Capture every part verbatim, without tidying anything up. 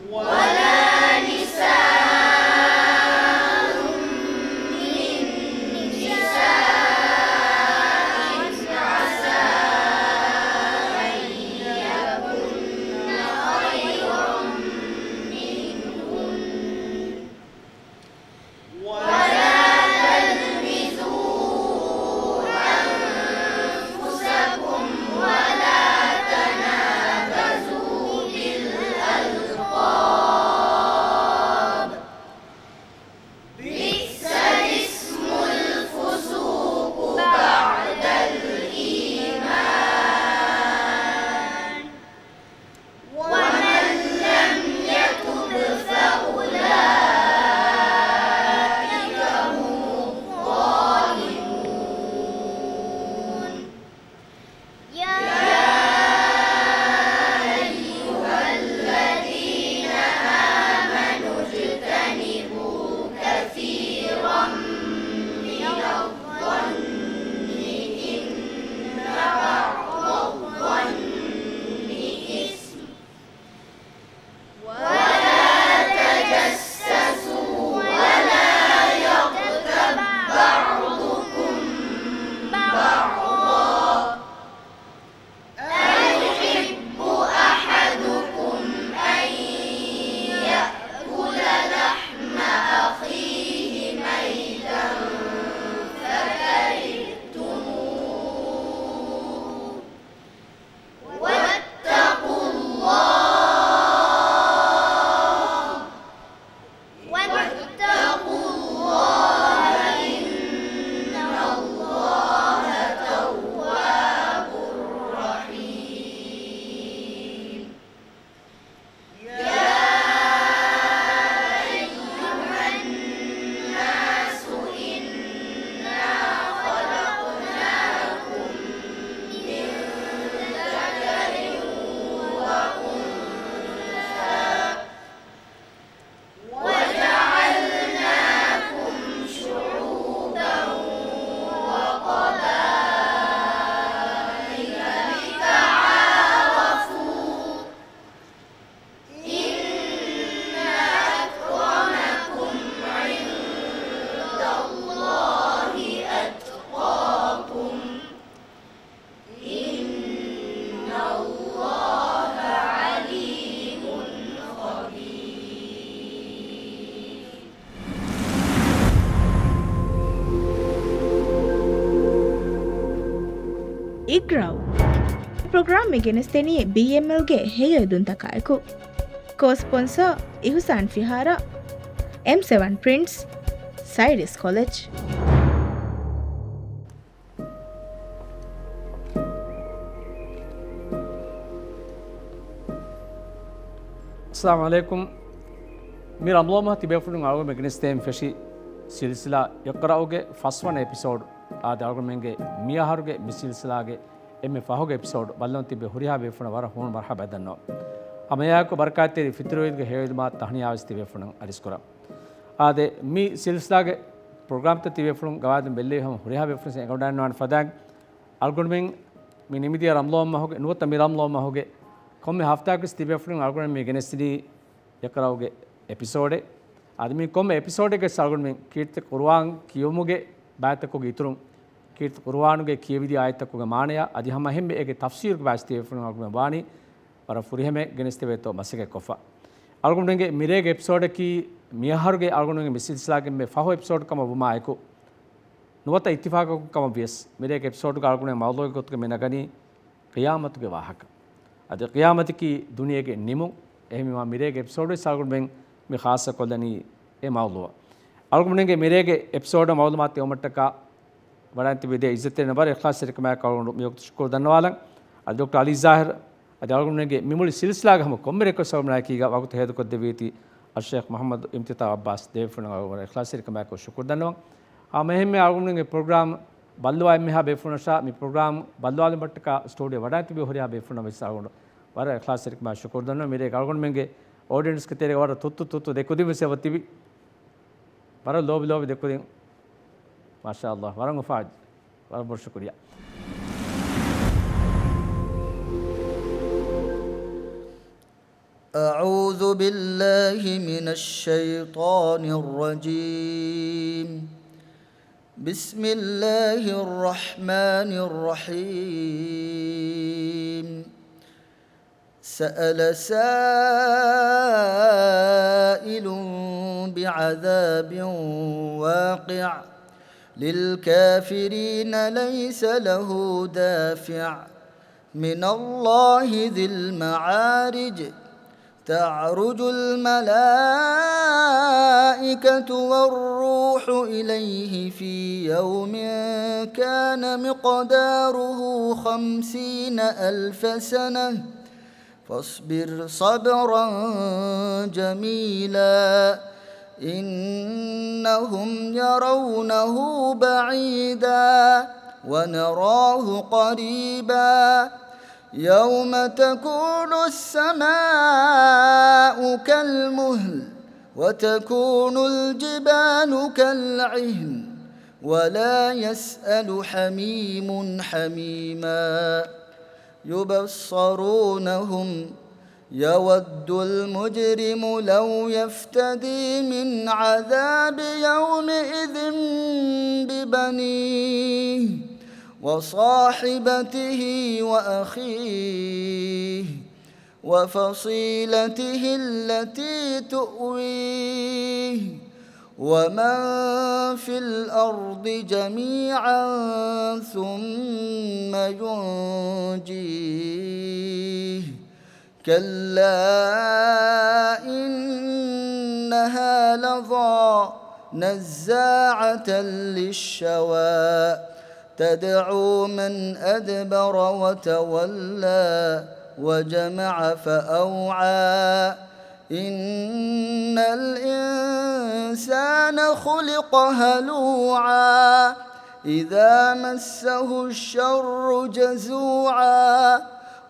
ولا نساء من نساء عسى أن يكن خيرا منهن. ولا تلمزوا أنفسكم ولا تنابزوا بالألقاب. بئس الاسم الفسوق بعد الإيمان. ومن لم يتب فأولئك هم الظالمون. يا أيها الذين آمنوا اجتنبوا كثيرا من الظن إن بعض الظن إثم ولا تجسسوا ولا يغتب بعضكم بعضا أيحب أحدكم أن يأكل لحم أخيه ميتا فكرهتموه واتقوا الله، واتقوا الله إن الله تواب رحيم. يا أيها الناس إنا خلقناكم من ذكر وأنثى وجعلناكم شعوبا وقبائل لتعارفوا إن أكرمكم عند الله أتقاكم إن الله عليم خبير. އިގްރައު. ޕްރޮގްރާމް މި ގެނެސްދެނީ ބީއެމްއެލްގެ ހެޔޮއެދުންތަކާއެކު. ކޯ ސްޕޮންސަރ އިހުސާން ފިހާރަ، އެމް ސެވަން ޕްރިންޓްސް، ސައިރިސް ކޮލެޖް. އައްސަލާމު ޢަލައިކުމް. މި ރަމަޟާން މަހަށް ތިބޭފުޅުން އަޅުގަނޑުމެން ގެނެސްދޭން ފެށި ސިލްސިލާ އިޤްރައުގެ ފަސްވަނަ އެޕިސޯޑް. އާދެ، އަޅުގަނޑުމެންގެ މިއަހަރުގެ މި ސިލްސިލާގެ އެންމެ ފަހުގެ އެޕިސޯޑް ބައްލަވަން ތިބޭ ހުރިހާ ބޭފުޅުންނަށް ވަރަށް ހޫނު މަރުޙަބާ ދަންނަވަން. ހަމައެއާއެކު ބަރަކާތްތެރި ފިޠުރު ޢީދުގެ ހެޔޮއެދުމާ ތަހްނިޔާވެސް ތިބޭފުޅުންނަށް އަރިސްކުރަން. އާދެ، މި ސިލްސިލާގެ ޕްރޮގްރާމްތައް ތިބޭފުޅުން ގަވާއިދުން ބެއްލެވި ހަމަ ހުރިހާ ބޭފުޅުން އެނގިވަޑައިގަންނަވާނެ ފަދައިން، އަޅުގަނޑުމެން މި ނިމިދިޔަ ރަމަޟާން މަހުގެ، ނުވަތަ މި ރަމަޟާން މަހުގެ ކޮންމެ ހަފްތާއަކުވެސް ތިބޭފުޅުން އަޅުގަނޑުމެން މި ގެނެސްދިނީ އިޤްރައުގެ އެޕިސޯޑެއް. އަދި މި ކޮންމެ އެޕިސޯޑެއްގެ އަޅުގަނޑުމެން ކީރިތި ޤުރުއާން ކިޔުމުގެ ބައިތަކުގެ އިތުރުން، ކީރިތި ޤުރުއާނުގެ ކިޔެވިދިޔަ އާޔަތްތަކުގެ މާނަޔާ އަދި ހަމަ އެހެންމެ އޭގެ ތަފްސީރުގެ ބައިސް ތިބޭފުޅުން އަޅުގަނޑުމެން ވާނީ ވަރަށް ފުރިހަމައަށް ގެނެސްދެވޭތޯ މަސައްކަތްކޮށްފަ. އަޅުގަނޑުމެންގެ މިރޭގެ އެޕިސޯޑަކީ މިއަހަރުގެ އަޅުގަނޑުމެންގެ މި ސިލްސިލާގެ އެންމެ ފަހު އެޕިސޯޑް ކަމަށް ވުމާއެކު، ނުވަތަ އިއްތިފާޤަކުން ކަމަށް ވިޔަސް، މިރޭގެ އެޕިސޯޑުގަ އަޅުގަނޑުމެން މައުޟޫޢުގެ ގޮތުގަ މި ނަގަނީ ޤިޔާމަތުގެ ވާހަކަ. އަދި ޤިޔާމަތަކީ ދުނިޔޭގެ ނިމުން. އެހެންވީމާ މިރޭގެ އެޕިސޯޑުވެސް އަޅުގަނޑުމެން މި ޚާއްޞަކޮށްލަނީ އެ މައުޟޫޢަށް. އަޅުގަނޑުމެންގެ މިރޭގެ އެޕިސޯޑަށް މައުލޫމާތު ދެއްވުމަށްޓަކާ ވަޑައިގެން ތިބި ދޭ އިއްޒަތްތެރިންނަށް ވަރަށް އިޚްލާޞްތެރިކަމާއެކު އަޅުގަނޑު މިވަގުތު ޝުކުރު ދަންނަވާލަން. އަދި ޑޮކްޓަރ އަލީ ޒާހިރު، އަދި އަޅުގަނޑުމެންގެ މި މުޅި ސިލްސިލާގެ ހަމަ ކޮންމެ ރެކޮސްޓް އަޅުގަނޑާއެކީގަ ވަގުތު ހޭދަކޮށްދެއްވީތީ އައްޝޭޚް މުޙައްމަދު އިމްތިތާ ޢައްބާސް ދޭބޭފުޅުންނަށް ވަރަށް އިޚްލާޞްތެރިކަމާއެކު ޝުކުރު ދަންނަވަން. ހަމަ އެހެންމެ އަޅުގަނޑުމެންގެ ޕްރޮގްރާމް ބައްލަވާ އެންމެހާ ބޭފުޅުންނަށާ މި ޕްރޮގްރާމް ބައްލަވާލުމަށްޓަކާ ސްޓޫޑިއޯ ވަޑައިގެން ތިބި ހުރިހާ ބޭފުޅުންނަށް ވެސް އަޅުގަނޑު ވަރަށް އިޚްލާޞްތެރިކަމާ ޝުކުރު ދަންނަވަން. މިރޭގެ އަޅުގަނޑުމެންގެ އޯޑިއެންސްގެ ތެރޭގަ ވަރަށް ތުއްތު ތުއްތު ދެކުދިން ވެސް އެބަ ތިބި. ވަރަށް ލޯބި ލޯބި ދެކުދިން. މާޝާﷲ. ވަރަށް އުފާވެއްޖެ. ވަރަށް ބޮޑަށް ޝުކުރިއްޔާ. أعوذ بالله من الشيطان الرجيم. بسم الله الرحمن الرحيم. سأل سائل بعذاب واقع. للكافرين ليس له دافع. من الله ذي المعارج. تعرج الملائكة والروح إليه في يوم كان مقداره خمسين ألف سنة. فاصبر صبرا جميلا. إنهم يرونه بعيدا ونراه قريبا. يوم تكون السماء كالمهل وتكون الجبال كالعهن ولا يسأل حميم حميما. يبصرونهم. يود المجرم لو يفتدي من عذاب يومئذ ببنيه وصاحبته وأخيه وفصيلته التي تؤويه ومن في الأرض جميعا ثم ينجيه. كلا إنها لظى نزاعة للشوى تدعو من أدبر وتولى وجمع فأوعى. إن الإنسان خلق هلوعا. إذا مسه الشر جزوعا.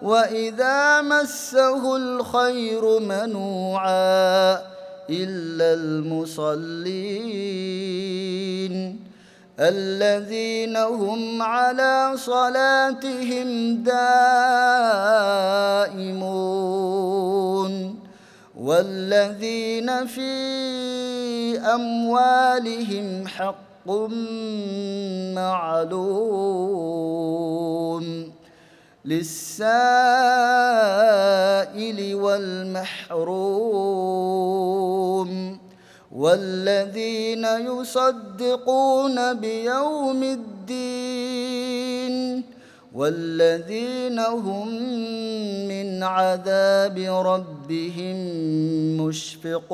وإذا مسه الخير منوعا. إلا المصلين. الذين هم على صلاتهم دائمون. والذين في أموالهم حق معلوم. للسائل والمحروم. والذين يصدقون بيوم الدين. والذين هم من عذاب ربهم مشفقون.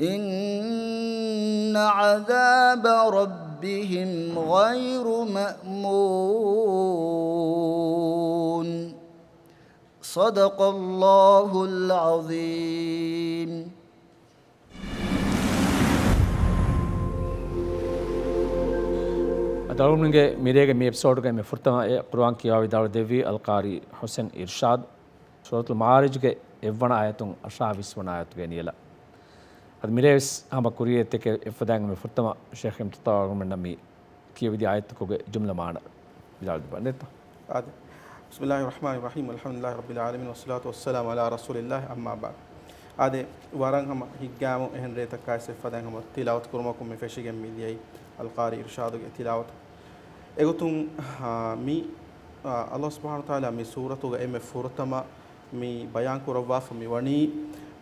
إن عذاب ربهم غير مأمون. صدق الله العظيم. އަދި އަޅުގަނޑުމެންގެ މިރޭގެ މި އެޕިސޯޑުގައި މި ފުރަތަމަ އެ ޤުރުއާން ކިޔަވާ ވިދާޅު ދެއްވީ އަލްޤާރީ ޙުސެން އިރްޝާދު. ސޫރަތުލް މަޢާރިޖުގެ އެއްވަނަ އާޔަތުން އަށާވީސް ވަނަ އާޔަތުގެ ނިޔަލަށް. އަދި މިރޭވެސް ހަމަ ކުރިއަށް އެތެކެ އެއްފަދައިން މި ފުރަތަމަ ޝޭޚް އިމްތިތާ އަޅުގަނޑުމެންނަށް މި ކިޔެވިދިޔަ އާޔަތްތަކުގެ ޖުމްލަ މާނަ ވިދާޅު ދެއްވާނެތޯ؟ އާދެ. بسم الله الرحمن الرحيم. الحمد لله رب العالمين. والصلاة والسلام على رسول الله. أما بعد. އާދެ، ވަރަށް ހަމަ ހިތްގައިމު އެހެން ރޭތަކާއިސް އެއްފަދައިން ހަމަ ތިލާވަތު ކުރުމަކުން މި ފެށިގެން މި ދިޔައީ އަލްޤާރީ އިރްޝާދުގެ ތިލާވަތު. އެގޮތުން، އާ، މި، އާ، ﷲ ސުބްޙާނަހޫ ވަތަޢާލާ މި ސޫރަތުގަ އެންމެ ފުރަތަމަ މި ބަޔާން ކުރައްވާފަ މި ވަނީ،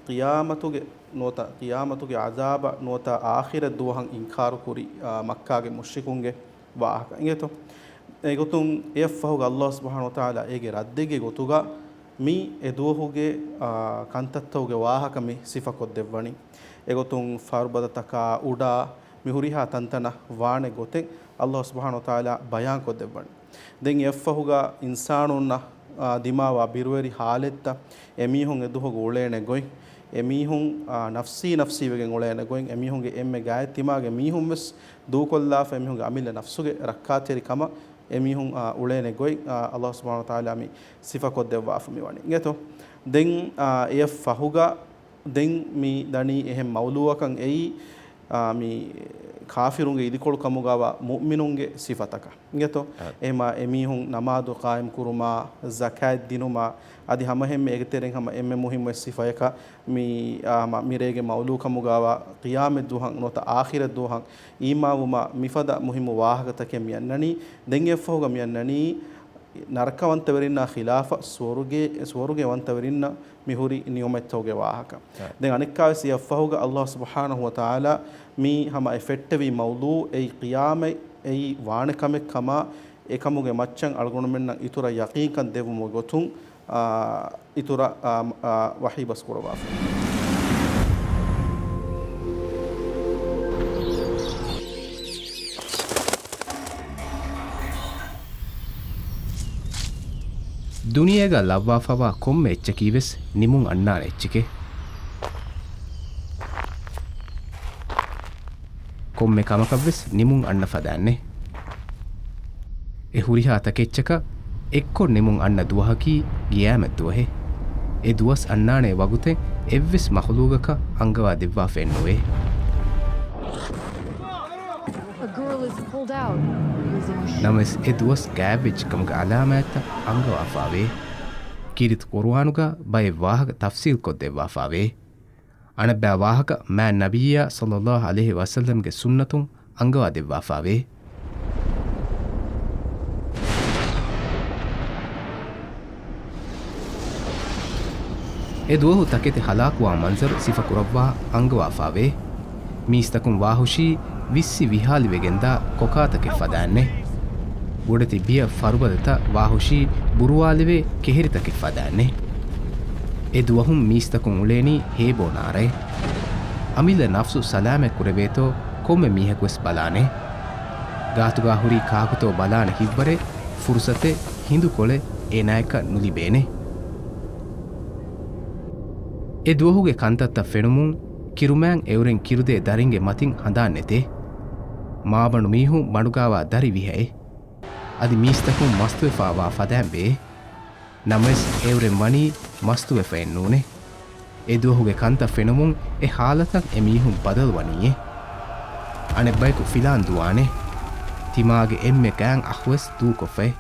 ޤިޔާމަތުގެ ނުވަތަ، ޤިޔާމަތުގެ ޢަޛާބަށް ނުވަތަ އާޚިރަތް ދުވަހަށް އިންކާރު ކުރި، އާ، މައްކާގެ މުޝްރިކުންގެ ވާހަކަ އިނގޭތޯ. އެގޮތުން އެއަށްފަހުގަ ﷲ ސުބްޙާނަހޫ ވަތަޢާލާ އޭގެ ރައްދެއްގެ ގޮތުގަ މި އެ ދުވަހުގެ، އާ، ކަންތައްތަކުގެ ވާހަކަ މި ސިފަކޮށްދެއްވަނީ. އެގޮތުން ފަރުބަދަތަކާ އުޑާ މި ހުރިހާ ތަންތަނަށް ވާނެ ގޮތެއް ﷲ ސުބްޙާނަހޫ ވަތަޢާލާ ބަޔާންކޮށްދެއްވަނީ. ދެން އެއަށްފަހުގަ އިންސާނުންނަށް، އާ، ދިމާވާ ބިރުވެރި ޙާލަތްތައް، އެމީހުން އެ ދުވަހުގަ އުޅޭނެ ގޮތް، އެމީހުން، އާ، ނަފްސީ ނަފްސީވެގެން އުޅޭނެ ގޮތް، އެމީހުންގެ އެންމެ ގާތްތިމާގެ މީހުން ވެސް ދޫކޮށްލާފަ، އެމީހުންގެ އަމިއްލަ ނަފްސުގެ ރައްކާތެރިކަމަށް އެމީހުން، އާ، އުޅޭނެ ގޮތް، އާ، ﷲ ސުބްޙާނަހޫ ވަތަޢާލާ މި ސިފަކޮށްދެއްވާފަ މިވަނީ. އިނގޭތޯ؟ ދެން، އާ، އެއަށްފަހުގަ ދެން މި ދަނީ އެހެން މައުޟޫޢަކަށް އެއީ، އާ، މި ކާފިރުންގެ އިދިކޮޅު ކަމުގައިވާ މުއުމިނުންގެ ސިފަތަކަށް. އިނގޭތޯ؟ އާ. އެހެމާ އެމީހުން ނަމާދު ޤާއިމް ކުރުމާ، ޒަކާތް ދިނުމާ، އަދި ހަމަހެންމެ އޭގެތެރެއިން ހަމަ އެންމެ މުހިއްމު އެއް ސިފަޔަކަށް މި، އާ، ހަމަ މިރޭގެ މައުލޫ ކަމުގައިވާ ޤިޔާމަތް ދުވަހަށް ނުވަތަ އާޚިރަތް ދުވަހަށް އީމާންވުމާ މިފަދަ މުހިއްމު ވާހަކަތަކެއް މި އަންނަނީ. ދެން އެއަށްފަހުގަ މި އަންނަނީ ނަރަކަވަންތަވެރިންނާ ޚިލާފަށް ސުވަރުގެ، ސުވަރުގެވަންތަވެރިންނަށް މި ހުރި ނިޢުމަތްތަކުގެ ވާހަކަ. އާ. ދެން އަނެއްކާވެސް އެއަށްފަހުގަ ﷲ ސުބްޙާނަހޫ ވަތަޢާލާ މި ހަމަ އެ ފެއްޓެވި މައުޟޫޢު އެއީ ޤިޔާމަތް އެއީ ވާނެ ކަމެއް ކަމާ، އެކަމުގެ މައްޗަށް އަޅުގަނޑުމެންނަށް އިތުރަށް ޔަޤީންކަން ދެއްވުމުގެ ގޮތުން، އާ، އިތުރަށް، އާ، އާ، ވަޙީ ބަސް ކުރައްވާފަ. ދުނިޔޭގަ ލައްވާފަވާ ކޮންމެ އެއްޗަކީވެސް ނިމުން އަންނާނެ އެއްޗެކޭ. ކޮންމެ ކަމަކަށްވެސް ނިމުން އަންނަ ފަދައިންނޭ. އެ ހުރިހާ ތަކެއްޗަކަށް އެއްކޮށް ނިމުން އަންނަ ދުވަހަކީ ގިޔާމަތް ދުވަހެއް. އެ ދުވަސް އަންނާނެ ވަގުތެއް އެއްވެސް މަޚުލޫގަކަށް އަންގަވާ ދެއްވާފައެއް ނުވޭ. A girl is pulled out using a sh- ނަމަވެސް އެ ދުވަސް ގާތްވެއްޖެ ކަމުގެ އަލާމާތްތައް އަންގަވާފައިވޭ. ކީރިތި ޤުރުއާނުގަ ބައެއް ވާހަކަ ތަފްސީލްކޮށްދެއްވާފައިވޭ. އަނެއްބައި ވާހަކަ މާތް ނަބިއްޔާ ޞައްލައްލާހު ޢަލައިހި ވަސައްލަމްގެ ސުންނަތުން އަންގަވާ ދެއްވާފައިވޭ. އެ ދުވަހު ތަކެތި ހަލާކުވާ މަންޒަރު ސިފަކުރައްވާ އަންގަވާފައިވޭ. މީސްތަކުން ވާހުށީ ވިއްސި ވިހާލިވެގެންދާ ކޮކާތަކެއް ފަދައިންނޭ. ބޮޑެތި ބިޔަ ފަރުބަދަތައް ވާހުށީ ބުރުވާލެވޭ ކެހެރިތަކެއް ފަދައިންނޭ. އެ ދުވަހުން މީސްތަކުން އުޅޭނީ ހޭބޯ ނާރޭ. އަމިއްލަ ނަފްސު ސަލާމަތް ކުރެވޭތޯ ކޮންމެ މީހަކުވެސް ބަލާނެ. ގާތުގާ ހުރީ ކާކުތޯ ބަލާނެ ހިތްވަރެއް، ފުރުސަތެއް، ހިނދުކޮޅެއް އޭނާއަކަށް ނުލިބޭނެ. އެ ދުވަހުގެ ކަންތައްތައް ފެނުމުން ކިރުމާން އެއުރެން ކިރުދޭ ދަރިންގެ މަތިން ހަނދާން ނެތޭ. މާބަނޑު މީހުން ބަނޑުގާވާ ދަރި ވިހައޭ. އަދި މީސްތަކުން މަސްތުވެފާވާ ފަދައިން ވޭ. ނަމަވެސް އެއުރެން ވަނީ މަސްތުވެފައެއް ނޫނޭ. އެ ދުވަހުގެ ކަންތައް ފެނުމުން އެ ހާލަތަށް އެ މީހުން ބަދަލުވަނީއޭ. އަނެއްބަޔަކު ފިލާން ދުވާނޭ. ތިމާގެ އެންމެ ގާތް އަޚުވެސް ދޫކޮށްފައޭ.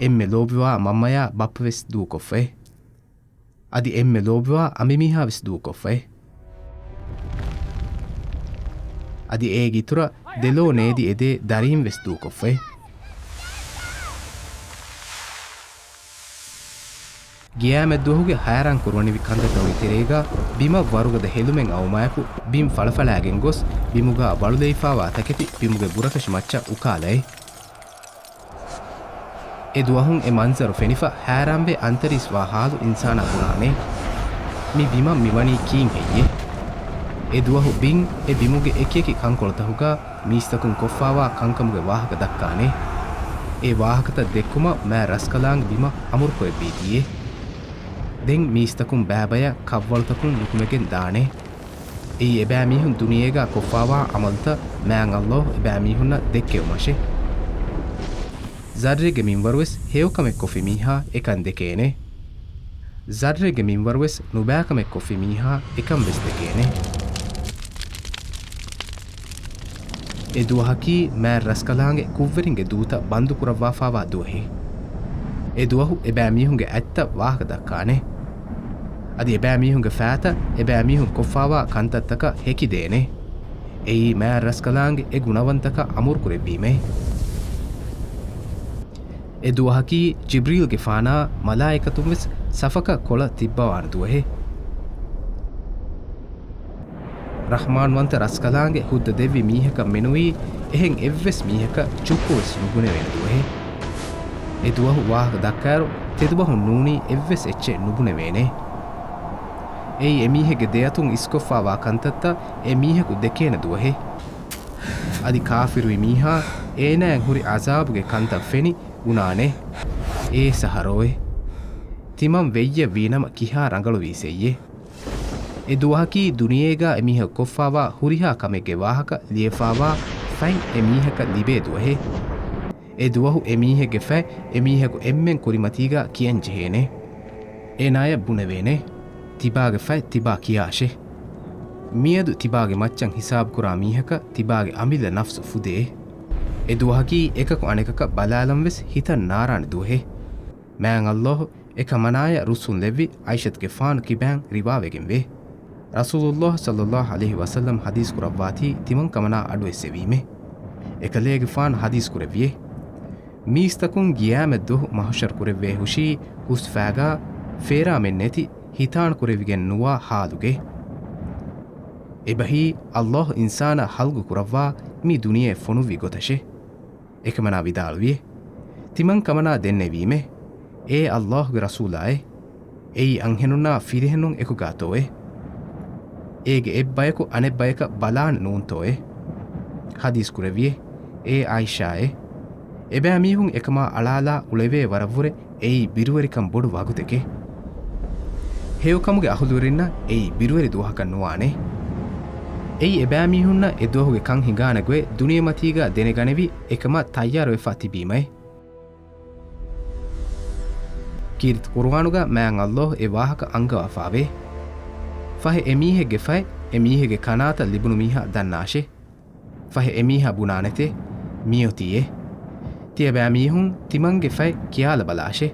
އެންމެ ލޯބިވާ މަންމަޔާ ބައްޕަވެސް ދޫކޮށްފައޭ. އަދި އެންމެ ލޯބިވާ އަނބިމީހާވެސް ދޫކޮށްފައޭ. އަދި އޭގެ އިތުރަށް ދެލޯ ނޭދި އެދޭ ދަރީންވެސް ދޫކޮށްފައޭ. ގިޔާމަތްދުވަހުގެ ހައިރާން ކުރުވަނިވި ކަންތައްތަކުގެ ތެރޭގަ ބިމަށް ވަރުގަދަ ހެލުމެއް އައުމާއެކު ބިން ފަޅަފަޅާގެން ގޮސް ބިމުގަ ވަޅުލެވިފާވާ ތަކެތި ބިމުގެ ބުރަކަށި މައްޗަށް އުކާލައޭ. އެ ދުވަހުން އެ މަންޒަރު ފެނިފަ ހައިރާންވެ އަންތަރީސް ވާ ހާލު އިންސާނާ ބުނާނެ. މި ބިމަށް މިވަނީ ކީއްހެއްޔޭ؟ އެ ދުވަހު ބިން އެ ބިމުގެ އެކިއެކި ކަންކޮޅުތަކުގަ މީސްތަކުން ކޮށްފާވާ ކަންކަމުގެ ވާހަކަ ދައްކާނެ. އެ ވާހަކަތައް ދެއްކުމަށް މާތް ރަސްކަލާނގެ ބިމަށް އަމުރުކުރެއްވީތީއޭ. ދެން މީސްތަކުން ބައިބަޔަށް ކަށްވަޅުތަކުން ނުކުމެގެން ދާނެ. އެއީ އެބައިމީހުން ދުނިޔޭގަ ކޮށްފާވާ ޢަމަލުތައް މާތް ﷲ އެބައިމީހުންނަށް ދެއްކެވުމަށޭ. ޒައްރެއްގެ މިންވަރުވެސް ހެޔޮކަމެއް ކޮށްފި މީހާ އެކަން ދެކޭނެ. ޒައްރެއްގެ މިންވަރުވެސް ނުބައިކަމެއް ކޮށްފި މީހާ އެކަން ވެސް ދެކޭނެ. އެ ދުވަހަކީ މާތް ރަސްކަލާނގެ ކުށްވެރިންގެ ދޫތައް ބަންދުކުރައްވާފާވާ ދުވަހެއް. އެ ދުވަހު އެބައިމީހުންގެ އަތްތައް ވާހަކަ ދައްކާނެ. އަދި އެބައިމީހުންގެ ފައިތައް އެބައިމީހުން ކޮށްފާވާ ކަންތައްތަކަށް ހެކިދޭނެ. އެއީ މާތް ރަސްކަލާނގެ އެ ގުނަވަންތަކަށް އަމުރުކުރެއްވީމޭ. އެ ދުވަހަކީ ޖިބްރީލްގެފާނާ މަލާއިކަތުންވެސް ސަފަކަށް ކޮޅަށް ތިއްބަވާނެ ދުވަހެއް. ރަޙްމާންވަންތަ ރަސްކަލާނގެ ހުއްދަ ދެއްވި މީހަކަށް މެނުވީ އެހެން އެއްވެސް މީހަކަށް ޗުއްކުވެސް ނުބުނެވޭނެ ދުވަހެއް. އެ ދުވަހު ވާހަކަ ދައްކާއިރު ތެދުބަހުން ނޫނީ އެއްވެސް އެއްޗެއް ނުބުނެވޭނެ. އެއީ އެމީހެއްގެ ދެއަތުން އިސްކޮށްފާވާ ކަންތައްތައް އެ މީހަކު ދެކޭނެ ދުވަހެއް. އަދި ކާފިރުވި މީހާ އޭނާއަށް ހުރި ޢަޒާބުގެ ކަންތައް ފެނި ބުނާނެ، އޭ ސަހަރޯއޭ! ތިމަން ވެއްޔަށް ވީނަމަ ކިހާ ރަނގަޅުވީސެއްޔޭ؟ އެ ދުވަހަކީ ދުނިޔޭގަ އެމީހަކު ކޮށްފާވާ ހުރިހާ ކަމެއްގެ ވާހަކަ ލިޔެފާވާ ފަތް އެ މީހަކަށް ލިބޭ ދުވަހެއް. އެ ދުވަހު އެ މީހެއްގެ ފަތް އެ މީހަކު އެންމެން ކުރިމަތީގަ ކިޔަން ޖެހޭނެ. އޭނާޔަށް ބުނެވޭނެ، ތިބާގެ ފަތް ތިބާ ކިޔާށޭ. މިއަދު ތިބާގެ މައްޗަށް ހިސާބުކުރާ މީހަކަށް ތިބާގެ އަމިއްލަ ނަފްސު ފުދޭ. އެ ދުވަހަކީ އެކަކު އަނެކަކަށް ބަލާލަން ވެސް ހިތަށް ނާރާނެ ދުވަހެއް. މާތް ﷲ އެކަމަނާޔަށް ރުއްސުންލެއްވި ޢާއިޝަތުގެފާނު ކިބައިން ރިވާވެގެންވޭ. ރަސޫލުﷲ ޞައްލަﷲ ޢަލައިހި ވަސައްލަމް ޙަދީޘް ކުރައްވާތީ ތިމަން ކަމަނާ އަޑުއެއްސެވީމޭ. އެކަލޭގެފާނު ޙަދީޘް ކުރެއްވިއޭ. މީސްތަކުން ގިޔާމަތްދުވަހު މަޙުޝަރު ކުރެއްވޭ ހުށީ ހުސްފާގާ ފޭރާމެއް ނެތި ހިތާން ކުރެވިގެން ނުވާ ޙާލުގައި. އެބަހީ ﷲ އިންސާނާ ޚަލްޤު ކުރައްވާ މި ދުނިޔެ ފޮނުއްވި ގޮތަށޭ. އެކަމަނާ ވިދާޅުވިއޭ. ތިމަން ކަމަނާ ދެންނެވީމޭ. އޭ ﷲގެ ރަސޫލާއޭ! އެއީ އަންހެނުންނާ ފިރިހެނުން އެކުގާތޯއޭ؟ އޭގެ އެއްބަޔަކު އަނެއްބަޔަކަށް ބަލާނެ ނޫންތޯއޭ؟ ޙަދީޘް ކުރެއްވިއޭ. އޭ ޢާއިޝާއޭ! އެބައިމީހުން އެކަމާ އަޅާލާ އުޅެވޭ ވަރަށްވުރެ އެއީ ބިރުވެރިކަން ބޮޑު ވަގުތެކޭ. ހެޔޮކަމުގެ އަހުލުވެރިންނަށް އެއީ ބިރުވެރި ދުވަހަކަށް ނުވާނެ. އެއީ އެބައިމީހުންނަށް އެ ދުވަހުގެ ކަން ހިނގާނެ ގޮތް ދުނިޔެމަތީގަ ދެނެގަނެވި އެކަމަށް ތައްޔާރުވެފާ ތިބީމައޭ. ކީރިތި ޤުރުއާނުގަ މާތް ﷲ އެ ވާހަކަ އަންގަވާފާވޭ. ފަހެ އެމީހެއްގެ ފަތް އެމީހެއްގެ ކަނާތަށް ލިބުނު މީހާ ދަންނާށޭ. ފަހެ އެމީހާ ބުނާނެތޭ، މިއޮތީއޭ. ތިޔަބައިމީހުން ތިމަންގެ ފަތް ކިޔާލަބަލާށޭ.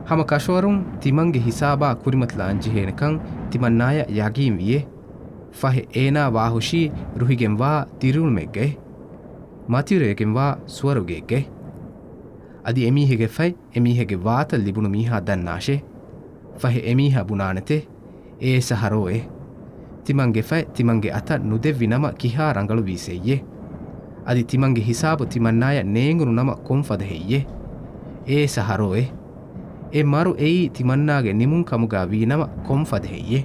ހަމަ ކަށަވަރުން ތިމަންގެ ހިސާބާ ކުރިމަތިލާންޖެހޭނެކަން ތިމަންނާޔަށް ޔަގީންވިއޭ. ފަހެ އޭނާ ވާހުށީ ރުހިގެންވާ ދިރިއުޅުމެއްގައި، މަތިވެރިވެގެންވާ ސުވަރުގެއެއްގައި. އަދި އެމީހެއްގެ ފަތް އެމީހެއްގެ ވާތަށް ލިބުނު މީހާ ދަންނާށޭ. ފަހެ އެމީހާ ބުނާނެތޭ، އޭ ސަހަރޯއޭ! ތިމަންގެ ފަތް ތިމަންގެ އަތަށް ނުދެއްވި ނަމަ ކިހާ ރަނގަޅުވީސޭއްޔޭ؟ އަދި ތިމަންގެ ހިސާބު ތިމަންނާޔަށް ނޭނގުނު ނަމަ ކޮންފަދަހެއްޔޭ؟ އޭ ސަހަރޯއޭ! އެ މަރު އެއީ ތިމަންނާގެ ނިމުން ކަމުގަ ވީ ނަމަ ކޮންފަދަހެއްޔޭ؟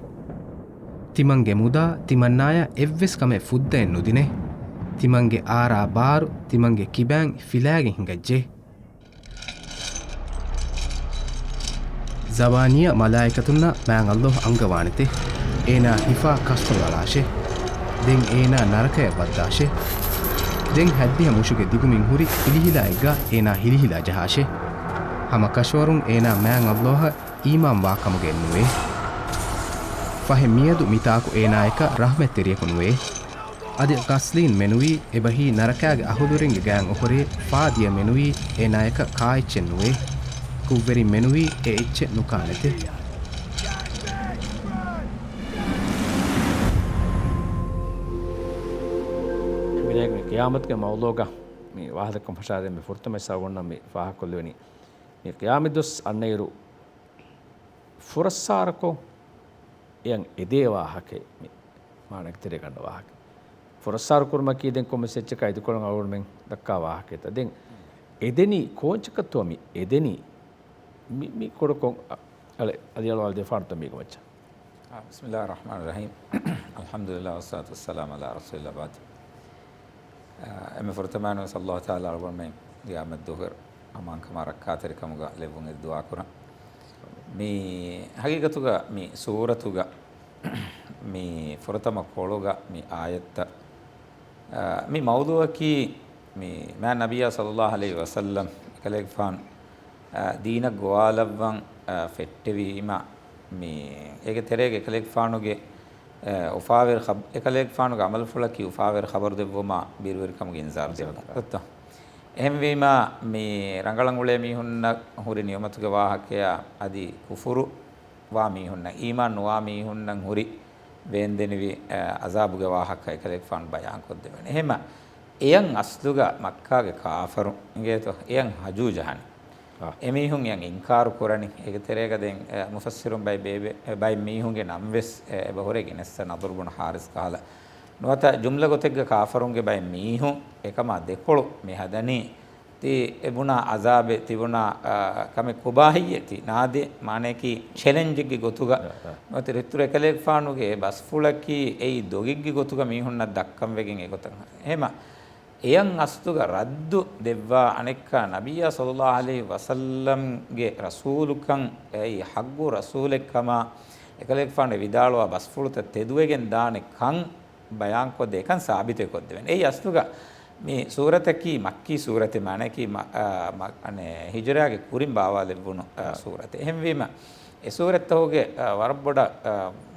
ތިމަންގެ މުދާ ތިމަންނާޔަށް އެއްވެސް ކަމެއް ފުއްދައެއް ނުދިނޭ. ތިމަންގެ އާރާ ބާރު ތިމަންގެ ކިބައިން ފިލާގެން ހިނގައްޖެ. ޒަބާނިޔާ މަލާއިކަތުންނަށް މާތް ﷲ އަންގަވާނެތެ. އޭނާ ހިފާ ކަސްތޮޅު އަޅާށޭ. ދެން އޭނާ ނަރަކަޔަށް ވައްދާށޭ. ދެން ހައްދިހަ މުށުގެ ދިގުމިން ހުރި ހިލިހިލާއެއްގަ އޭނާ ހިލިހިލާ ޖަހާށޭ. ހަމަ ކަށަވަރުން އޭނާ މާތް ﷲ އަށް އީމާންވާ ކަމުގައެއް ނުވޭ. ފަހެ މިއަދު މިތާކު އޭނާޔަކަށް ރަޙްމަތްތެރިޔަކު ނުވޭ. އަދި ޣަސްލީން މެނުވީ އެބަހީ ނަރަކާގެ އަހުލުވެރިންގެ ގަޔަށް އޮހޮރޭ ފާދިޔަ މެނުވީ އޭނާޔަކަށް ކާއެއްޗެއް ނުވޭ. ކުށްވެރިން މެނުވީ އެ އެއްޗެއް ނުކާނެތެ. މިރޭގެ މި ޤިޔާމަތުގެ މައުޟޫޢުގަ މި ވާހަކަ ދެއްކުން ފަށާދޭން މި ފުރަތަމަ ހިސާބުންނަށް މި ފާހަގަކޮށްލެވެނީ. މި ޤިޔާމަތް ދުވަސް އަންނައިރު ފުރައްސާރަކޮށް އެޔަށް އެދޭ ވާހަކައެއް މި މާނައަކީ ތެރޭގަންނަ ވާހަކަ. ފުރައްސާރަ ކުރުމަކީ ދެން ކޮންމެސް އެއްޗަކާ އިދިކޮޅުން އަޅުގަނޑުމެން ދައްކާ ވާހަކައެއްތަ؟ ދެން އެދެނީ ކޯއްޗަކަށްތޯ މި އެދެނީ؟ މި، މި ކޮޅު ކޮން އަ، އަޅެ، އަލިއަޅުވާލަ ދެފާނުތަ މީގެ މައްޗަށް؟ އާ، بسم الله الرحمن الرحيم. الحمد لله والصلاة والسلام على رسول الله بعد. އާ، އެންމެ ފުރަތަމަ ވެސް ﷲ ތަޢާލާ އަޅުގަނޑުމެން ޤިޔާމަތް ދުވަހު އަމާންކަމާ ރައްކާތެރިކަމުގަ ލެއްވުން އެދި ދުޢާ ކުރަން. މި ޙަޤީޤަތުގަ މި ސޫރަތުގަ މި ފުރަތަމަ ކޮޅުގަ މި އާޔަތްތައް، އާ، މި މައުޟޫޢަކީ މި މާތް ނަބިއްޔާ ޞައްލަﷲ ޢަލައިހި ވަސައްލަމް އެކަލޭގެފާނު، އާ، ދީނަށް ގޮވާލައްވަން، އާ، ފެއްޓެވީމަ، މި އޭގެ ތެރޭގަ އެކަލޭގެފާނުގެ، އާ، އުފާވެރި ޚަބް-، އެކަލޭގެފާނުގެ ޢަމަލުފުޅަކީ އުފާވެރި ޚަބަރު ދެއްވުމާ ބިރުވެރިކަމުގެ އިންޒާރު ދެއްވުން. އެހެންވީމަ، މި ރަނގަޅަށް އުޅޭ މީހުންނަށް ހުރި ނިޢުމަތުގެ ވާހަކަޔާ އަދި ކުފުރު ވާ މީހުންނަށް، އީމާން ނުވާ މީހުންނަށް ހުރި ވޭންދެނިވި، އަ، ޢަޒާބުގެ ވާހަކަ އެކަލޭގެފާނު ބަޔާންކޮށްދެވޭނެ. އެހެމަ އެޔަށް އަސްލުގަ މައްކާގެ ކާފަރުން އިނގޭތޯ، އެޔަށް ހަޖޫ ޖަހަނީ. އާ. އެމީހުން އެޔަށް އިންކާރު ކުރަނީ. އޭގެ ތެރޭގަ ދެން، އަ، މުފައްސިރުން ބައި ބޭބެ-، އެ، ބައެއް މީހުންގެ ނަން ވެސް، އެ، އެބަ ހުރޭ ގިނައްސަ ނަޟުރު ބުނު ޙާރިސް ކަހަލަ. ނުވަތަ ޖުމްލަ ގޮތެއްގަ ކާފަރުންގެ ބައެއް މީހުން އެކަމާ ދެކޮޅު މި ހަދަނީ. ތި އެ ބުނާ ޢަޒާބެއް، ތި ބުނާ، އާ، ކަމެއް ކޮބާހެއްޔޭ ތި ނާދޭ؟ މާނަޔަކީ ޗެލެންޖެއްގެ ގޮތުގަ. އާ، އާ. ނުވަތަ ރިތުރު އެކަލޭގެފާނުގެ ބަސްފުޅަކީ އެއީ ދޮގެއްގެ ގޮތުގަ މީހުންނަށް ދައްކަން ވެގެން އެގޮތަށް. އެހެމަ އެޔަށް އަސްލުގަ ރައްދު ދެއްވާ އަނެއްކާ ނަބިއްޔާ ޞައްލަﷲ ޢަލައިހި ވަސައްލަމްގެ ރަސޫލުކަން، އެއީ ޙައްޤު ރަސޫލެއްކަމާ، އެކަލޭގެފާނު ވިދާޅުވާ ބަސްފުޅުތައް ތެދުވެގެން ދާނެ ކަން ބަޔާންކޮށްދޭ ކަން ސާބިތެއް ކޮށްދެވެން. އެއީ އަސްލުގަ މި ސޫރަތަކީ މައްކީ ސޫރަތެއް، މާނައަކީ މަ-، އާ، މަ-، އަނެއް ހިޖުރާގެ ކުރިން ބާވާލެއްވުނު، އާ، އާ. ސޫރަތެއް. އެހެންވީމަ، އެ ސޫރަތްތަކުގެ، އަ، ވަރަށް ބޮޑަށް، އަ،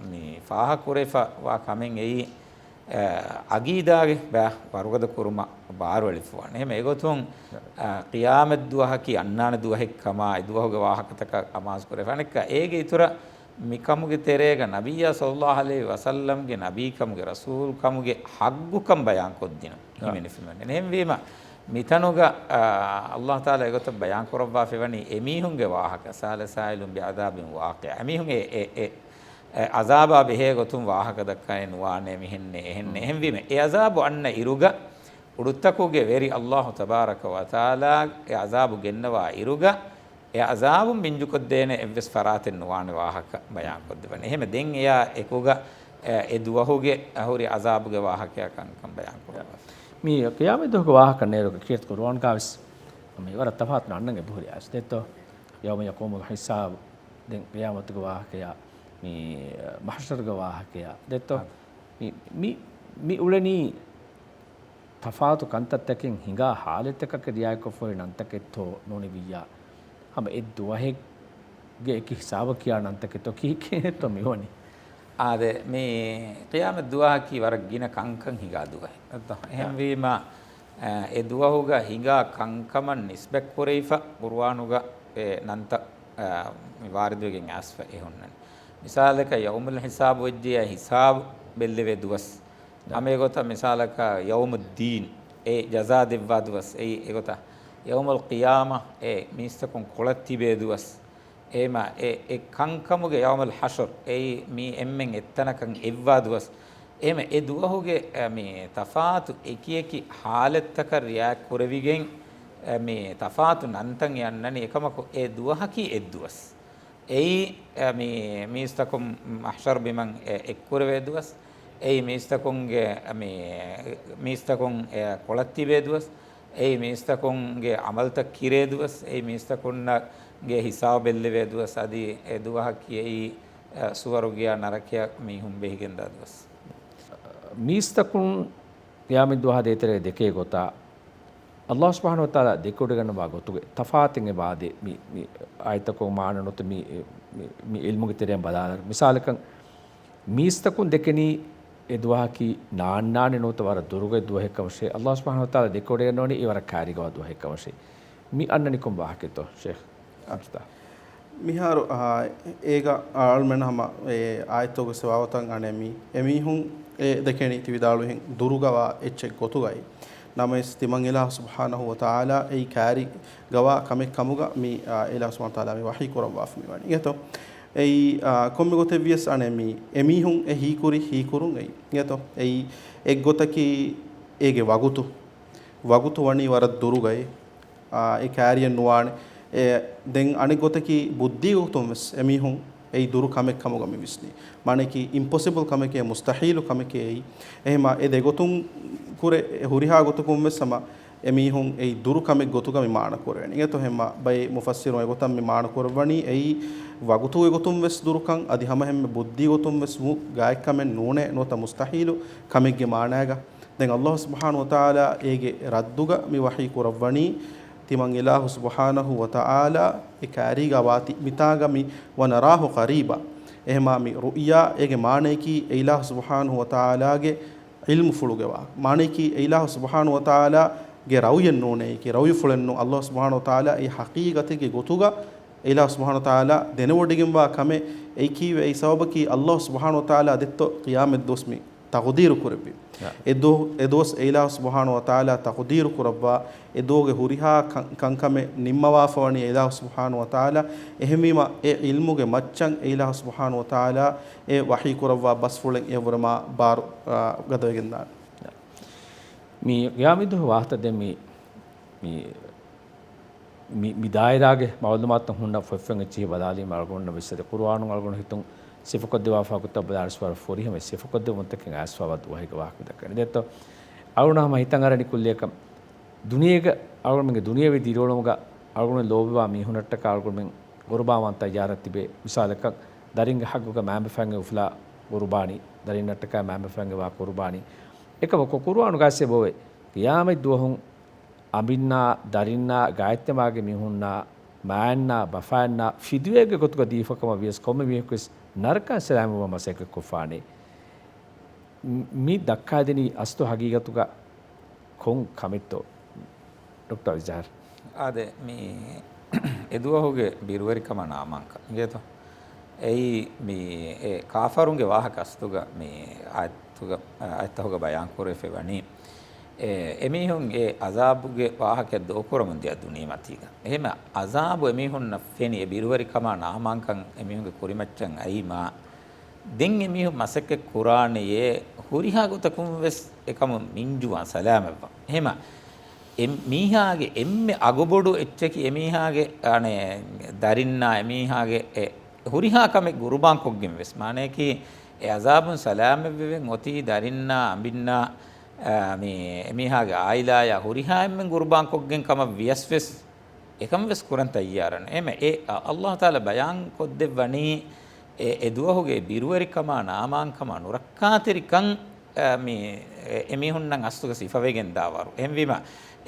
މި ފާހަގަކުރެފަ ވާ ކަމެއް އެއީ، އަ، އަގީދާގެ ބައި ވަރުގަދަ ކުރުމަށް ބާރުއެޅިފަވާނެ. އެހެން އެގޮތުން، އަ، ޤިޔާމަތް ދުވަހަކީ އަންނާނެ ދުވަހެއް ކަމާ، އެ ދުވަހުގެ ވާހަކަތަކަށް އަމާޒުކުރެފަ. އަނެއްކާ އޭގެ އިތުރަށް މިކަމުގެ ތެރޭގަ ނަބިއްޔާ ޞައްލައްލާހު ޢަލައިހި ވަސައްލަމްގެ ނަބީކަމުގެ ރަސޫލްކަމުގެ ޙައްޤުކަން ބަޔާންކޮށްދިނުން އާ. ހިމެނިފައިވަނީ. އެހެންވީމަ، މިތަނުގަ، އާ، ﷲ ތަޢާލާ އެގޮތަށް ބަޔާންކުރައްވާފައިވަނީ އެމީހުންގެ ވާހަކަ، سأل سائل بعذاب واقع. އެމީހުން އެ، އެ، އެ، އެ ޢަޒާބާ ބެހޭ ގޮތުން ވާހަކަ ދައްކާނެ ނުވާނެ މިހެންނޭ، އެހެންނޭ. އެހެންވީމަ، އެ ޢަޒާބު އަންނަ އިރުގަ އުޑުތަކުގެ ވެރި ﷲ ތަބާރަކަ ވަތަޢާލާ އެ ޢަޒާބު ގެންނަވާ އިރުގަ، އެ ޢަޒާބުން ބިންޖުކޮށްދޭނެ އެއްވެސް ފަރާތެއް ނުވާނެ ވާހަކަ ބަޔާންކޮށްދެވަނީ. އެހެންމެ ދެން އެޔާ އެކުގަ، އެ، އެ ދުވަހުގެ ހުރި ޢަޒާބުގެ ވާހަކަޔާ ކަންކަން ބަޔާންކުރައްވާ. މި ޤިޔާމަތް ދުވަހުގެ ވާހަކަ ނޭރުގަ ކީރިތި ޤުރުއާންގަވެސް މި ވަރަށް ތަފާތު ނަންނަން އެބަހުރި އައިސް ދެއްތޯ؟ يوم يقوم الحساب، ދެން ޤިޔާމަތުގެ ވާހަކަޔާ، މި މަޙްޝަރުގެ ވާހަކަޔާ ދެއްތޯ؟ އާ. މި، މި، މި އުޅެނީ ތަފާތު ކަންތައްތަކެއް ހިނގާ ޙާލަތްތަކަކަށް ރިޢާޔަތްކޮށްފައި ނަންތަކެއްތޯ ނޫނީ ވިއްޔާ؟ ހަމަ އެއް ދުވަހެއްގެ އެކި ހިސާބަކީ އާ ނަންތަކެއްތޯ؟ ކީކޭތޯ މިވަނީ؟ އާދެ، މި ޤިޔާމަތް ދުވަހަކީ ވަރަށް ގިނަ ކަންކަން ހިނގާ ދުވަހެއް. އެހެންވީމަ، އެ ދުވަހުގަ ހިނގާ ކަންކަމަށް ނިސްބަތްކުރެވިފަ ޤުރުއާނުގަ އެ ނަންތައް، އަ، މި ވާރިދުވެގެން އައިސްފަ އެހުންނަނީ. މިސާލަކަށް ޔައުމުލް ޙިސާބު ވެއްޖެޔާ ހިސާބު ބެއްލެވޭ ދުވަސް. އާ. ހަމަ އެގޮތަށް މިސާލަކަށް ޔައުމުއްދީން، އެ ޖަޒާ ދެއްވާ ދުވަސް، އެއީ އެގޮތަށް ޔައުމުލް ޤިޔާމަ، އެ މީސްތަކުން ކޮޅަށް ތިބޭ ދުވަސް. އެހެމަ އެ، އެ ކަންކަމުގެ ޔައުމުލް ޙަޝްރު، އެއީ މީ އެންމެން އެއްތަނަކަށް އެއްވާ ދުވަސް. އެހެމަ އެ ދުވަހުގެ، އެ، މި ތަފާތު އެކިއެކި ޙާލަތްތަކަށް ރިޢާޔަތް ކުރެވިގެން، އެ، މި ތަފާތު ނަންތައް އަންނަނީ. އެކަމަކު އެ ދުވަހަކީ އެއްދުވަސް. އެއީ، އެ، މި މީސްތަކުން މަޙްޝަރު ބިމަށް އެ، އެއްކުރެވޭ ދުވަސް. އެއީ މީސްތަކުންގެ، އެ، މި މީސްތަކުން އެ، ކޮޅަށް ތިބޭ ދުވަސް. އެއީ މީސްތަކުންގެ ޢަމަލުތައް ކިރޭ ދުވަސް. އެއީ މީސްތަކުންނަށް ގެ ހިސާބު ބެއްލެވޭ ދުވަސް. އަދި އެ ދުވަހަކީ އެއީ، އެ، ސުވަރުގެޔާ ނަރަކަޔަށް މީހުން ބެހިގެންދާ ދުވަސް. މީސްތަކުން ޤިޔާމަތް ދުވަހާ ދޭތެރޭ ދެކޭ ގޮތާ، ﷲ ސުބްޙާނަހޫ ވަތަޢާލާ ދެކެވޮޑިގަންނަވާ ގޮތުގެ ތަފާތެއް އެބައާދޭ. މި، މި އާޔަތްތަކުގެ މާނަ ނުވަތަ މި، މި، މި ޢިލްމުގެ ތެރެއިން ބަލާލަން. މިސާލަކަށް، މީސްތަކުން ދެކެނީ އެ ދުވަހަކީ ނާންނާނެ ނުވަތަ ވަރަށް ދުރުގައި ދުވަހެއް ކަމަށޭ. ﷲ ސުބްޙާނަހޫ ވަތަޢާލާ ދެކެވޮޑިގަންނަވަނީ އެ ވަރަށް ކައިރީގަވާ ދުވަހެއް ކަމަށޭ. މި އަންނަނީ ކޮން ވާހަކައެއްތޯ، ޝޭޚް އަބްދުﷲ؟ މިހާރު، އާ، އޭގަ އަޅުމެން ހަމަ އެ އާޔަތްތަކުގެ ސިފަވާ ގޮތަށް އަންނަ މި އެމީހުން އެ ދެކެނީ ތި ވިދާޅުވިހެން ދުރުގަވާ އެއްޗެއް ގޮތުގައި. ނަމަވެސް ތިމަން އިލާހު ސުބްޙާނަހޫ ވަތަޢާލާ އެއީ ކައިރިގަވާ ކަމެއް ކަމުގަ މި، އާ، އިލާހު ސުބްޙާނަހޫ ވަތަޢާލާ މި ވަޙީ ކުރައްވާފަ މިވަނީ. އިނގޭތޯ؟ އެއީ، އާ، ކޮންމެ ގޮތެއް ވިޔަސް އަނެއް މި އެމީހުން އެ ހީކުރި ހީކުރުން އެއީ. އިނގޭތޯ؟ އެއީ އެއްގޮތަކީ އޭގެ ވަގުތު، ވަގުތު ވަނީ ވަރަށް ދުރުގައި. އާ، އެ ކައިރިއެއް ނުވާނެ. އެ، ދެން އަނެއް ގޮތަކީ ބުއްދީ ގޮތުން ވެސް އެމީހުން އެއީ ދުރު ކަމެއް ކަމުގަ މި ވިސްނީ. މާނައަކީ އިމްޕޮސިބަލް ކަމެކޭ، މުސްތަޙީލު ކަމެކޭ އެއީ. އެހެމަ އެ ދެގޮތުން ކުރެ، އެ ހުރިހާ ގޮތަކުން ވެސް ހަމަ އެމީހުން އެއީ ދުރު ކަމެއް ގޮތުގަ މި މާނަ ކުރެވެނީ. އިނގޭތޯ؟ ހަމަ ބައެއް މުފައްސިރުން އެގޮތަށް މި މާނަ ކުރައްވަނީ އެއީ ވަގުތުގެ ގޮތުން ވެސް ދުރުކަން، އަދި ހަމަ އެންމެ ބުއްދީ ގޮތުން ވެސް ވު ގާތްކަމެއް ނޫނޭ ނުވަތަ މުސްތަޙީލު ކަމެއްގެ މާނައިގަ. ދެން ﷲ ސުބްޙާނަހޫ ވަތަޢާލާ އޭގެ ރައްދުގަ މި ވަޙީ ކުރައްވަނީ، ތިމަން އިލާހު ސުބްޙާނަހޫ ވަތަޢާލާ އެ ކައިރީގަ ވާތީ މިތާގަ މި ވަނަރާހު ޤަރީބާ. އެހެމާ މި ރުއްޔާ އޭގެ މާނަޔަކީ އެ އިލާހު ސުބްޙާނަހޫ ވަތަޢާލާގެ ޢިލްމުފުޅުގެ ވާ. މާނަޔަކީ އެ އިލާހު ސުބްޙާނަހޫ ވަތަޢާލާގެ ރައުޔެއް ނޫނޭ. އެއީކީ ރައުޔުފުޅެއް ނޫން. ﷲ ސުބްޙާނަހޫ ވަތަޢާލާ އެ ޙަޤީޤަތެއްގެ ގޮތުގަ އެ އިލާހު ސުބްޙާނަހޫ ވަތަޢާލާ ދެނެވޮޑިގެންވާ ކަމެއް. އެއީކީވެ އެއީ ސަބަބަކީ ﷲ ސުބްޙާނަހޫ ވަތަޢާލާ ދެއްތޯ ޤިޔާމަތް ދުވަސް މި ތަޤުދީރު ކުރެއްވި. އެ ދު-، އެ ދުވަސް އެ އިލާހު ސުބްޙާނަހޫ ވަތަޢާލާ ތަޤުދީރު ކުރައްވާ، އެ ދުވަހުގެ ހުރިހާ ކަން-، ކަންކަމެއް ނިންމަވާފަވަނީ އެ އިލާހު ސުބްޙާނަހޫ ވަތަޢާލާ. އެހެންވީމަ، އެ ޢިލްމުގެ މައްޗަށް އެ އިލާހު ސުބްޙާނަހޫ ވަތަޢާލާ އެ ވަޙީ ކުރައްވާ ބަސްފުޅެއް އެއަށްވުރެ މާ ބާރު، އާ، ގަދަވެގެންދާނެ. މި ޤިޔާމަތްދުވަހު ވާހަކަ ދެން މި، މި މި، މި ދާއިރާގެ މަޢުލޫމާތުތައް ހުންނަ ފޮތްފޮތް އެއްޗިހި ބަލާލީމަ އަޅުގަނޑު ވިސްނަދޭ ޤުރުއާނުން އަޅުގަނޑު ހިތުން ސިފަކޮށްދެއްވާފަ ގޮތަށް ބަލާނަސް ވަރަށް ފުރިހަމަ ސިފަކޮށްދެއްވުންތަކެއް އައިސްފަވާ ދުވަހެއްގެ ވާހަކަ ދައްކަނީ. ދެއްތޯ؟ އަޅުގަނޑު ހަމަ ހިތަށް އަރަނީ ކުއްލިއަކަށް ދުނިޔޭގަ އަޅުގަނޑުމެންގެ ދުނިޔެވީ ދިރިއުޅުމުގަ އަޅުގަނޑު ލޯބިވާ މީހުންނަށްޓަކާ އަޅުގަނޑުމެން ޤުރުބާން ވާން ތައްޔާރަށް ތިބޭ. މިސާލަކަށް ދަރިންގެ ޙައްޤުގަ މައިންބަފައިންގެ އުފުލާ ޤުރުބާނީ، ދަރިންނަށްޓަކާ މައިންބަފައިންގެ ވާ ޤުރުބާނީ. އެކަމަކު ޤުރުއާނުގައި އެބައޮވޭ ޤިޔާމަތް ދުވަހުން އަނބިންނާ، ދަރިންނާ، ގާތްތެމާގެ މީހުންނާ މާތްނާ ބަފާތްނާ ފިދުވޭގެ ގޮތުގަ ދީފަ ކަމަށް ވިޔަސް ކޮންމެ މީހަކުވެސް ނަރަކައިން ސަލާމަތްވުމަށް މަސައްކަތް ކޮށްފާނެ. މި ދައްކާދިނީ އަސްލު ހަގީގަތުގަ ކޮން ކަމެއްތޯ، ޑޮކްޓަރ އިޒްހާރް؟ އާދެ، މި އެދުވަހުގެ ބިރުވެރިކަމާ ނާމާންކަން އިނގޭތޯ؟ އެއީ މި އެ ކާފަރުންގެ ވާހަކަ އަސްލުގަ މި އާޔަތުގަ، އާޔަތްތަކުގަ ބަޔާން ކުރެވިފައި ވަނީ، އެ، އެމީހުން އެ އަޒާބުގެ ވާހަކަ ދޯކުރަމުން ދިޔަ ދުނިޔެމަތީގަ. އެހެން އަޒާބު އެމީހުންނަށް ފެނި އެ ބިރުވެރިކަމާ ނާމާންކަން އެމީހުންގެ ކުރިމައްޗަށް އައީމާ، ދެން އެމީހުން މަސައްކަތް ކުރާނެޔޭ ހުރިހާ ގޮތަކުން ވެސް އެކަމުން މިންޖުވާން ސަލާމަތްވާން. އެހެމަ އެ މީހާގެ އެންމެ އަގުބޮޑު އެއްޗަކީ އެމީހާގެ، އަނެ، ދަރިންނާ އެމީހާގެ އެ ހުރިހާ ކަމެއް ގުރުބާން ކޮށްގެން ވެސް، މާނަޔަކީ އެ އަޒާބުން ސަލާމަތްވެވެން އޮތީ ދަރިންނާ އަނބިންނާ، އަ، މި އެމީހާގެ އާއިލާޔާ ހުރިހާ އެންމެން ގުރުބާން ކޮށްގެން ކަމަށް ވިޔަސް ވެސް، އެކަން ވެސް ކުރަން ތައްޔާރަން. އެހެމަ އެ އަ-، ﷲ ތަޢާލާ ބަޔާން ކޮށްދެއްވަނީ އެ، އެ ދުވަހުގެ ބިރުވެރިކަމާ ނާމާންކަމާ ނުރައްކާތެރިކަން، އަ، މި އެ، އެމީހުންނަށް އަސްލުގަ ސިފަވެގެން ދާވަރު. އެހެންވީމަ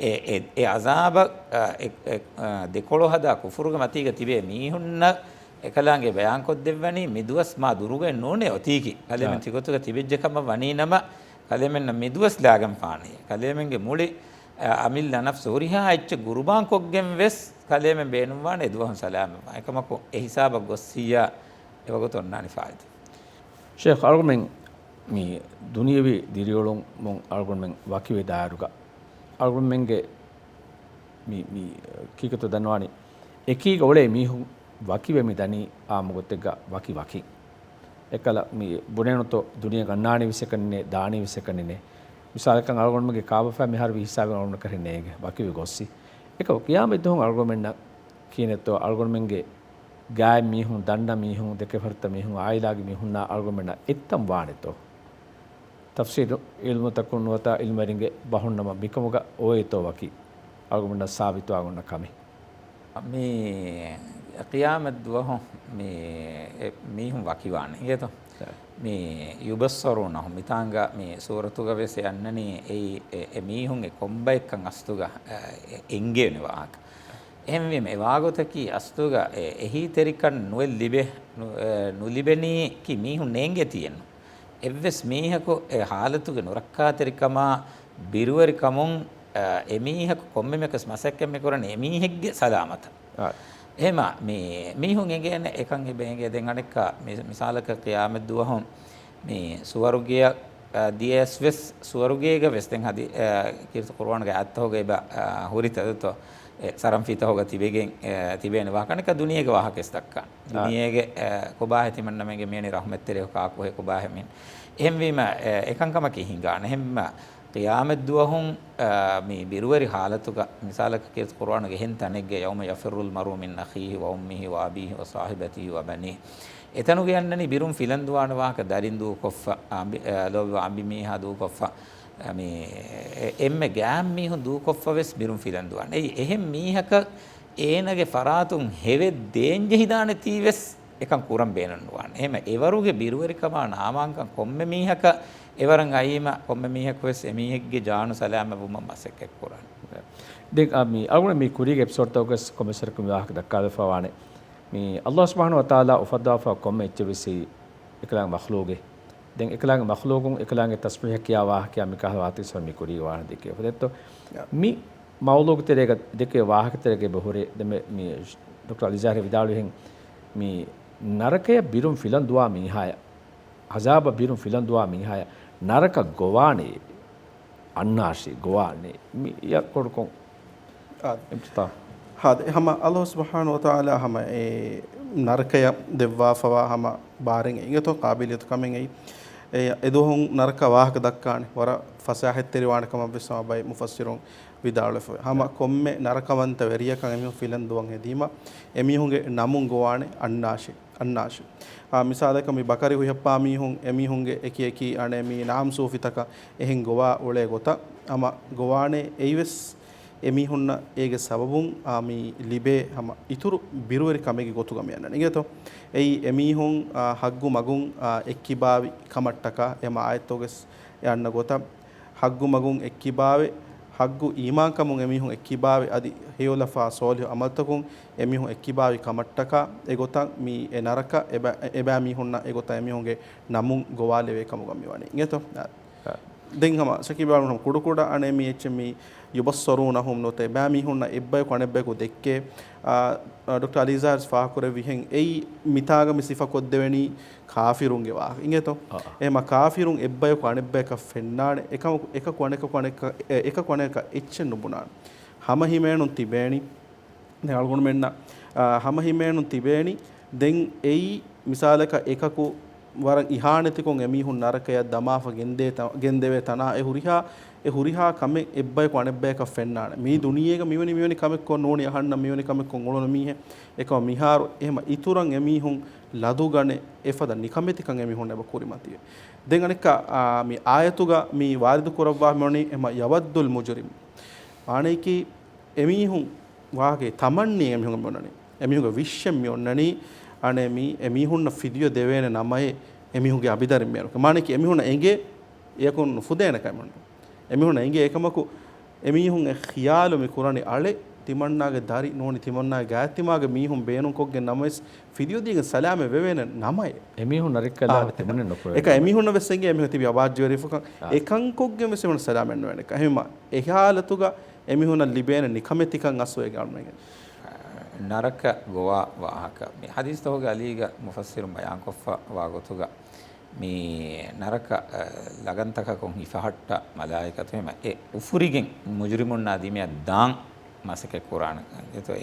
އެ، އެ، އެ އަޒާބަށް، އަ، އެ، އެ، އަ، ދެކޮޅު ހަދާ ކުފުރުގެ މަތީގަ ތިބޭ މީހުންނަށް އެކަލާނގެ ބަޔާން ކޮށްދެއްވަނީ މި ދުވަސް މާ ދުރުގައެއް ނޫނޭ އޮތީކީ. ކަލޭމެން ތިގޮތުގަ ތިބެއްޖެ ކަމަށް ވަނީ ނަމަ، ކަލޭމެންނަށް މި ދުވަސް ލާގަން ފާނީ. ކަލޭމެންގެ މުޅި، އަ، އަމިއްލަ ނަފްސު ހުރިހާ އެއްޗެއް ގުރުބާން ކޮށްގެން ވެސް ކަލޭމެން ބޭނުންވާނެ އެ ދުވަހުން ސަލާމަތްވާން. އެކަމަކު އެ ހިސާބަށް ގޮއްސިއްޔާ އެވަގުތު އޮންނާނެ ފާއިތު. ޝޭޚް، އަޅުގަނޑުމެން މި ދުނިޔެވީ ދިރިއުޅުމުން އަޅުގަނޑުމެން ވަކިވެ ދާއިރުގަ އަޅުގަނޑުމެންގެ މި، މި ކީކޭތޯ ދަންނަވާނީ، އެކީގަ އުޅޭ މީހުން ވަކިވެ މި ދަނީ އާއްމު ގޮތެއްގަ ވަކި ވަކިން. އެކަލަ މި ބުނޭނުތޯ ދުނިޔެ ގަންނާނީ ވެސް އެކަނިނޭ، ދާނީ ވެސް އެކަނިނޭ. މިސާލަކަށް އަޅުގަނޑުމެންގެ ކާބަފައި މިހާރު ވީ ހިސާބެއް އަޅުގަނޑު ކަށިނޭގެ ވަކިވެ ގޮއްސި. އެކަމަކު ޤިޔާމަތް ދުވަހުން އަޅުގަނޑުމެންނަށް ކިހިނެއްތޯ އަޅުގަނޑުމެންގެ ގާތް މީހުން، ދަންނަ މީހުން، ދެކެފަރިތަ މީހުން، އާއިލާގެ މީހުންނާ އަޅުގަނޑުމެންނަށް އެއްތަން ވާނެތޯ؟ ތަފްސީލު ޢިލްމުތަކުން ނުވަތަ ޢިލްމުވެރިންގެ ބަހުންނަމަ މިކަމުގަ އޮވޭތޯ ވަކި އަޅުގަނޑަށް ސާބިތުވާ އޮންނަ ކަމެއް؟ މި ޤިޔާމަތް ދުވަހު މި އެ މީހުން ވަކިވާނެ އިނގޭތޯ؟ މި ޔުބައްޞަރޫނަހުމް މިތާނގަ މި ސޫރަތުގަ ވެސް އެ އަންނަނީ އެއީ އެ، އެ މީހުން އެ ކޮންބައެއްކަން އަސްލުގަ، އެ، އެނގޭނެ ވާހަކަ. އެހެންވީމަ އެ ވާގޮތަކީ އަސްލުގަ އެ، އެހީތެރިކަން ނުއެއް ލިބެ، ނު-، އެ، ނުލިބެނީކީ މީހުން ނޭނގޭތީއެއްނު. އެއްވެސް މީހަކު އެ ހާލަތުގެ ނުރައްކާތެރިކަމާ، ބިރުވެރިކަމުން، އަ، އެމީހަކު ކޮންމެ މީހަކަސް މަސައްކަތް މިކުރަނީ އެމީހެއްގެ ސަލާމަތަށް. އާ. އެހެމަ މި މީހުން އެނގޭނެ އެކަން އެބަ އެނގޭ. ދެން އަނެއްކާ މި-، މިސާލަކަށް ޤިޔާމަތް ދުވަހުން މި ސުވަރުގެއަށް، އަ، ދިޔަސް ވެސް ސުވަރުގޭގަ ވެސް ދެން ހަދީ-، އަ، ކީރިތި ޤުރުއާނުގެ އާޔަތްތަކުގަ އެބަ، އަ، ހުރިތަ ދޯ؟ އެ ސަރަންފިތަކުގަ ތިބެގެން، އެ، ތިބޭނެ ވާހަކަ އަނެއްކާ ދުނިޔޭގެ ވާހަކަ ވެސް ދައްކާނެ. އާ. ދުނިޔޭގެ، އެ، ކޮބާހޭ ތިމަންނަމެންގެ މިޔަނި ރަޙުމަތްތެރިޔަކު ކާކުހޭ ކޮބާހޭ މިން. އެހެންވީމަ، އެ، އެކަންކަމަކީ ހިނގާނެ. އެހެންވީމަ، ޤިޔާމަތް ދުވަހުން، އާ، މި ބިރުވެރި ހާލަތުގަ، މިސާލަކަށް ކީރިތި ޤުރުއާނުގެ އެހެން ތަނެއްގަ، يَوْمَ يَفِرُّ الْمَرْءُ مِنْ أَخِيهِ وَأُمِّهِ وَأَبِيهِ وَصَاحِبَتِهِ وَبَنِيهِ. އެތަނުގެ އަންނަނީ ބިރުން ފިލަން ދުވާނެ ވާހަކަ، ދަރިން ދޫކޮށްފަ، އާ، ބި-، އާ، ލޯބިވާ އަނބިމީހާ ދޫކޮށްފަ، އާ، މި އެ-، އެންމެ ގާތް މީހުން ދޫކޮށްފަ ވެސް ބިރުން ފިލަން ދުވާނެ. އެއީ އެހެން މީހަކަށް އޭނަގެ ފަރާތުން ހެވެއްދޭން ޖެހިދާނެތީ ވެސް އެކަން ކުރަން ބޭނުން ނުވާނެ. އެހެމަ އެވަރުގެ ބިރުވެރިކަމާ ނާމާންކަން ކޮންމެ މީހަކަށް އެވަރަށް އައީމަ، ކޮންމެ މީހަކު ވެސް އެމީހެއްގެ ޖާނު ސަލާމަތްވުމަށް މަސައްކަތް ކުރާނެ. ދެން، އާ، މި އަޅުގަނޑު މި ކުރީގެ އެޕިސޯޑްތަކުގަސް ކޮންމެސް ވަރަކަށް މި ވާހަކަ ދައްކާލަފަ ވާނެ. މި ﷲ ސުބްޙާނަހޫ ވަތަޢާލާ އުފައްދާފަ ކޮންމެ އެއްޗެއް ވެސް އެކަލާނގެ މަޚްލޫގެއް. ދެން އެކަލާނގެ މަޚްލޫގުން އެކަލާނގެ ތަސްބީޙަ ކިޔާ ވާހަކަޔާ މިކަހަލަ ވާހަކަ ވެސް މި ކުރީ ވާހަކަ ދެކެވިފަ ދެއްތޯ. ޔާ. މި މައުޟޫގެ ތެރޭގަ ދެކޭ ވާހަކަ ތެރޭގަ އެބަ ހުރޭ ދެން މި، މި ޑޮކްޓަރ އަލީޒާހިރު ވިދާޅުވިހެން މި ނަރަކަޔަށް ބިރުން ފިލަން ދުވާ މީހާޔަށް، ޢަޒާބަށް ބިރުން ފިލަން ދުވާ މީހާޔަށް ނަރަކަ ގޮވާނެ، އަންނާށި ގޮވާނެ. މި އެއަށް ކޮޅުކޮން އާދެ. އިމްތިތާ. ހާދެ، ހަމަ ﷲ ސުބްޙާނަހޫ ވަތަޢާލާ ހަމަ އެ ނަރަކަޔަށް ދެއްވާފަވާ ހަމަ ބާރެއް އިނގޭތޯ، ޤާބިލިއްޔަތު ކަމެއް އެއީ. އެ، އެދުވަހުން ނަރަކަ ވާހަކަ ދައްކާނެ، ވަރަށް ފަސޭހަތްތެރިވާނެ ކަމަށް ވެސް ހަމަ ބައެއް މުފައްސިރުން ވިދާޅުވެފަ. ހަމަ ކޮންމެ ނަރަކަވަންތަ ވެރިޔަކަށް އެމީހުން ފިލަން ދުވަން ހެދީމަ، އެމީހުންގެ ނަމުން ގޮވާނެ އަންނާށި، އަންނާށި. އާ، މިސާލަކަށް މި ބަކަރި ހުށައްޕާ މީހުން، އެމީހުންގެ އެކި އެކި އަނެއް މި ނާމް ސޫފިތަކަށް އެހެން ގޮވާ އުޅޭ ގޮތަށް، ހަމަ ގޮވާނެ އެއީވެސް އެމީހުންނަށް އޭގެ ސަބަބުން، އާ، މި ލިބޭ ހަމަ އިތުރު ބިރުވެރި ކަމެއްގެ ގޮތުގަ މި އަންނަނީ. އިނގޭތޯ؟ އެއީ އެމީހުން، އާ، ހައްގު މަގުން، އާ، އެއްކިބާވި ކަމަށްޓަކާ އެ މާ އާޔަތުގަސް އެ އަންނަ ގޮތަށް، ހައްގު މަގުން އެއްކިބާވެ، ޙައްޤު އީމާންކަމުން އެމީހުން އެއްކިބާވި އަދި ހެޔޮލަފާ ޞާލިޙު ޢަމަލުތަކުން އެމީހުން އެއްކިބާވި ކަމަށްޓަކާ އެގޮތަށް މި އެ ނަރަކަ އެބަ-، އެބައިމީހުންނަށް އެގޮތަށް އެމީހުންގެ ނަމުން ގޮވާލެވޭ ކަމުގަ މިވަނީ. އިނގޭތޯ؟ ދެން ހަމަ ޝަކީބާ ހަމަ ކުޑަކުޑަ އަނެއް މި އެއްޗެއް މި ޔުބައްޞަރޫނަހުމް ނުވަތަ އެބައިމީހުންނަށް އެއްބަޔަކު އަނެއްބަޔަކު ދެއްކޭ، އާ، އާ، ޑޮކްޓަރ އަލީޒާރް ފާހަގަކުރެއްވިހެން އެއީ މިތާގަ މި ސިފަކޮށްދެވެނީ ކާފިރުންގެ ވާހަކަ. އިނގޭތޯ؟ އާ. އެހެމަ ކާފިރުން އެއްބަޔަކު އަނެއްބަޔަކަށް ފެންނާނެ. އެކަމަކު އެކަކު އަނެކަކު އަނެކަ-، އެ-، އެކަކު އަނެކަކަށް އެއްޗެއް ނުބުނާނެ. ހަމަހިމޭނުން ތިބޭނީ. ދެން އަޅުގަނޑުމެންނަށް، އާ، ހަމަހިމޭނުން ތިބޭނީ. ދެން އެއީ މިސާލަކަށް އެކަކު ވަރަށް އިހާނެތިކޮށް އެމީހުން ނަރަކަޔަށް ދަމާފަ ގެންދޭ ތަ-، ގެންދެވޭ ތަނާ އެ ހުރިހާ، އެ ހުރިހާ ކަމެއް އެއްބަޔަކު އަނެއްބަޔަކަށް ފެންނާނެ. މީ ދުނިޔޭގަ މިވެނި، މިވެނި ކަމެއްކޮށް ނޫނީ އަހަންނަށް މިވެނި ކަމެއްކޮށް އުޅުނު މީހެއް. އެކަމަ މިހާރު އެހެމަ އިތުރަށް އެމީހުން ލަދުގަނެ އެފަދަ ނިކަމެތިކަން އެމީހުން އެބަ ކުރިމަތިވެ. ދެން އަނެއްކާ، އާ، މި އާޔަތުގަ މި ވާރިދު ކުރައްވާ މިވަނީ އެހެމަ ޔަވައްދުލް މުޖުރިމު. މާނަޔަކީ އެމީހުން ވާހަކައި ތަމަންނީ އެމީހުން މި އޮންނަނީ. އެމީހުންގެ ވިޝްއެއް މި އޮންނަނީ، އަނެއް މި އެމީހުންނަށް ފިދިޔަ ދެވޭނެ ނަމައެއް އެމީހުންގެ އަބިދަރިން މި އެރުކެ. މާނައަކީ އެމީހުންނަށް އެނގޭ އެޔަކުން ނުފުދޭނެ ކަމެއް އެމީހުންނަށް އެނގޭ. އެކަމަކު އެމީހުން އެ ޚިޔާލު މި ކުރަނީ އަޅެ ތިމަންނާގެ ދަރި ނޫނީ ތިމަންނާގެ ގާތްތިމާގެ މީހުން ބޭނުންކޮށްގެން ނަމަވެސް ފިދިޔަ ދީގެން ސަލާމަތް ވެވޭނެ ނަމައެއް. އެމީހުން ނަރެއްކަލާ އާ، ތިމަންނެއް ނުކުރޭ. އެކަ އެމީހުންނަށް ވެސް އެނގޭ އެމީހުން ތިބި އަބާއްޖަވެރިފުކަން. އާ. އެކަންކޮށްގެން ވެސް އެމީހުން ސަލާމަތް ނުވޭނެ. އެހެންމަ އެ ހާލަތުގަ އެމީހުންނަށް ލިބޭނެ ނިކަމެތިކަން އަސްލު އޭގެ އަޅުމެންގެ. ނަރަކަ ގޮވާ ވާހަކަ. މި ޙަދީޘްތަކުގެ އަލީގަ މުފައްސިރުން ބަޔާންކޮށްފަ ވާ ގޮތުގަ، މި ނަރަކަ، އަ، ލަގަންތަކަކުން ހިފަހައްޓާ މަލާއިކަތު ހަމަ އެ އުފުރިގެން މުޖުރިމުންނާ ދިމަޔަށް ދާން މަސައްކަތް ކުރާނެ.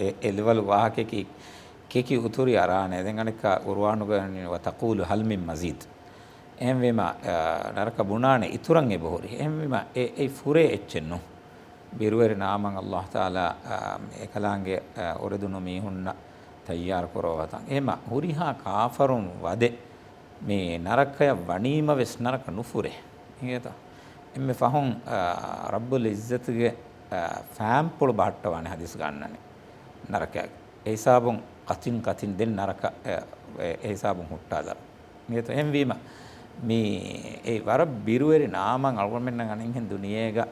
އެ، އެ ލެވަލު ވާހަކައަކީ ކެކި އުތުރި އަރާނެ. ދެން އަނެއްކާ ޤުރުއާނުގަ، "وتقول هل من مزيد؟" އެހެންވީމަ، އަ، ނަރަކަ ބުނާނެ އިތުރަށް އެބަހުރި. އެހެންވީމަ، އެ، އެ ފުރޭ އެއްޗެއް ނޫން. ބިރުވެރި ނާމަން ﷲ ތަޢާލާ، އަ، އެކަލާނގެ، އަ، އުރެދުނު މީހުންނަށް ތައްޔާރު ކުރައްވާތަން. އެހެމަ ހުރިހާ ކާފަރުން ވަދެ މި ނަރަކަޔަށް ވަނީމަ ވެސް ނަރަކަ ނުފުރޭ. އިނގޭތޯ؟ އެންމެ ފަހުން، އަ، ރައްބުލް ޢިއްޒަތުގެ، އަ، ފާންޕުޅު ބަހައްޓަވާނެ ޙަދީޘްގަ އަންނަނީ. ނަރަކައިގެ. އެ ހިސާބުން ޤަތިން ޤަތިން ދެން ނަރަކަ، އެ، އެ ހިސާބުން ހުއްޓާލަރު. އިނގޭތޯ؟ އެހެންވީމަ، މި އެ ވަރަށް ބިރުވެރި ނާމަން އަޅުގަނޑުމެންނަށް އަނެއްހެން ދުނިޔޭގަ،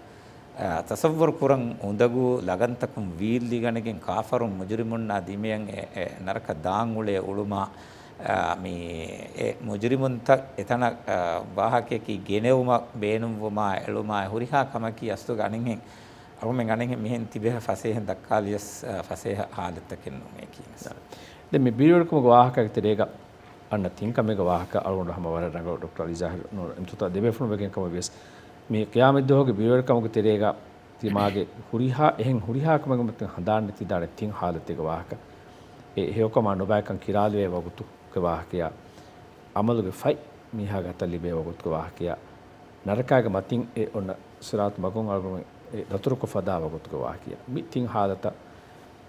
އަ، ތަޞައްވަރު ކުރަން އުނދަގޫ ލަގަންތަކުން ވީއްލިގަނެގެން ކާފަރުން މުޖުރިމުންނާ ދިމަޔަށް އެ، އެ ނަރަކަ ދާން އުޅޭ އުޅުމާ، އަ، މި އެ މުޖުރިމުންތައް އެތަނަށް، އަ، ވާހަކައަކީ ގެނެވުމަށް ބޭނުންވުމާ އެޅުމާ ހުރިހާ ކަމަކީ އަސްލުގަ އަނެއްހެން އަޅުމެން އަނެއްހެން މިހެން ތިބޭ ފަސޭހަ ދައްކާލިޔަސް، އަ، ފަސޭހަ ހާލަތްތަކެއް ނޫނޭ ކީނަސް. ދެން މި ބިރުވެރިކަމުގެ ވާހަކައިގެ ތެރޭގަ އަންނަ ތިން ކަމެއްގެ ވާހަކަ އަޅުގަނޑު ހަމަ ވަރަށް ރަނގަޅު ޑޮކްޓަރ އަލީ ޒާހިރު ނޫރު އިމްތިތާ ދެބޭފުޅުން ވެގެން ކަމަށް ވިޔަސް، މި ޤިޔާމަތްދުވަހުގެ ބިރުވެރިކަމުގެ ތެރޭގަ ތިމާގެ ހުރިހާ، އެހެން ހުރިހާ ކަމެއްގެ މަތިން ހަނދާން ނެތިދާނެ ތިން ޙާލަތެއްގެ ވާހަކަ. އެ ހެޔޮކަމާ ނުބައިކަން ކިރާލެވޭ ވަގުތުގެ ވާހަކަޔާ، ޢަމަލުގެ ފަތް މީހާގެ އަތަށް ލިބޭ ވަގުތުގެ ވާހަކަޔާ، ނަރަކާގެ މަތިން އެ އޮންނަ ޞިރާޠު މަގުން އަޅުގަނޑު އެ ދަތުރުކޮށް ފަދާ ވަގުތުގެ ވާހަކަޔާ، މި ތިން ޙާލަތަށް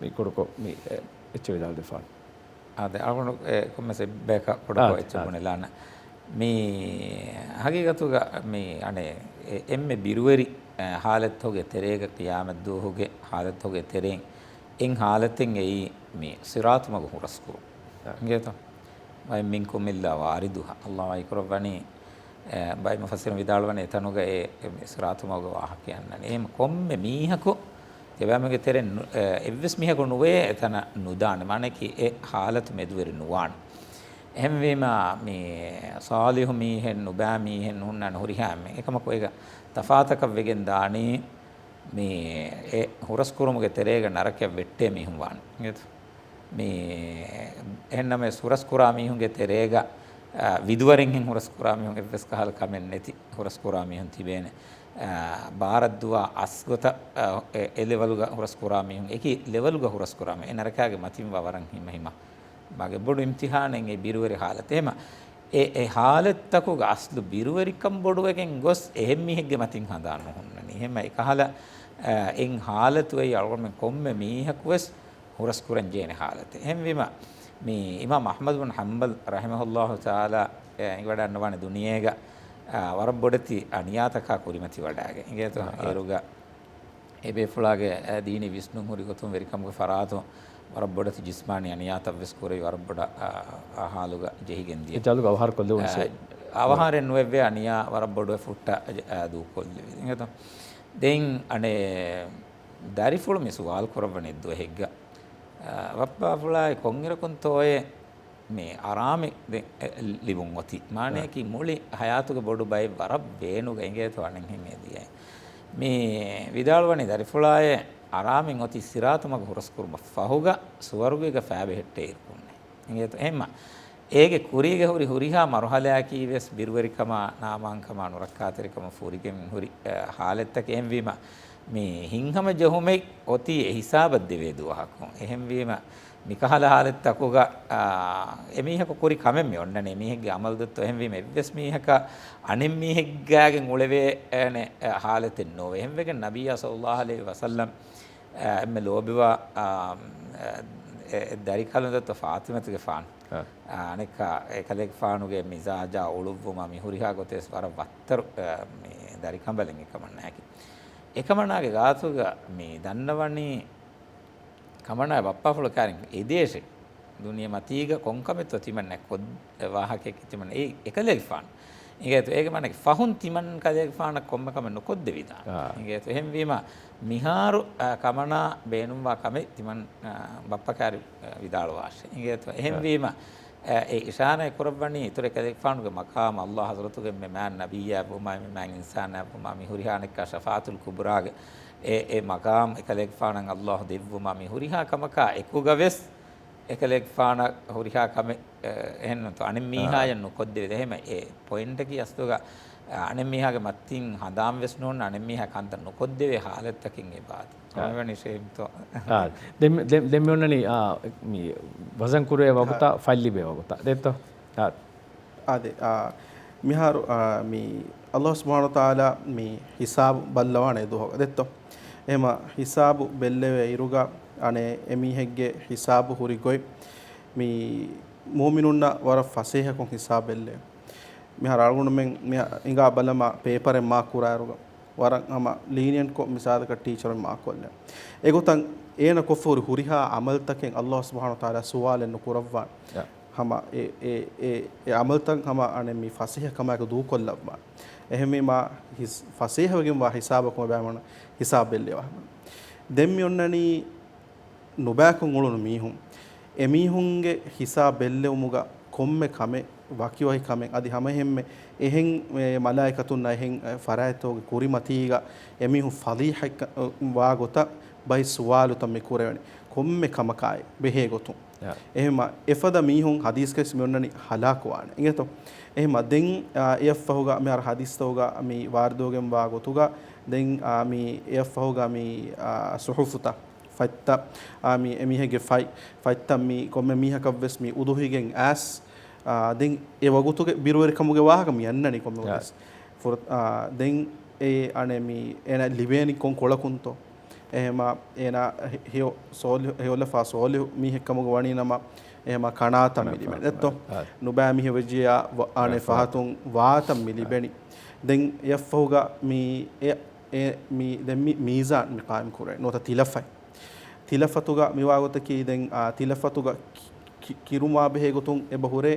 މި ކުޑަކޮށް މި އެ އެއްޗެއް ވިދާޅުވެފާނެ. އާދެ، އަޅުގަނޑު އެ ކޮންމެސް އެއްބަޔަކަށް ކުޑަކޮށް އާދެ، އެއްޗެއް އާދެ. ބުނެލާނަން. މި ހަގީގަތުގަ މި އަނެއް އެ އެންމެ ބިރުވެރި، އެ، ޙާލަތްތަކުގެ ތެރޭގަ، ޤިޔާމަތްދުވަހުގެ ޙާލަތްތަކުގެ ތެރެއިން އެއް ޙާލަތެއް އެއީ މި ޞިރާޠު މަގު ހުރަސްކުރުން. އާ. އިނގޭތޯ؟ "وإن منكم إلا واردها." ﷲ ވަޙީ ކުރައްވަނީ، އެ، ބައެއް މުފައްސިރުން ވިދާޅުވަނީ އެތަނުގަ އެ، އެ މި ޞިރާޠު މަގުގެ ވާހަކަ އަންނަނީ. އެހެން ކޮންމެ މީހަކު ތިޔަބައިމީހުންގެ ތެރެއިން ނު-، އެ، އެއްވެސް މީހަކު ނުވޭ އެތަނަށް ނުދާނެ. މާނައަކީ އެ ޙާލަތު މެދުވެރި ނުވާނެ. އެހެންވީމަ، މި ޞާލިޙު މީހެއް، ނުބައި މީހެއް ނުހުންނާނެ ހުރިހާ އެންމެ. އެކަމަކު އޭގަ ތަފާތަކަށް ވެގެން ދާނީ، މި އެ ހުރަސްކުރުމުގެ ތެރޭގަ ނަރަކަޔަށް ވެއްޓޭ މީހުން ވާނެ. އިނގޭތޯ؟ މި އެހެންނަމަވެސް ހުރަސްކުރާ މީހުންގެ ތެރޭގަ، އަ، ވިދުވަރެއްހެން ހުރަސްކުރާ މީހުން އެއްވެސް ކަހަލަ ކަމެއް ނެތި ހުރަސްކުރާ މީހުން ތިބޭނެ. އަ، ބާރަށްދުވާ އަސްގޮތަށް، އަ، އެ، އެ ލެވަލުގަ ހުރަސްކުރާ މީހުން، އެކި ލެވަލުގަ ހުރަސްކުރާ މީހުން، އެ ނަރަކާގެ މަތިން ވާ ވަރަށް ހިމަހިމާ. މާގެ ބޮޑު އިމްތިޙާނެއް އެ ބިރުވެރި ޙާލަތެއް. އެހެމަ އެ، އެ ޙާލަތްތަކުގަ އަސްލު ބިރުވެރިކަން ބޮޑުވެގެން ގޮސް އެހެން މީހެއްގެ މަތިން ހަނދާން ނުހުންނަނީ. އެހެމަ އެކަހަލަ، އެ، އެއް ޙާލަތު އެއީ އަޅުގަނޑުމެން ކޮންމެ މީހަކުވެސް ހުރަސްކުރަން ޖެހޭނެ ޙާލަތެއް. އެހެންވީމަ، މި އިމާމް އަޙްމަދު ބިން ޙަންބަލް ރަޙިމަހުﷲ ތަޢާލާ، އެ، އެނގިވަޑައިގަންނަވާނެ ދުނިޔޭގަ، އަ، ވަރަށް ބޮޑެތި އަނިޔާތަކާ ކުރިމަތިވަޑައިގެން. އިނގޭތޯ؟ އާ، އާ. އޭރުގަ އެބޭފުޅާގެ، އެ، ދީނީ ވިސްނުން ހުރި ގޮތުން ވެރިކަމުގެ ފަރާތުން ވަރަށް ބޮޑެތި ޖިސްމާނީ އަނިޔާތައްވެސް ކުރެވި ވަރަށް ބޮޑަށް، އަ، އަ، ޙާލުގަ ޖެހިގެން ދިޔަ. އެ ޖަލުގަ އަވަހާރަ ކޮށްލެވުނު އަ، އަވަހާރެއް ނުވެއްވޭ އަނިޔާ ވަރަށް ބޮޑުވެ ފުއްޓަ، އަ، ދޫކޮށްލެވި. އިނގޭތޯ؟ ދެން އަނެއް ދަރިފުޅު މި ސުވާލު ކުރައްވަނީ ދުވަހެއްގަ، އަ، ބައްޕާފުޅާއި ކޮންއިރަކުންތޯއޭ މި އަރާމެއް ދެ-، އެ، ލިބުން އޮތީ؟ މާނަޔަކީ މުޅި ޙަޔާތުގެ ބޮޑު ބައެއް ވަރަށް ވޭނުގަ އިނގޭތޯ އަނެއްހެން އެދިޔައި. މި ވިދާޅުވަނީ ދަރިފުޅާއޭ އަރާމެއް އޮތީ ސިރާތު މަގު ހުރަސްކުރުމަށް ފަހުގަ ސުވަރުގޭގަ ފައިބެހެއްޓޭ އިރުކުންނޭ. އިނގޭތޯ؟ އެހެންމަ އޭގެ ކުރީގަ ހުރި ހުރިހާ މަރުހަލާއަކީ ވެސް ބިރުވެރިކަމާ، ނާމާންކަމާ، ނުރައްކާތެރިކަމަށް ފުރިގެން ހުރި، އަ، ހާލަތްތަކެއް. އެހެންވީމަ، މި ހިތްހަމަ ޖެހުމެއް އޮތީ އެ ހިސާބަށް ދެވޭ ދުވަހަކުން. އެހެންވީމަ، މިކަހަލަ ހާލަތްތަކުގަ، އާ، އެމީހަކު ކުރި ކަމެއް މި އޮންނަނީ. އެމީހެއްގެ އަމަލު ދޮއްތޯ. އެހެންވީމަ، އެއްވެސް މީހަކަށް އަނެއް މީހެއްގާގެން އުޅެވޭ، އެ، އެ، ހާލަތެއް ނޯވޭ. އެހެންވެގެން ނަބިއްޔާ ޞައްލައްލާހު ޢަލައިހި ވަސައްލަމް އެންމެ ލޯބިވާ، އާ، އެ، އެ، ދަރިކަލުން ދޮއްތޯ ފާޠިމަތުގެފާނު. އާ. އާ، އަނެއްކާ އެކަލޭގެފާނުގެ މިޒާޖާ އުޅުއްވުމާ މި ހުރިހާ ގޮތެއް ވެސް ވަރަށް ވައްތަރު، އާ، މި ދަރިކަނބަލެއް އެކަމަންނާއެކީ. އެކަމަނާގެ ގާތުގަ މި ދަންނަވަނީ ކަމަނާ ބައްޕާފުޅު ކާރިން އެދޭށޭ. ދުނިޔެ މަތީގަ ކޮންކަމެއްތޯ ތިމަންނަ ކޮށް ވާހަކައެއް ތިމަން އެ އެކަލޭގެފާނު. އިނގޭތޯ އޭގެ މާނައަކީ ފަހުން ތިމަން ކަލޭގެފާނަށް ކޮންމެ ކަމެއް ނުކޮށްދެވިދާނެ. އާ. އިނގޭތޯ އެހެންވީމަ މިހާރު، އާ، ކަމަނާ ބޭނުންވާ ކަމެއް ތިމަން، އާ، ބައްޕަ ކާރި، އާ، ވިދާޅުވާށޭ. އިނގޭތޯ އެހެންވީމަ، އާ، އެ އިޝާރާތް ކުރައްވަނީ އިތުރު އެކަލޭގެފާނުގެ މަޤާމް ﷲ ޙަޟްރަތުގެ މި މާތް ނަބިއްޔާ ވުމާ، މި މާތް އިންސާނާ ވުމާ، މި ހުރިހާ އަނެއްކާ ޝަފާޢަތުލް ކުބްރާގެ އެ، އެ މަޤާމް އެކަލޭގެފާނަށް ﷲ ދެއްވުމާ، މި ހުރިހާ ކަމަކާ އެކުގަ ވެސް އެކަލޭގެފާނަށް ހުރިހާ ކަމެއް، އެ، އެހެންނުތޯ، އަނެއް އާ. މީހާޔަށް ނުކޮށްދެވޭ. އެހެމަ އެ ޕޮއިންޓަކީ އަސްލުގަ، އަ، އަނެއް މީހާގެ މައްތިން ހަނދާން ވެސް ނޯންނަ، އަނެއް މީހާ ކަންތައް ނުކޮށްދެވޭ ހާލަތްތަކެއް އެބާތި. އާ. ކޮންމެވެނި ޝޭމްތޯ؟ އާ. ދެން، ދެން، ދެން މި އޮންނަނީ، އާ، މި ވަޒަން ކުރޭ ވަގުތާ، އާ. ފަތް ލިބޭ ވަގުތާ. ދެއްތޯ؟ އާ. އާދެ، އާ، މިހާރު، އާ، މި ﷲ ސުބްޙާނަހޫ ވަތަޢާލާ މި ހިސާބު ބައްލަވާނެ ދުވަހު ދެއްތޯ؟ އެހެމަ ހިސާބު ބެއްލެވޭ އިރުގަ، އަނެއް އެމީހެއްގެ ހިސާބު ހުރި ގޮތް މި މުއުމިނުންނަށް ވަރަށް ފަސޭހަކޮށް ހިސާބު ބެއްލެވޭ. މިހާރު އަޅުގަނޑުމެން މި އިނގާ ބަލަމާ ޕޭޕަރެއް މާކް ކުރާއިރުގަ، ވަރަށް ހަމަ ލީނިއަންޓްކޮށް މިސާލަކަށް ޓީޗަރުން މާކް ކޮށްލޭ. އެގޮތަށް އޭނަ ކޮށްފަ ހުރި ހުރިހާ އަމަލުތަކެއް ﷲ ސުބްޙާނަހޫ ވަތަޢާލާ ސުވާލެއް ނުކުރައްވާނެ. ޔާ. ހަމަ އެ، އެ، އެ، އެ އަމަލުތައް ހަމަ އަނެއް މި ފަސޭހަ ކަމާއެކު ދޫކޮށްލައްވާނެ. އެހެންވީމާ ހިސް-، ފަސޭހަވެގެންވާ ހިސާބަކުން އެބައިމަން ހިސާބު ބެއްލެވާ ހަމަ. ދެން މި އޮންނަނީ ނުބައިކޮށް އުޅުނު މީހުން. އެމީހުންގެ ހިސާބު ބެއްލެވުމުގަ ކޮންމެ ކަމެއް ވަކިވަކި ކަމެއް އަދި ހަމައެހެންމެ އެހެން، އެ، މަލާއިކަތުންނާ އެހެން، އެ، ފަރާތްތަކުގެ ކުރިމަތީގަ އެމީހުން ފަޟީޙަތް ވާ ގޮތަށް ބައި ސުވާލުތައް މި ކުރެވެނީ. ކޮންމެ ކަމަކާއި ބެހޭ ގޮތުން. ޔާ. އެހެމަ އެފަދަ މީހުން ޙަދީޘްގައި މި އޮންނަނީ ހަލާކުވާނެ. އިނގޭތޯ؟ އެހެމަ ދެން، އާ، އެއަށްފަހުގަ މިހާރު ޙަދީޘްތަކުގަ މި ވާރިދުވެގެންވާ ގޮތުގަ ދެން، އާ، މި އެއަށްފަހުގަ މި، އާ، ޞުޙުފުތައް ފަތްތައް، އާ، މި އެމީހެއްގެ ފަތް، ފަތްތައް މި ކޮންމެ މީހަކަށްވެސް މި އުޟުޙިޔަތް އައިސް، އާ، ދެން އެ ވަގުތުގެ ބިރުވެރިކަމުގެ ވާހަކަ މި އަންނަނީ ކޮންމެ އާ. ވަގުތު. ފުރަތަ-، އާ، ދެން އެ އަނެއް މި އޭނަ ލިބޭނީ ކޮން ކޮޅަކުންތޯ؟ އެހެމަ އޭނަ ހެ-، ހެޔޮ ސޯލިހު، ހެޔޮލަފާ ސޯލިހު މީހެއްކަމުގަ ވަނީ ނަމަ، އެހެމަ ކަނާތައް މި ކަނާތަށް ލިބެނީ. އާ. ދެއްތޯ؟ އާ. ނުބައި މީހެއް ވެއްޖިއްޔާ ވަ-، އާ، އަނެއް ފަހަތުން ފަހަތުން ވާތައް މި އާ. ލިބެނީ. ދެން އެއަށްފަހުގަ މި އެ، އެ މި ދެން މި މީޒާން މި ޤާއިމް ކުރޭ. ނުވަތަ ތިލަފަތް. ތިލަފަތުގަ މިވާގޮތަކީ ދެން، އާ، ތިލަފަތުގަ ކި-، ކި-، ކިރުމާ ބެހޭ ގޮތުން އެބަ ހުރޭ،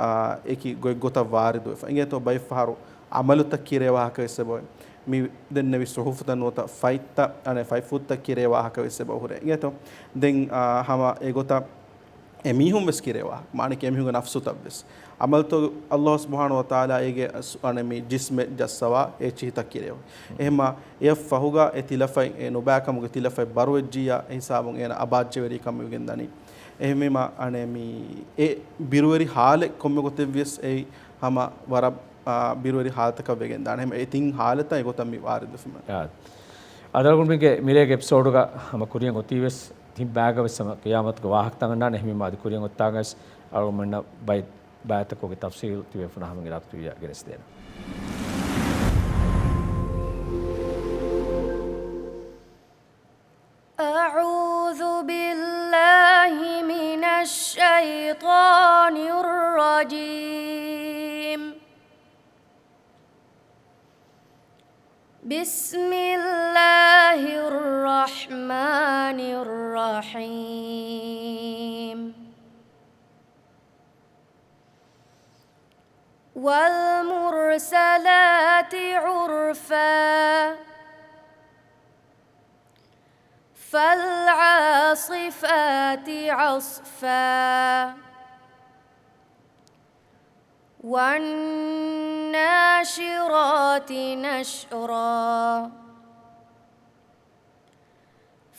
އާ، އެކި ގޮތްގޮތަށް ވާރިދުވެފަ. އިނގޭތޯ ބައެއްފަހަރު އަމަލުތައް ކިރޭ ވާހަކަ ވެސް އެބަ އޮތް. މި ދެންނެވި ޞުޙުފުތައް ނުވަތަ ފަތްތައް، އަނެއް ފަތްފުށްތައް ކިރޭ ވާހަކަ ވެސް އެބަ ހުރޭ. އިނގޭތޯ؟ ދެން، އާ، ހަމަ އެގޮތަށް އެމީހުން ވެސް ކިރޭ ވާހަކަ. މާނައަކީ އެމީހުންގެ ނަފްސުތައް ވެސް. އަމަލުތައް ﷲ ސުބްޙާނަހޫ ވަތަޢާލާ އޭގެ ސު-، އަނެއް މި ޖިސްމެއް ޖައްސަވާ އެ އެއްޗިހިތައް ކިރޭ ވާހަކަ. އެހެމަ އެއަށްފަހުގަ އެ ތިލަފަތް، އެ ނުބައިކަމުގެ ތިލަފަތް ބަރުވެއްޖިއްޔާ އެ ހިސާބުން އޭނަ އަބާއްޖަވެރިކަމެއް ވެގެން ދަނީ. އެހެންވީމަ އަނެއް މި އެ ބިރުވެރި ހާލެއް ކޮންމެ ގޮތެއްވިޔަސް އެއީ ހަމަ ވަރަށް، އާ، ބިރުވެރި ހާލަތަކަށް ވެގެން ދާނެ. އެހެން އެ ތިން ހާލަތަށް އެގޮތަށް މި ވާރިދުވެފަ. އާ. އަދި އަޅުގަނޑުމެންގެ މިރޭގެ އެޕިސޯޑުގަ ހަމަ ކުރިއަށް އޮތީވެސް ތިން ބައިގަ ވެސް ހަމަ ޤިޔާމަތުގެ ވާހަކަތައް އަންނާނެ. އެހެންވީމަ އަދި ކުރިއަށް އޮތްތާނގަވެސް އަޅުގަނޑުމެންނަށް ބައެއް ބައިތަކުގެ ތަފްސީލު ތިބޭފުޅުންނާ ހަމަ އިރާދަކުރިއްޔާ ގެނެސްދޭނަން. أعوذ بالله من الشيطان الرجيم. بسم الله الرحمن الرحيم. والمرسلات عرفا. فالعاصفات عصفا، والناشرات نشرا،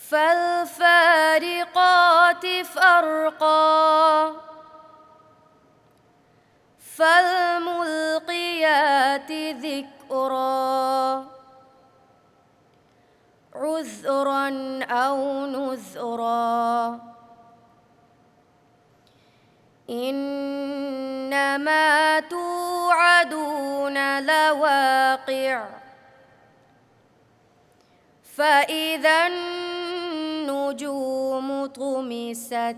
فالفارقات فرقا، فالملقيات ذكرا، عذرا أو نذرا، إنما توعدون لواقع، فإذا النجوم طمست،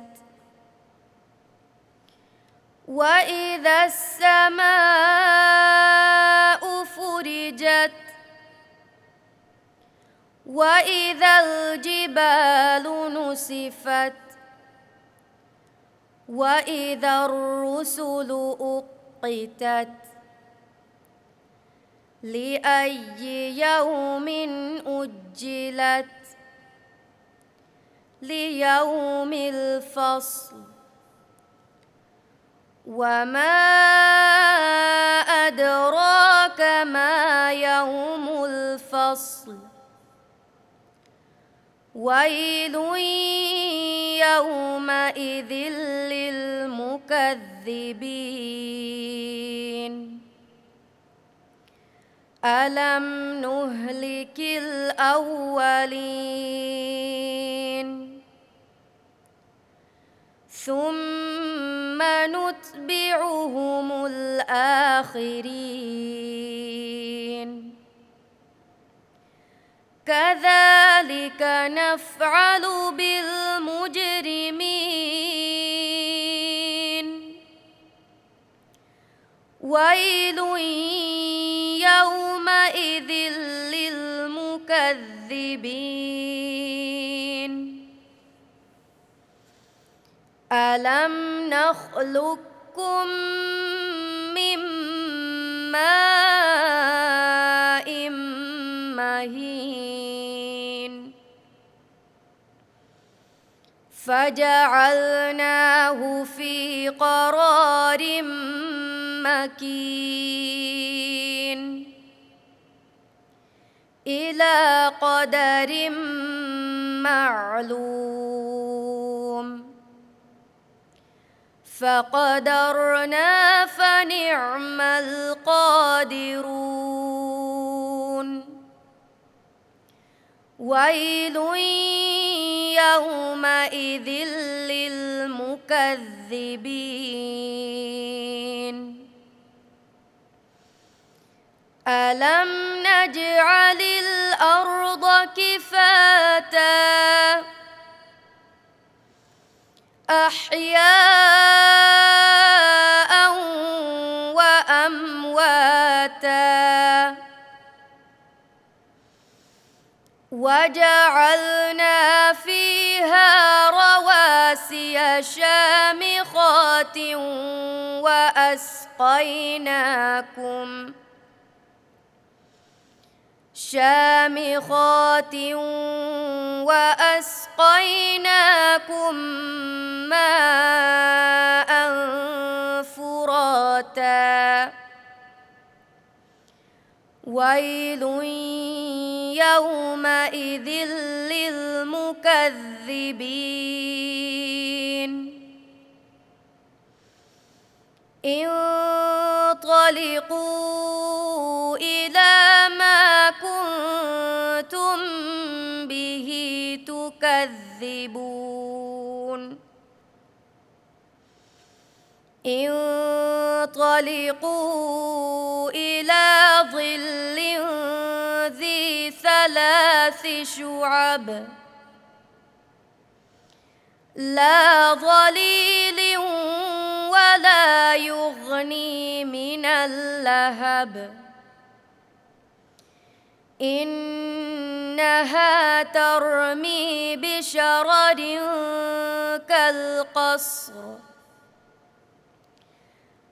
وإذا السماء فرجت، وإذا الجبال نسفت، وإذا الرسل أقتت، لأي يوم أجلت، ليوم الفصل، وما أدراك ما يوم الفصل، ويل يومئذ للمكذبين، ألم نهلك الأولين، ثم نتبعهم الآخرين، كذلك نفعل بالمجرمين، ويل يومئذ للمكذبين، ألم نخلقكم من ماء مهين، فجعلناه في قرار مكين، إلى قدر معلوم، فقدرنا فنعم القادرون، ويل يومئذ للمكذبين، ألم نجعل الأرض كفاتا، أحياء وأمواتا، وجعلنا فيها رواسي شامخات وأسقيناكم، شامخات وأسقيناكم ماء فراتا، ويل يومئذ للمكذبين، انطلقوا إلى ما كنتم به تكذبون، انطلقوا إلى ظل ذي ثلاث شعب، لا ظليل ولا يغني من اللهب، إنها ترمي بشرر كالقصر،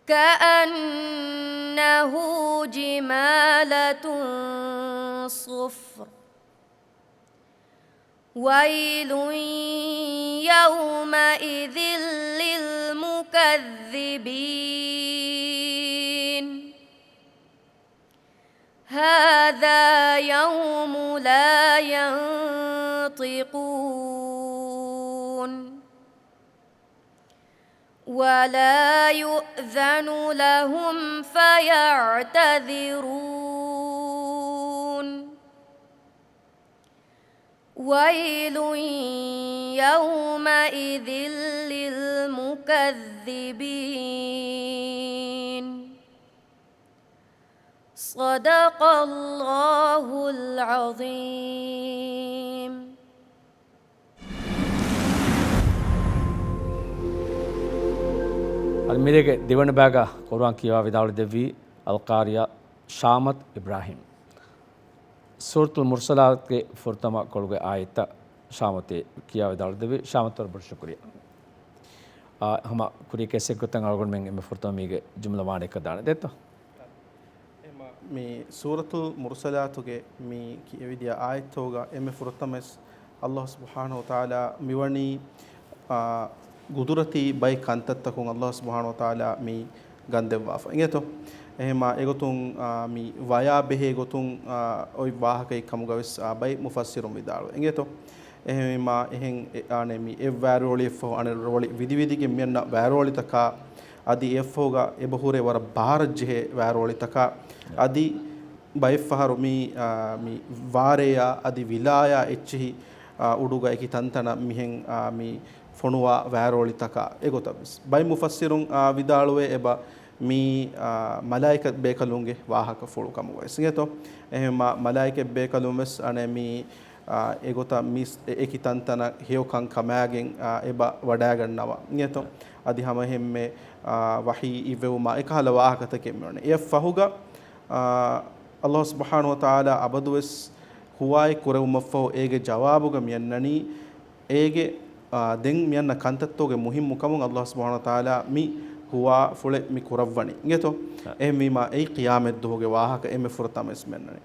كأنه جمالة صفر، ويل يومئذ للمكذبين. هذا يوم لا ينطقون. ولا يؤذن لهم فيعتذرون. ويل يومئذ للمكذبين. صدق الله العظيم. އަދި މިރޭގެ ދެވަނަ ބައިގަ ޤުރުއާން ކިޔަވާ ވިދާޅުދެއްވީ އަލްޤާރިޔާ ޝާމަތް އިބްރާހީމް. ސޫރަތުލް މުރްސަލާތްގެ ފުރަތަމަ ކޮޅުގެ އާޔަތްތައް ޝާމަތޭ ކިޔާ ވިދާޅުދެއްވި. ޝާމަތް ވަރަށް ބޮޑަށް ޝުކުރިއްޔާ. އާ، ހަމަ ކުރީ ކެއްސެއްގޮތަށް އަޅުގަނޑުމެން އެންމެ ފުރަތަމަ މީގެ ޖުމްލަ މާނައަކަށް ދާނެ ދޭތޯ؟ އެމަ މި ސޫރަތުލް މުރްސަލާތުގެ މި ކިޔެވިދިޔަ އާޔަތްތަކުގަ އެންމެ ފުރަތަމަވެސް ﷲ ސުބްޙާނަހޫ ވަތަޢާލާ މިވަނީ، އާ، ގުދުރަތީ ބައެއް ކަންތައްތަކުން ﷲ ސުބްޙާނަހޫ ވަތަޢާލާ މި ގަންދެއްވާފަ އިނގޭތޯ. އެހެމާ އެގޮތުން، އާ، މި ވަޔާ ބެހޭ ގޮތުން، އާ، އޮތް ވާހަކައެއް ކަމުގަވެސް، އާ، ބައެއް މުފައްސިރުން ވިދާޅުވޭ އިނގޭތޯ. އެހެންވީމާ އެހެން އެ-، އާނެ މި އެއް ވާރޯޅިއެއްފަހު އަނެއް ރޯޅި ވިދިވިދިގެން މިއަންނަ ވާރޯޅިތަކާ އަދި އެއަށްފަހުގަ އެބަހުރޭ ވަރަށް ބާރަށްޖެހޭ ވާރޯޅިތަކާ އަދި ބައެއްފަހަރު މި، އާ، މި ވާރޭއާ އަދި ވިލާޔާ އެއްޗިހި، އާ، އުޑުގަ އެކި ތަންތަނަށް މިހެން، އާ، މި ފޮނުވާ ވާރޯޅިތަކާ އެގޮތަށްވެސް. ބައެއް މުފައްސިރުން، އާ، ވިދާޅުވޭ އެބަ މީ، އާ، މަލާއިކަތް ބޭކަލުންގެ ވާހަކަފުޅު ކަމުގައި ސިނގޭތޯ. އެހެންމާ މަލާއިކަތް ބޭކަލުން ވެސް އަނެއް މީ، އާ، އެގޮތަށް މީސް އެ-، އެކި ތަންތަނަށް ހެޔޮކަން ކަމާގެން، އާ، އެބަ ވަޑާގަންނަވާ އިނގޭތޯ. އަދި ހަމައެހެންމެ، އާ، ވަޙީ އިއްވެވުމާ އެކަހަލަ ވާހަކަތަކެއް މިވަނީ. އެއަށް ފަހުގަ، އާ، ﷲ ސުބްޙާނަހޫ ވަތަޢާލާ އަބަދުވެސް ހުވާއެއް ކުރެވުމަށްފަހު އޭގެ ޖަވާބުގަ މިއަންނަނީ އޭގެ، އާ، ދެން މިއަންނަ ކަންތައްތަކުގެ މުހިއްމުކަމުން ﷲ ސުބްޙާނަހޫ ވަތަޢާލާ މި ހުވާފުޅެއް މި ކުރައްވަނީ އިނގޭތޯ. އެހެންވީމާ އެއީ ޤިޔާމަތްދުވަހުގެ ވާހަކަ އެންމެ ފުރަތަމަވެސް މިއަންނަނީ.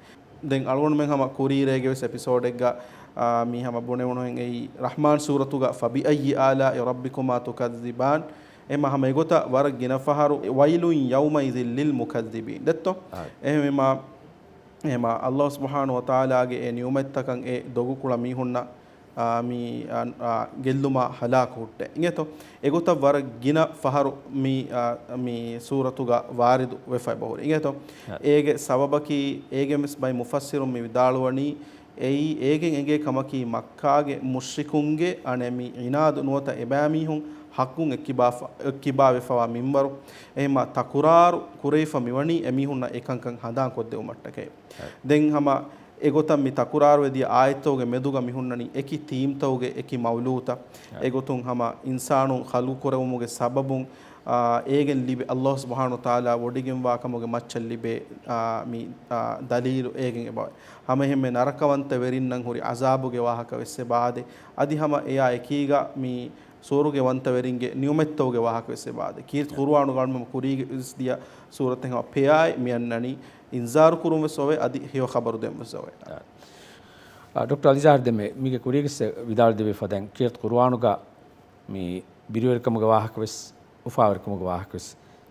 ދެން އަޅުގަނޑުމެން ހަމަ ކުރީ ރޭގެ ވެސް އެޕިސޯޑެއްގަ، އާ، މި ހަމަ ބުނެވުނުހެން އެއީ ރަޙްމާން ސޫރަތުގަ فَبِأَيِّ آلَاءِ رَبِّكُمَا تُكَذِّبَانِ. އެމަ ހަމަ އެގޮތަށް ވަރަށް ގިނަ ފަހަރު وَيْلٌ يَوْمَئِذٍ لِلْمُكَذِّبِينَ ދެއްތޯ. އެހެންވީމާ، އެހެމާ، ﷲ ސުބްޙާނަހޫ ވަތަޢާލާގެ އެ ނިޢުމަތްތަކަށް އެ ދޮގުކުޅަ މީހުންނަށް، އާ، މި، އާ، އާ، ގެއްލުމާ ހަލާކު ހުއްޓޭ އިނގޭތޯ. އެގޮތަށް ވަރަށް ގިނަ ފަހަރު މި، އާ، މި ސޫރަތުގަ ވާރިދު ވެފަ އެބަހުރި އިނގޭތޯ. އޭގެ ސަބަބަކީ، އޭގެން ވެސް ބައެއް މުފައްސިރުން މި ވިދާޅުވަނީ، އެއީ އޭގެން އެނގޭ ކަމަކީ މައްކާގެ މުޝްރިކުންގެ އަނެއް މި އިނާދު ނުވަތަ އެބައިމީހުން ޙައްޤުން އެއްކިބާފަ-، އެއްކިބާވެފަވާ މިންވަރު. އެހެމާ ތަކުރާރު ކުރެވިފަ މިވަނީ އެމީހުންނަށް އެކަންކަން ހަނދާން ކޮށްދެވުމަށްޓަކައި. ދެން ހަމަ އެގޮތަށް މި ތަކުރާރުވެދިޔަ އާޔަތްތަކުގެ މެދުގަ މި ހުންނަނީ އެކި ތީމްތަކުގެ އެކި މައުލޫތައް. އެގޮތުން ހަމަ އިންސާނުން ޚަލްޤުކުރެވުމުގެ ސަބަބުން، އާ، އޭގެން ލިބޭ، ﷲ ސުބްޙާނަހޫ ވަތަޢާލާ ވޮޑިގެންވާ ކަމުގެ މައްޗަށް ލިބޭ، އާ، މި، އާ، ދަލީލު އޭގެން އެބަވޭ. ހަމައެހެންމެ ނަރަކަވަންތަ ވެރިންނަށް ހުރި ޢަޒާބުގެ ވާހަކަ ވެސް އެބަ އާދޭ. އަދި ހަމަ އެއާ އެކީގަ މި ސުވަރުގެވަންތަވެރިންގެ ނިޢުމަތްތަކުގެ ވާހަކަ ވެސް އެބަ އާދޭ. ކީރިތި ޤުރުއާނުގަ އަޅުގަނޑުމެން ކުރީގެ ވެސް ދިޔަ ސޫރަތެއް ހަމަ ޕެއާއެއް މިއަންނަނީ އިންޒާރު ކުރުން ވެސް އޮވޭ، އަދި ހެޔޮ ޚަބަރު ދޭން ވެސް އޮވޭ. އާ، ޑޮކްޓަރ އަލީޒާހިރު ދެމެ، މީގެ ކުރީގެ ވިދާޅު ދެވި ފަދައިން ކީރިތި ޤުރުއާނުގަ މި ބިރުވެރިކަމުގެ ވާހަކަ ވެސް، އުފާވެރިކަމުގެ ވާހަކަ ވެސް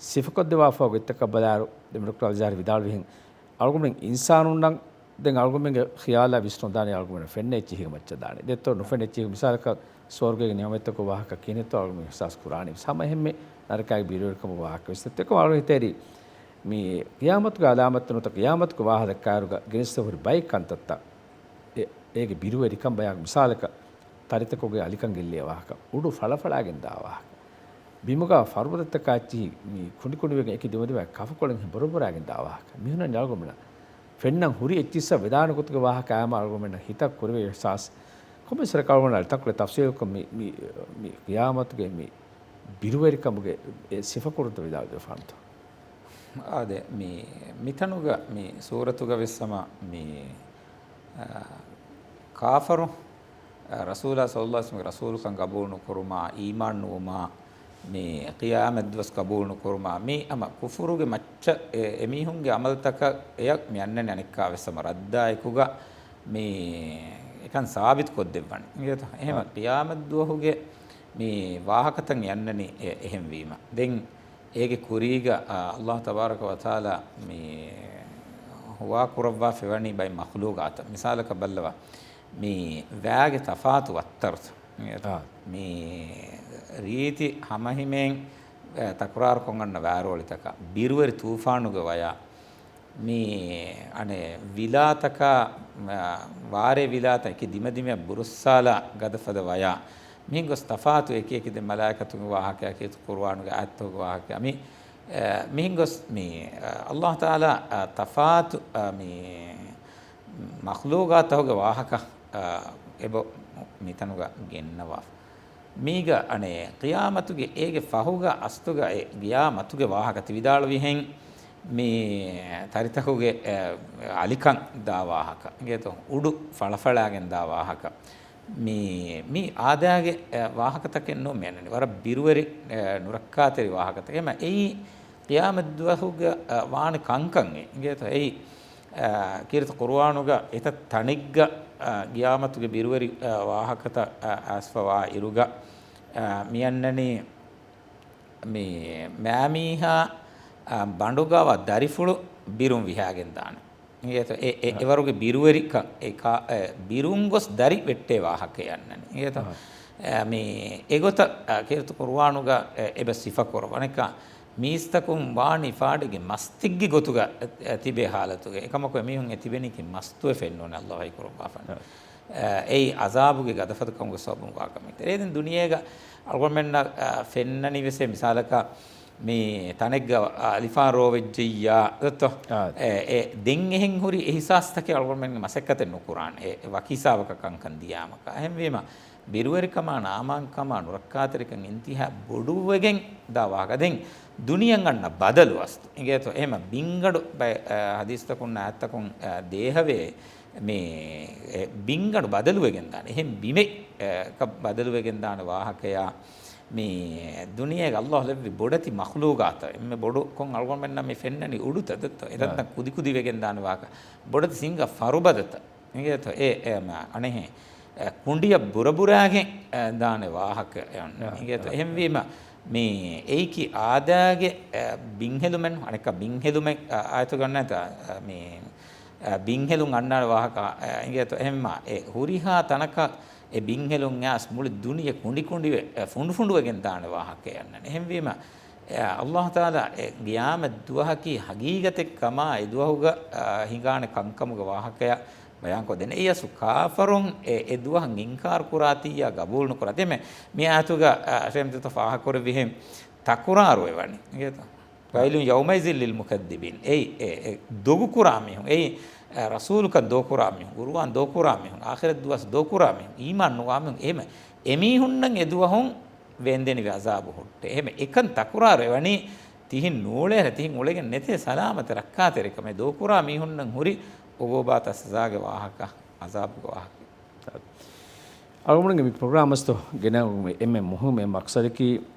ސިފަކޮށްދެވާފައި ގޮތްތަކަށް ބަލާއިރު، ދެމެ ޑޮކްޓަރ އަލީޒާހިރު ވިދާޅުވިހެން، އަޅުގަނޑުމެން އިންސާނުންނަށް ދެން އަޅުގަނޑުމެންގެ ޚިޔާލާ ވިސްނުން ދާނެ އަޅުގަނޑުމެން ފެންނަ އެއްޗިހިގެ މައްޗަށް ދާނެ. ދެއްތޯ ނުފެންނަ އެއްޗިހިގެ މިސާލަކަށް ސުވަރުގޭގެ ނިޢުމަތްތަކުގެ ވާހަކަ ކިހިނެއްތޯ އަޅުގަނޑުމެން އިޙްސާސް ކުރާނީ. ހަމަ އެހެންމެ ނަރަކާގެ ބިރުވެރިކަމުގެ ވާހަކަ ވެސް. އެއްކޮށް އަޅުގަނޑު ހިތަށް އެރީ މި ޤިޔާމަތުގެ އަލާމަތްތައް ނުވަތަ ޤިޔާމަތުގެ ވާހަ ދައްކާއިރުގަ ގެނެސްދެވި ހުރި ބައެއް ކަންތައްތައް އެ-، އޭގެ ބިރުވެރިކަން ބަޔާން މިސާލަކަށް ތަރިތަކުގެ އަލިކަން ގެއްލޭ ވާހަކަ، އުޑު ފަޅަފަޅާގެން ދާ ވާހަކަ، ބިމުގަ ފަރުބަދަތަކާ އެއްޗިހި މި ކުނޑިކުނޑިވެގެން އެކި ދެމަދެމާ ކަފަކޮޅެއް ބޮރަބޮރާގެން ދާ ވާހަކަ. މިހުންނަނީ އަޅުގަނޑުމެންނަށް ފެންނަން ހުރި އެއްޗިއްސަށް ވެދާނެ ގޮތުގެ ވާހަކަ އާމަ އަޅުގަނޑުމެންނަށް ހިތަށް ކުރެވޭ އިޙްސާސް ކޮންމެސް ވަރަކަށް އަޅުގަނޑު އަޅިތަންކޮޅެއް ތަފްސީލުކޮށް މި، މި، މި ޤިޔާމަތުގެ މި ބިރުވެރިކަމުގެ އެ ސިފަކުރުންތައް ވިދާޅުވެފާނެތޯ؟ އާދެ، މި، މިތަނުގަ މި ސޫރަތުގަ ވެސް ހަމަ މި، އާ، ކާފަރު، އާ، ރަސޫލާ ޞައްލައްލާހު ޢަލައިހި ވަސައްލަމްގެ ރަސޫލުކަން ޤަބޫލު ނުކުރުމާ، އީމާން ނުވުމާ، މި ޤިޔާމަތްދުވަސް ޤަބޫލު ނުކުރުމާ، މި ހަމަ ކުފުރުގެ މައްޗަށް އެ، އެމީހުންގެ ޢަމަލުތަކަށް އެޔަށް މި އަންނަނީ އަނެއްކާވެސް ހަމަ ރައްދާއެކުގަ މި އެކަން ސާބިތު ކޮށްދެއްވަނީ. އިނގޭތޯ؟ އެހެމަ އާ. ޤިޔާމަތް ދުވަހުގެ މި ވާހަކަތައް އެ އަންނަނީ އެ-، އެހެން ވީމަ. ދެން އޭގެ ކުރީގަ، އާ، ﷲ ތަބާރަކަ ވަތަޢާލާ މި ހުވާ ކުރައްވާފައިވަނީ ބައެއް މަޚްލޫޤާތަށް. މިސާލަކަށް ބައްލަވާ، މި ވައިގެ ތަފާތު ވައްތަރުތައް. އާ. މި ރީތި ހަމަހިމޭން، އެ، ތަކުރާރުކޮށް އަންނަ ވައިރޯޅިތަކާ، ބިރުވެރި ތޫފާނުގެ ވަޔާ، މި އަނެއް ވިލާތަކާ، އާ، ވާރޭ ވިލާތައް އެކި ދިމަދިމަޔަށް ބުރުއްސާލާ ގަދަފަދަ ވަޔާ، މިހެން ގޮސް ތަފާތު އެކި އެކި ދެ މަލާއިކަތުގެ ވާހަކަ، ކީރިތި ޤުރުއާނުގެ އާޔަތުގެ ވާހަކަ، މި، އާ، މިހެން ގޮސް މި، އާ، ﷲ ތަޢާލާ، އާ، ތަފާތު، އާ، މި މަޚްލޫޤާތުގެ ވާހަކަ، އާ، އެބަ މިތަނުގަ ގެންނަވާފަ. މީގަ އަނެއް ޤިޔާމަތުގެ އޭގެ ފަހުގަ އަސްލުގަ އެ ޤިޔާމަތުގެ ވާހަކަ ތި ވިދާޅުވިހެން މި ތަރިތަކުގެ، އެ، އަލިކަން ދާ ވާހަކަ. އިނގޭތޯ؟ އުޑު ފަޅަފަޅާގެން ދާ ވާހަކަ. މި، މި އާދައިގެ، އެ، ވާހަކަތަކެއް ނޫން މި އަންނަނީ. ވަރަށް ބިރުވެރި، އެ، ނުރައްކާތެރި ވާހަކަތަކެއް. އެހެމަ އެއީ ޤިޔާމަތްދުވަހުގަ، އަ، ވާނެ ކަންކަން އެ. އިނގޭތޯ؟ އެއީ، އަ، ކީރިތި ޤުރުއާނުގަ އެތައް ތަނެއްގަ، އަ، ޤިޔާމަތުގެ ބިރުވެރި، އަ، ވާހަކަތައް، އަ، އައިސްފަވާ އިރުގަ، އަ، މިއަންނަނީ މި މާމީހާ، އަ، ބަނޑުގަވާ ދަރިފުޅު ބިރުން ވިހާގެން ދާނެ. އިނގޭތޯ؟ އެ، އެ، އަ، އެވަރުގެ ބިރުވެރިކަން، އެ ކާ-، އެ، ބިރުން ގޮސް ދަރި ވެއްޓޭ ވާހަކައެއް އަންނަނީ. އިނގޭތޯ؟ އަ. އެ، މި އެގޮތަށް، އަ، ކީރިތި ޤުރުއާނުގަ، އެ، އެބަ ސިފަކުރައްވާނެ ކާ، މީސްތަކުން ވާނީ ފާޑެއްގެ މަސްތެއްގެ ގޮތުގަ، އެ، އެ، ތިބޭ ޙާލަތުގަ. އެކަމަކު އެމީހުން އެ ތިބެނީކީ މަސްތުވެ ފެންނޫނެ ﷲ ވަޙީކުރައްވާފަން. އަ. އެ، އެއީ ޢަޒާބުގެ ގަދަފަދަކަމުގެ ސަބަބުން ވާ ކަމެއް. އެ ދެން ދުނިޔޭގަ އަޅުގަނޑުމެންނަށް، އަ، ފެންނަނީ ވެސް އެ މިސާލަކަށް މި ތަނެއްގަ އަލިފާން ރޯ ވެއްޖެއްޔާ ދޮތޯ؟ އާ. އެ، އެ، ދެން އެހެން ހުރި އެހިސާސްތަކެއް އަޅުގަނޑުމެންގެ މަސައްކަތެއް ނުކުރާނެ. އެ، އެ ވަކި ހިސާބަކަށް ކަންކަން ދިޔާމަކާ. އެހެންވީމަ، ބިރުވެރިކަމާ، ނާމާންކަމާ، ނުރައްކާތެރިކަން އިންތިހާ ބޮޑުވެގެން ދާ ވާހަކަ. ދެން ދުނިޔެއަށް އަންނަ ބަދަލު އަސްލު. އިނގޭތޯ؟ އެހެމަ ބިންގަނޑު ބައެއް، އަ، ޙަދީޘްތަކުން އާޔަތްތަކުން، އަ، ދޭހަވޭ މި، އެ، ބިންގަނޑު ބަދަލުވެގެން ދާނެ. އެހެން ބިމެއް، އަ، ކަ ބަދަލުވެގެން ދާނެ ވާހަކަޔާ މި ދުނިޔޭގަ ﷲ ލެއްވި ބޮޑެތި މަޚްލޫޤާތަށް. އެންމެ ބޮޑު ކޮން އަޅުގަނޑުމެންނަށް މި ފެންނަނީ އުޑުތައް ދޮތޯ؟ އެތައްތައް އާ. ކުދިކުދިވެގެން ދާނެ ވާހަކަ. ބޮޑެތި ސިނގަ ފަރުބަދަތައް. އިނގޭތޯ؟ އެ، އެ، މަ، އަނެހެ، އެ، ކުނޑިއަށް ބުރަބުރާގެން، އެ، ދާނެ ވާހަކަ އެ އޮންނަ. އާ، އިނގޭތޯ؟ އާ، އެހެންވީމަ، މި އެއީކީ އާދައިގެ، އެ، ބިންހެލުމެއް، އަނެއްކާ ބިންހެލުމެއް، އަ، އާޔަތުގަ އޮންނަތާ، އަ، މި، އަ، ބިންހެލުން އަންނާނެ ވާހަކަ، އެ، އިނގޭތޯ؟ އެހެންމަ، އެ ހުރިހާ ތަނަކަށް އެ ބިންހެލުން އައިސް މުޅި ދުނިޔެ ކުނޑިކުނޑިވެ، އެ، ފުނޑުފުނޑުވެގެން ދާނެ ވާހަކަ އެ އަންނަނީ. އެހެންވީމަ، އެ، ﷲ ތަޢާލާ އެ ޤިޔާމަތް ދުވަހަކީ ހަގީގަތެއް ކަމާ އެ ދުވަހުގަ، އަ، ހިނގާނެ ކަންކަމުގެ ވާހަކަޔަށް ބަޔާންކޮށްދޭނެ. އެއީ އަސްލު ކާފަރުން އެ، އެ ދުވަހަށް އިންކާރު ކުރާތީއްޔާ ގަބޫލު ނުކުރާތީ. އެމެ، މި އާޔަތުގަ، އަ، ޝޭޚް މުޖްތަބާ ފާހަގަކުރެއްވިހެން ތަކުރާރު ވެވަނީ. އިނގޭތޯ؟ ވައިލުން ޔައުމައިޒިން ލިލް މުކައްޛިބީން. އެއީ، އެ، އެ، ދޮގުކުރާ މީހުން. އެއީ، އެ، ރަސޫލުކަން ދޯކުރާ މީހުން. ޤުރުއާން ދޯކުރާ މީހުން. އާޚިރަތް ދުވަސް ދޯކުރާ މީހުން. އީމާން ނުވާ މީހުން. އެހެމެ، އެމީހުންނަށް އެ ދުވަހުން ވޭންދެނިވި ޢަޒާބު ހުއްޓޭ. އެހެމެ އެކަން ތަކުރާރު ވެވަނީ ތިހިން ނޫޅޭހަރަ ތިހިން އުޅެގެން ނެތޭ ސަލާމަތެއް ރައްކާތެރިކަމެއް. ދޯކުރާ މީހުންނަށް ހުރި ޢުޤޫބާތާ ސަޒާގެ ވާހަކަ، ޢަޒާބުގެ ވާހަކަ. އަޅުގަނޑުގެ މި ޕްރޮގްރާމް އަސްތު ގެނައުމުގެ އެންމެ މުހިއްމު އެއް މަޤްޞަދަކީ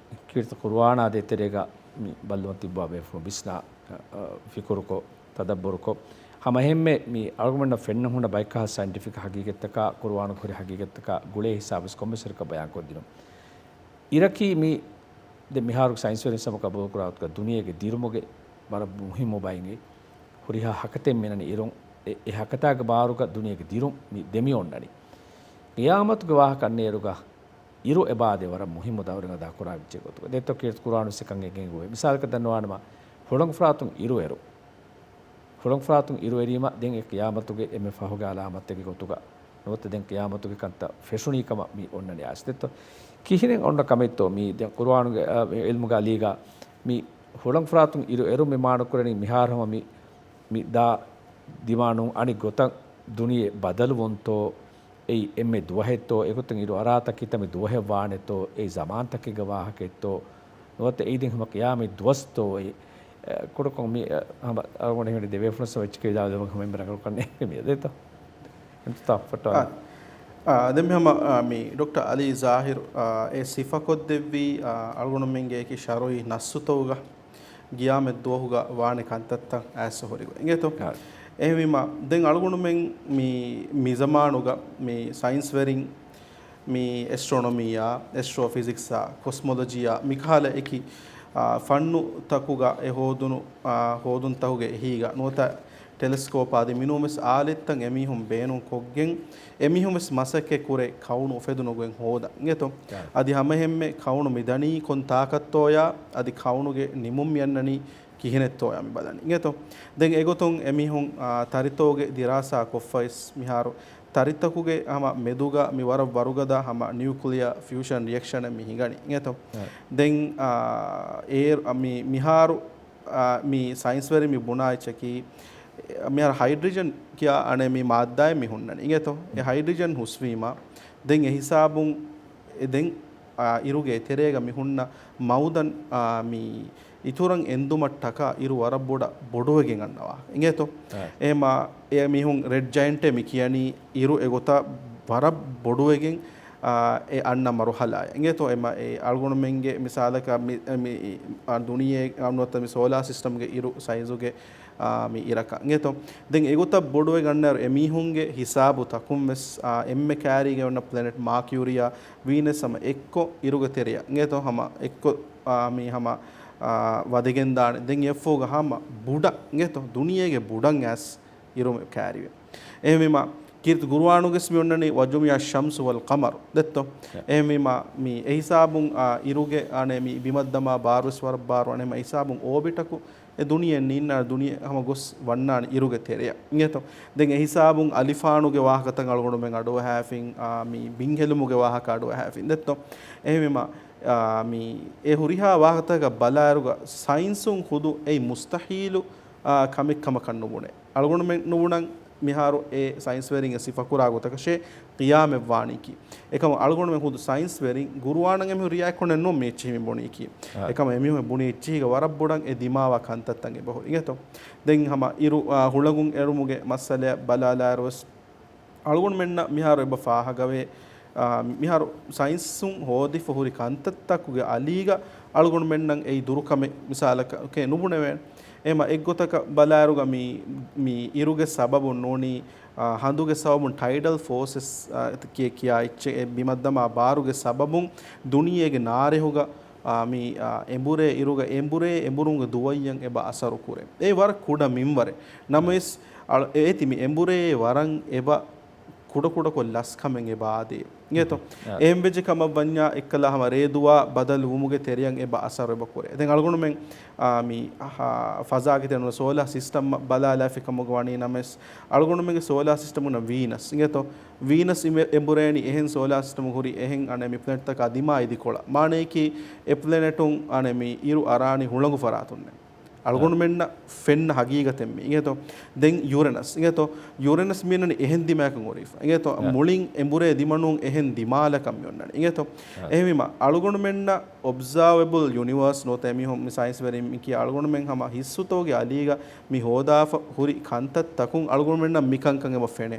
ކީރިތި ޤުރުއާނާ ދޭތެރޭގަ މި ބައްލަވަން ތިއްބާ ބޭފުޅުން ވިސްނާ، އަ، އަ، ފިކުރުކޮށް، ތަދައްބުރުކޮށް، ހަމައެހެންމެ މި އަޅުގަނޑަށް ފެންނަ ހުންނަ ބައެއްކަހަލަ ސައިންޓިފިކް ހަގީގަތްތަކާ، ޤުރުއާނުގެ ހުރި ހަގީގަތްތަކާ ގުޅޭ ހިސާބުވެސް ކޮންމެސް ވަރަކަށް ބަޔާންކޮށްދިނުން. އިރަކީ މި ދެން މިހާރު ސައިންސްވެރިން ސަމަ ގަބޫލުކުރާ ގޮތުގަ ދުނިޔޭގެ ދިރުމުގެ ވަރަށް މުހިއްމު ބައެއް އެއީ. ހުރިހާ ހަކަތެއް މިނަނީ އިރުން، އެ، އެ ހަކަތާގެ ބާރުގަ ދުނިޔޭގެ ދިރުން މި ދެމި އޮންނަނީ. ޤިޔާމަތުގެ ވާހަކަ އަންނައިރުގަ އިރު އެބާދޭ ވަރަށް މުހިއްމު ދައުރެއް އަދާކުރާ ވެއްޖެ ގޮތުގަ. ދެއްތޯ ކީރިތި ޤުރުއާނު ވެސް އެކަން އެނގޭ ގޮތް. މިސާލަކަށް ދަންނަވާނަމަ، ހުޅަނގު ފަރާތުން އިރު އެރު. ހުޅަނގު ފަރާތުން އިރު އެރީމަ ދެން އެ ޤިޔާމަތުގެ އެންމެ ފަހުގެ އަލާމަތެއްގެ ގޮތުގަ ނުވަތަ ދެން ޤިޔާމަތުގެ ކަންތައް ފެށުނީ ކަމަށް މި އޮންނަނީ އާސް ދެއްތޯ. ކިހިނެއް އޮންނަ ކަމެއްތޯ މީ؟ ދެން ޤުރުއާނުގެ، އަ، ޢިލްމުގެ އަލީގަ މި ހުޅަނގު ފަރާތުން އިރު އެރު މި މާނަކުރަނީ މިހާރު ހަމަ މި، މި ދާ ދިމާނު އަނެއް ގޮތަށް ދުނިޔެ ބަދަލުވުންތޯ؟ އެއީ އެންމެ ދުވަހެއްތޯ؟ އެގޮތުން އިރު އަރާތާ ކިތަންމެ ދުވަހެއް ވާނެތޯ؟ އެއީ ޒަމާންތަކެއްގެ ވާހަކައެއްތޯ؟ ނުވަތަ އެއީ ދެން ހަމަ ޤިޔާމަތް ދުވަސްތޯ؟ އެ، އެ، ކުޑަކޮށް މި، އެ، ހަމަ އަޅުގަނޑު ހިމެނި ދެބޭފުޅުން ސަމަ އެއްޗެކޭ ވިދާޅުވެމަ ހަމަ އެންމެ ރަނގަޅު ކަންނޭނގެ މިއަދޭތޯ. އެންތުތާ ފޮޓޯ. އާ، އާ، ދެން މި ހަމަ، އާ، މި ޑޮކްޓަރ އަލީ ޒާހިރު، އާ، އެ ސިފަކޮށްދެއްވީ، އާ، އަޅުގަނޑުމެންގެ އެކި ޝަރުޢީ ނައްސުތަކުގަ، ގިޔާމަތް ދުވަހުގަ ވާނެ ކަންތައްތައް އައިސް ހުރިގޮތް. އިނގޭތޯ؟ އާ. އެހެންވީމަ، ދެން އަޅުގަނޑުމެން މި، މި ޒަމާނުގަ މި ސައިންސްވެރިން މި އެސްޓްރޮނޮމީއާ، އެސްޓްރޯފިޒިކްސްއާ، ކޮސްމޮލޮޖީއާ، މިކަހަލަ އެކި، އާ، ފަންނުތަކުގަ އެ ހޯދުނު، އާ، ހޯދުންތަކުގެ އެހީގަ ނުވަތަ ޓެލެސްކޯޕް އާދި މިނޫންވެސް އާލެއްތައް އެމީހުން ބޭނުން ކޮށްގެން، އެމީހުންވެސް މަސައްކަތް ކުރޭ ކައުނު އުފެދުނު ގޮތް ހޯދަން. އިނގޭތޯ؟ އަދި ހަމައެހެންމެ ކައުނު މި ދަނީ ކޮން ތާކަށްތޯޔާ، އަދި ކައުނުގެ ނިމުން މި އަންނަނީ ކިހިނެއްތޯޔާ މި ބަލަނީ. އިނގޭތޯ؟ ދެން އެގޮތުން އެމީހުން، އާ، ތަރިތޯގެ ދިރާސާ ކޮށްފަވެސް މިހާރު ތަރިތަކުގެ ހަމަ މެދުގަ މި ވަރަށް ވަރުގަދަ ހަމަ ނިއުކްލިއާ ފިއުޝަން ރިއެކްޝަނެއް މި ހިނގަނީ. އިނގޭތޯ؟ އަ. ދެން، އާ، އޭރު، މި، މިހާރު، އާ، މި ސައިންސްވެރިން މި ބުނާ އެއްޗަކީ، މިހާރު ހައިޑްރިޖަން ކިޔާ އަނެއް މި މާއްދާއެއް މި ހުންނަނީ. އިނގޭތޯ؟ އެ ހައިޑްރިޖަން ހުސްވީމަ، ދެން އެ ހިސާބުން އެ ދެން، އާ، އިރުގެ އެތެރޭގަ މި ހުންނަ މައުދަން، އާ، މި އިތުރަށް އެންދުމަށްޓަކާ އިރު ވަރަށް ބޮޑަށް ބޮޑުވެގެން އަންނަވާ. އިނގޭތޯ؟ އާ. އެހެމާ، އެ މީހުން ރެޑް ޖައިންޓޭ މި ކިޔަނީ އިރު އެގޮތަށް ވަރަށް ބޮޑުވެގެން، އާ، އެ އަންނަ މަރުހަލާއެއް. އިނގޭތޯ؟ އެމަ، އެ އަޅުގަނޑުމެންގެ މިސާލަކަށް މި، މި، އާ، ދުނިޔޭ ނުވަތަ މި ސޯލާ ސިސްޓަމްގެ އިރު ސައިޒުގެ އާ، މި އިރަކަށް. އިނގޭތޯ؟ ދެން އެގޮތަށް ބޮޑުވެގަންނައިރު އެމީހުންގެ ހިސާބު ތަކުން ވެސް، އާ، އެންމެ ކައިރީގަ އޮންނަ ޕްލެނެޓް މާކިޔުރީއާ ވީނަސް ހަމަ އެއްކޮށް އިރުގެ ތެރެއަށް. އިނގޭތޯ؟ ހަމަ އެއްކޮށް، އާ، މި ހަމަ، އާ، ވަދެގެންދާނެ. ދެން އެއަށްފަހުގަ ހަމަ ބުޑަށް، އިނގޭތޯ؟ ދުނިޔޭގެ ބުޑަށް އައިސް އިރު ކައިރިވޭ. އެހެންވީމަ، ކީރިތި ގުރުއާނުގެސް މި އޮންނަނީ، "وجمع الشمس والقمر" ދެއްތޯ؟ އެހެންވީމަ، މި އެހިސާބުން، އާ، އިރުގެ، އަނެ، މި ބިމަށްދަމާ ބާރުވެސް ވަރަށް ބާރު، އަނެ، މަ އެހިސާބުން އޯބިޓަކު އެ ދުނިޔެ ނީންނާ ދުނިޔެ ހަމަ ގޮސް ވަންނާނެ އިރުގެ ތެރެއަށް. އިނގޭތޯ؟ ދެން އެ ހިސާބުން އަލިފާނުގެ ވާހަކަތައް އަޅުގަނޑުމެން އަޑުއަހާފިން، އާ، މި ބިންހެލުމުގެ ވާހަކަ އަޑުއަހާފިން. ދެއްތޯ؟ އެހެންވީމަ، އާ، މި އެ ހުރިހާ ވާހަކަތަކަށް ބަލާއިރުގަ ސައިންސުން ޚުދު އެއީ މުސްތަހީލު، އާ، ކަމެއް ކަމަކަށް ނުބުނޭ. އަޅުގަނޑުމެން ނުބުނަން މިހާރު އެ ސައިންސްވެރިން އެ ސިފަކުރާ ގޮތަކަށޭ ޤިޔާމަތްވާނީކީ. އެކަމަށް އަޅުގަނޑުމެން ޚުދު ސައިންސްވެރިން ގުރުއާނަށް އެމީހުން ރިއާއެކް ކޮށްނެއް ނޫން މި އެއްޗިހި މި ބުނީކީ. އާ. އެކަމަށް އެމީހުން ބުނި އެއްޗިހިގަ ވަރަށް ބޮޑަށް އެ ދިމާވާ ކަންތައްތައް އެބަހުރި. އިނގޭތޯ؟ ދެން ހަމަ އިރު، އާ، ހުޅަނގުން އެރުމުގެ މައްސަލައަށް ބަލާލާއިރުވެސް އަޅުގަނޑުމެންނަށް މިހާރު އެބަ ފާހަގަވޭ، އާ، މިހާރު ސައިންސުން ހޯދިފަ ހުރި ކަންތައްތަކުގެ އަލީގަ އަޅުގަނޑުމެންނަށް އެއީ ދުރުކަމެއް މިސާލަކަށް ނުބުނެވޭނެ. އެހެމަ އެއްގޮތަކަށް ބަލާއިރުގަ މި، މި އިރުގެ ސަބަބުން ނޫނީ، އާ، ހަނދުގެ ސަބަބުން ޓައިޑަލް ފޯސެސް، އާ، ކިޔަ، ކިޔާ އެއްޗެއް، އެ ބިމަށްދަމާ ބާރުގެ ސަބަބުން ދުނިޔޭގެ ނާރެހުގަ، އާ، މި، އާ، އެނބުރޭ އިރުގަ، އެނބުރޭ އެނބުރުމުގެ ދުވައްޔަށް އެބަ އަސަރު ކުރޭ. އެ ވަރަށް ކުޑަ މިންވަރެއް. ނަމަވެސް، އަޅު، އޭތި މި އެނބުރޭ ވަރަށް އެބަ ކުޑަކުޑަކޮށް ލަސްކަމެއް އެބަ އާދޭ. އިނގޭތޯ؟ އާ. އެހެންވެއްޖެ ކަމަށް ވަންޏާ އެއްކަލަ ހަމަ ރޭދުވާ ބަދަލު ވުމުގެ ތެރެއަށް އެބަ އަސަރު އެބަ ކުރޭ. ދެން އަޅުގަނޑުމެން، އާ، މި، އާ، ފަޒާގެ ތެރެއިން ސޯލާ ސިސްޓަމް ބަލާލާފި ކަމުގަ ވަނީ ނަމަވެސް، އަޅުގަނޑުމެންގެ ސޯލާ ސިސްޓަމުން ވީނަސް. އިނގޭތޯ؟ ވީނަސް އިމެ-، އެނބުރޭނީ އެހެން ސޯލާ ސިސްޓަމުގަ ހުރި އެހެން އަނެއް މި ޕްލެނެޓްތަކާ ދިމާ އިދިކޮޅަށް. މާނަޔަކީ އެ ޕްލެނެޓުން އަނެއް މި އިރު އަރާނީ ހުޅަނގު ފަރާތުންނޭ. އަޅުގަނޑުމެންނަށް ފެންނަ ހަގީގަތެއް މީ. އިނގޭތޯ؟ ދެން ޔޫރެނަސް. އިނގޭތޯ؟ ޔޫރެނަސް މިއޮންނަނީ އެހެން ދިމާއަކަށް ހުރީފަ. އިނގޭތޯ؟ އާ. މުޅިން އެނބުރޭ ދިމަނޫން އެހެން ދިމާލަކަށް މިއޮންނަނީ. އިނގޭތޯ؟ އާ. އެހެންވީމަ، އަޅުގަނޑުމެންނަށް އޮބްޒާވެބަލް ޔުނިވާސް ނުވަތަ އެމީހުން މި ސައިންސްވެރިން މި ކިޔާ އަޅުގަނޑުމެން ހަމަ ހިއްސުތަކުގެ އަލީގަ މި ހޯދާފަ ހުރި ކަންތައްތަކުން އަޅުގަނޑުމެންނަށް މި ކަންކަން އެބަ ފެނޭ.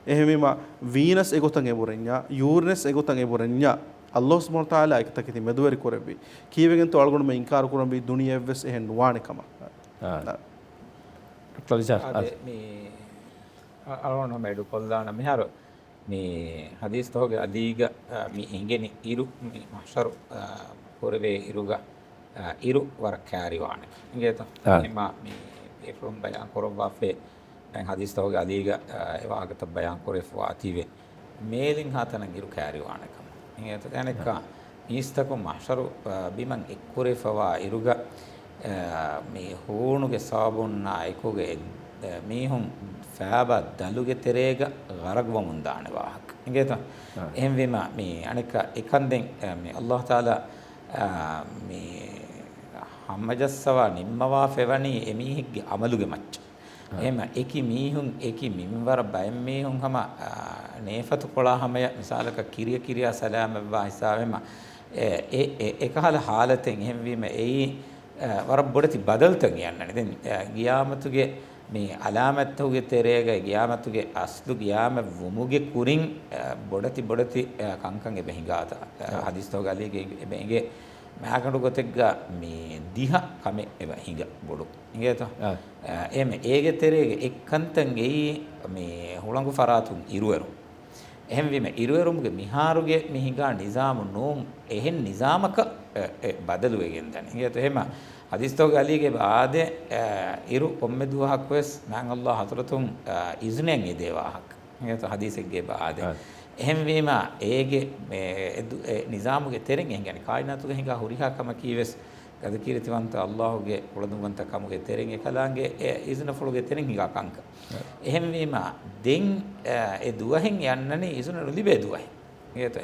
އެހެންވީމަ، ވީނަސް އެގޮތަށް އެނބުރެންޏާ، ޔޫރެނަސް އެގޮތަށް އެނބުރެންޏާ، ﷲ ސުބްޙާނަހޫ ވަތަޢާލާ އެކަތަކެތި މެދުވެރި ކުރެއްވި. ކީއްވެގެންތޯ އަޅުގަނޑުމެން އިންކާރު ކުރަންވީ ދުނިޔެއެއްވެސް އެހެން ނުވާނެ ކަމަށް؟ އާ. އާ. އާދެ، މި އަ-، އަޅުގަނޑު ހަމަ އެޑުކޮށްލާނަން މިހާރު މި ޙަދީޘްތަކުގެ އަލީގަ، އާ، މި އެނގެނީ އިރު، މި މަޙްޝަރު، އާ، ކުރެވޭ އިރުގަ، އާ، އިރު ވަރަށް ކައިރިވާނެ. އިނގޭތަ؟ އާ. އެމާ މި އެފުޅުން ބަޔާން ކުރައްވާފައި ދެން ޙަދީޘްތަކުގެ އަލީގަ، އާ، އެ ވާހަކަތައް ބަޔާން ކުރެފަވާތީވެ. މޭލިން ހާތަނަށް އިރު ކައިރިވާނެ ކަމަށް. އިނގޭތަ؟ އަނެއްކާ، މީސްތަކުން މަޙްޝަރު، އާ، ބިމަށް އެއްކުރެފަވާ އިރުގަ، އާ، މި ހޫނުގެ ސަބަބުންނާ އެކުގަ އެ، އާ، މީހުން ފާބާ ދަލުގެ ތެރޭގަ ޣަރަޤުވަމުން ދާނެ ވާހަކަ. އިނގޭތަ؟ އާ. އެހެންވީމަ، މި އަނެއްކާ އެކަން ދެން، އާ، މި ﷲ ތަޢާލާ، އާ، މި ހަމަޖައްސަވާ ނިންމަވާފައިވަނީ އެމީހެއްގެ ޢަމަލުގެ މައްޗަށް. އެހެމަ އެކި މީހުން، އެކި މިންވަރަށް ބައެއް މީހުން ހަމަ، އާ، ނޭފަތު ކޮޅާ ހަމަޔަށް މިސާލަކަށް ކިރިޔަ ކިރިޔާ ސަލާމަތްވާ ހިސާބެމަ، އެ، އެ، އެ، އެކަހަލަ ޙާލަތެއް. އެހެންވީމަ އެއީ، އާ، ވަރަށް ބޮޑެތި ބަދަލުތައް އަންނަނީ. ދެން، އާ، ގިޔާމަތުގެ މި ޢަލާމަތްތަކުގެ ތެރޭގައި ގިޔާމަތުގެ އަސްލު ގިޔާމަތް ވުމުގެ ކުރިން، އާ، ބޮޑެތި ބޮޑެތި، އާ، ކަންކަން އެބަ ހިނގާތާ، އާ، އާ. ޙަދީޘްތަކުގެ އަލީގައި އެބަ އެނގޭ. މާގަނޑު ގޮތެއްގަ މި ދިހަ ކަމެއް އެބަ ހިނގަ ބޮޑު. އިނގޭތޯ؟ އާ. އެހެމެ އޭގެ ތެރޭގެ އެއްކަންތައް އެއީ މި ހުޅަނގު ފަރާތުން އިރުއެރު. އެހެންވީމަ، އިރުއެރުމުގެ މިހާރުގެ މި ހިނގާ ނިޒާމު ނޫން އެހެން ނިޒާމަކަށް އެ، އެ ބަދަލުވެގެން ދަނީ. އިނގޭތޯ؟ އެހެމަ ޙަދީޘްތަކުގެ އަލީގެ އާދެ، އެ، އިރު ކޮންމެ ދުވަހަކުވެސް މާތް ﷲ ޙަޟްރަތުން، އެ، އިޒުނެއް އެދޭ ވާހަކަ. އިނގޭތޯ؟ ޙަދީޘެއްގެ އާދެ. އާ. އެހެންވީމަ، އޭގެ މެ، އެ ދު، އެ ނިޒާމުގެ ތެރެއިން އެ ހިނގަނީ ކާއިނާތުގަ ހިނގާ ހުރިހާ ކަމަކީވެސް ގަދަކީރިތިވަންތަ ﷲ ގެ ކުޅަދުންވަންތަ ކަމުގެ ތެރެއިން އެކަލާނގެ އެ އިޒުނަފުޅުގެ ތެރެއިން ހިނގާ ކަންކަން. އެހެންވީމަ، ދެން، އެ، އެ ދުވަހެއް އެ އަންނަނީ އިޒުނަ ނުލިބޭ ދުވަހެއް.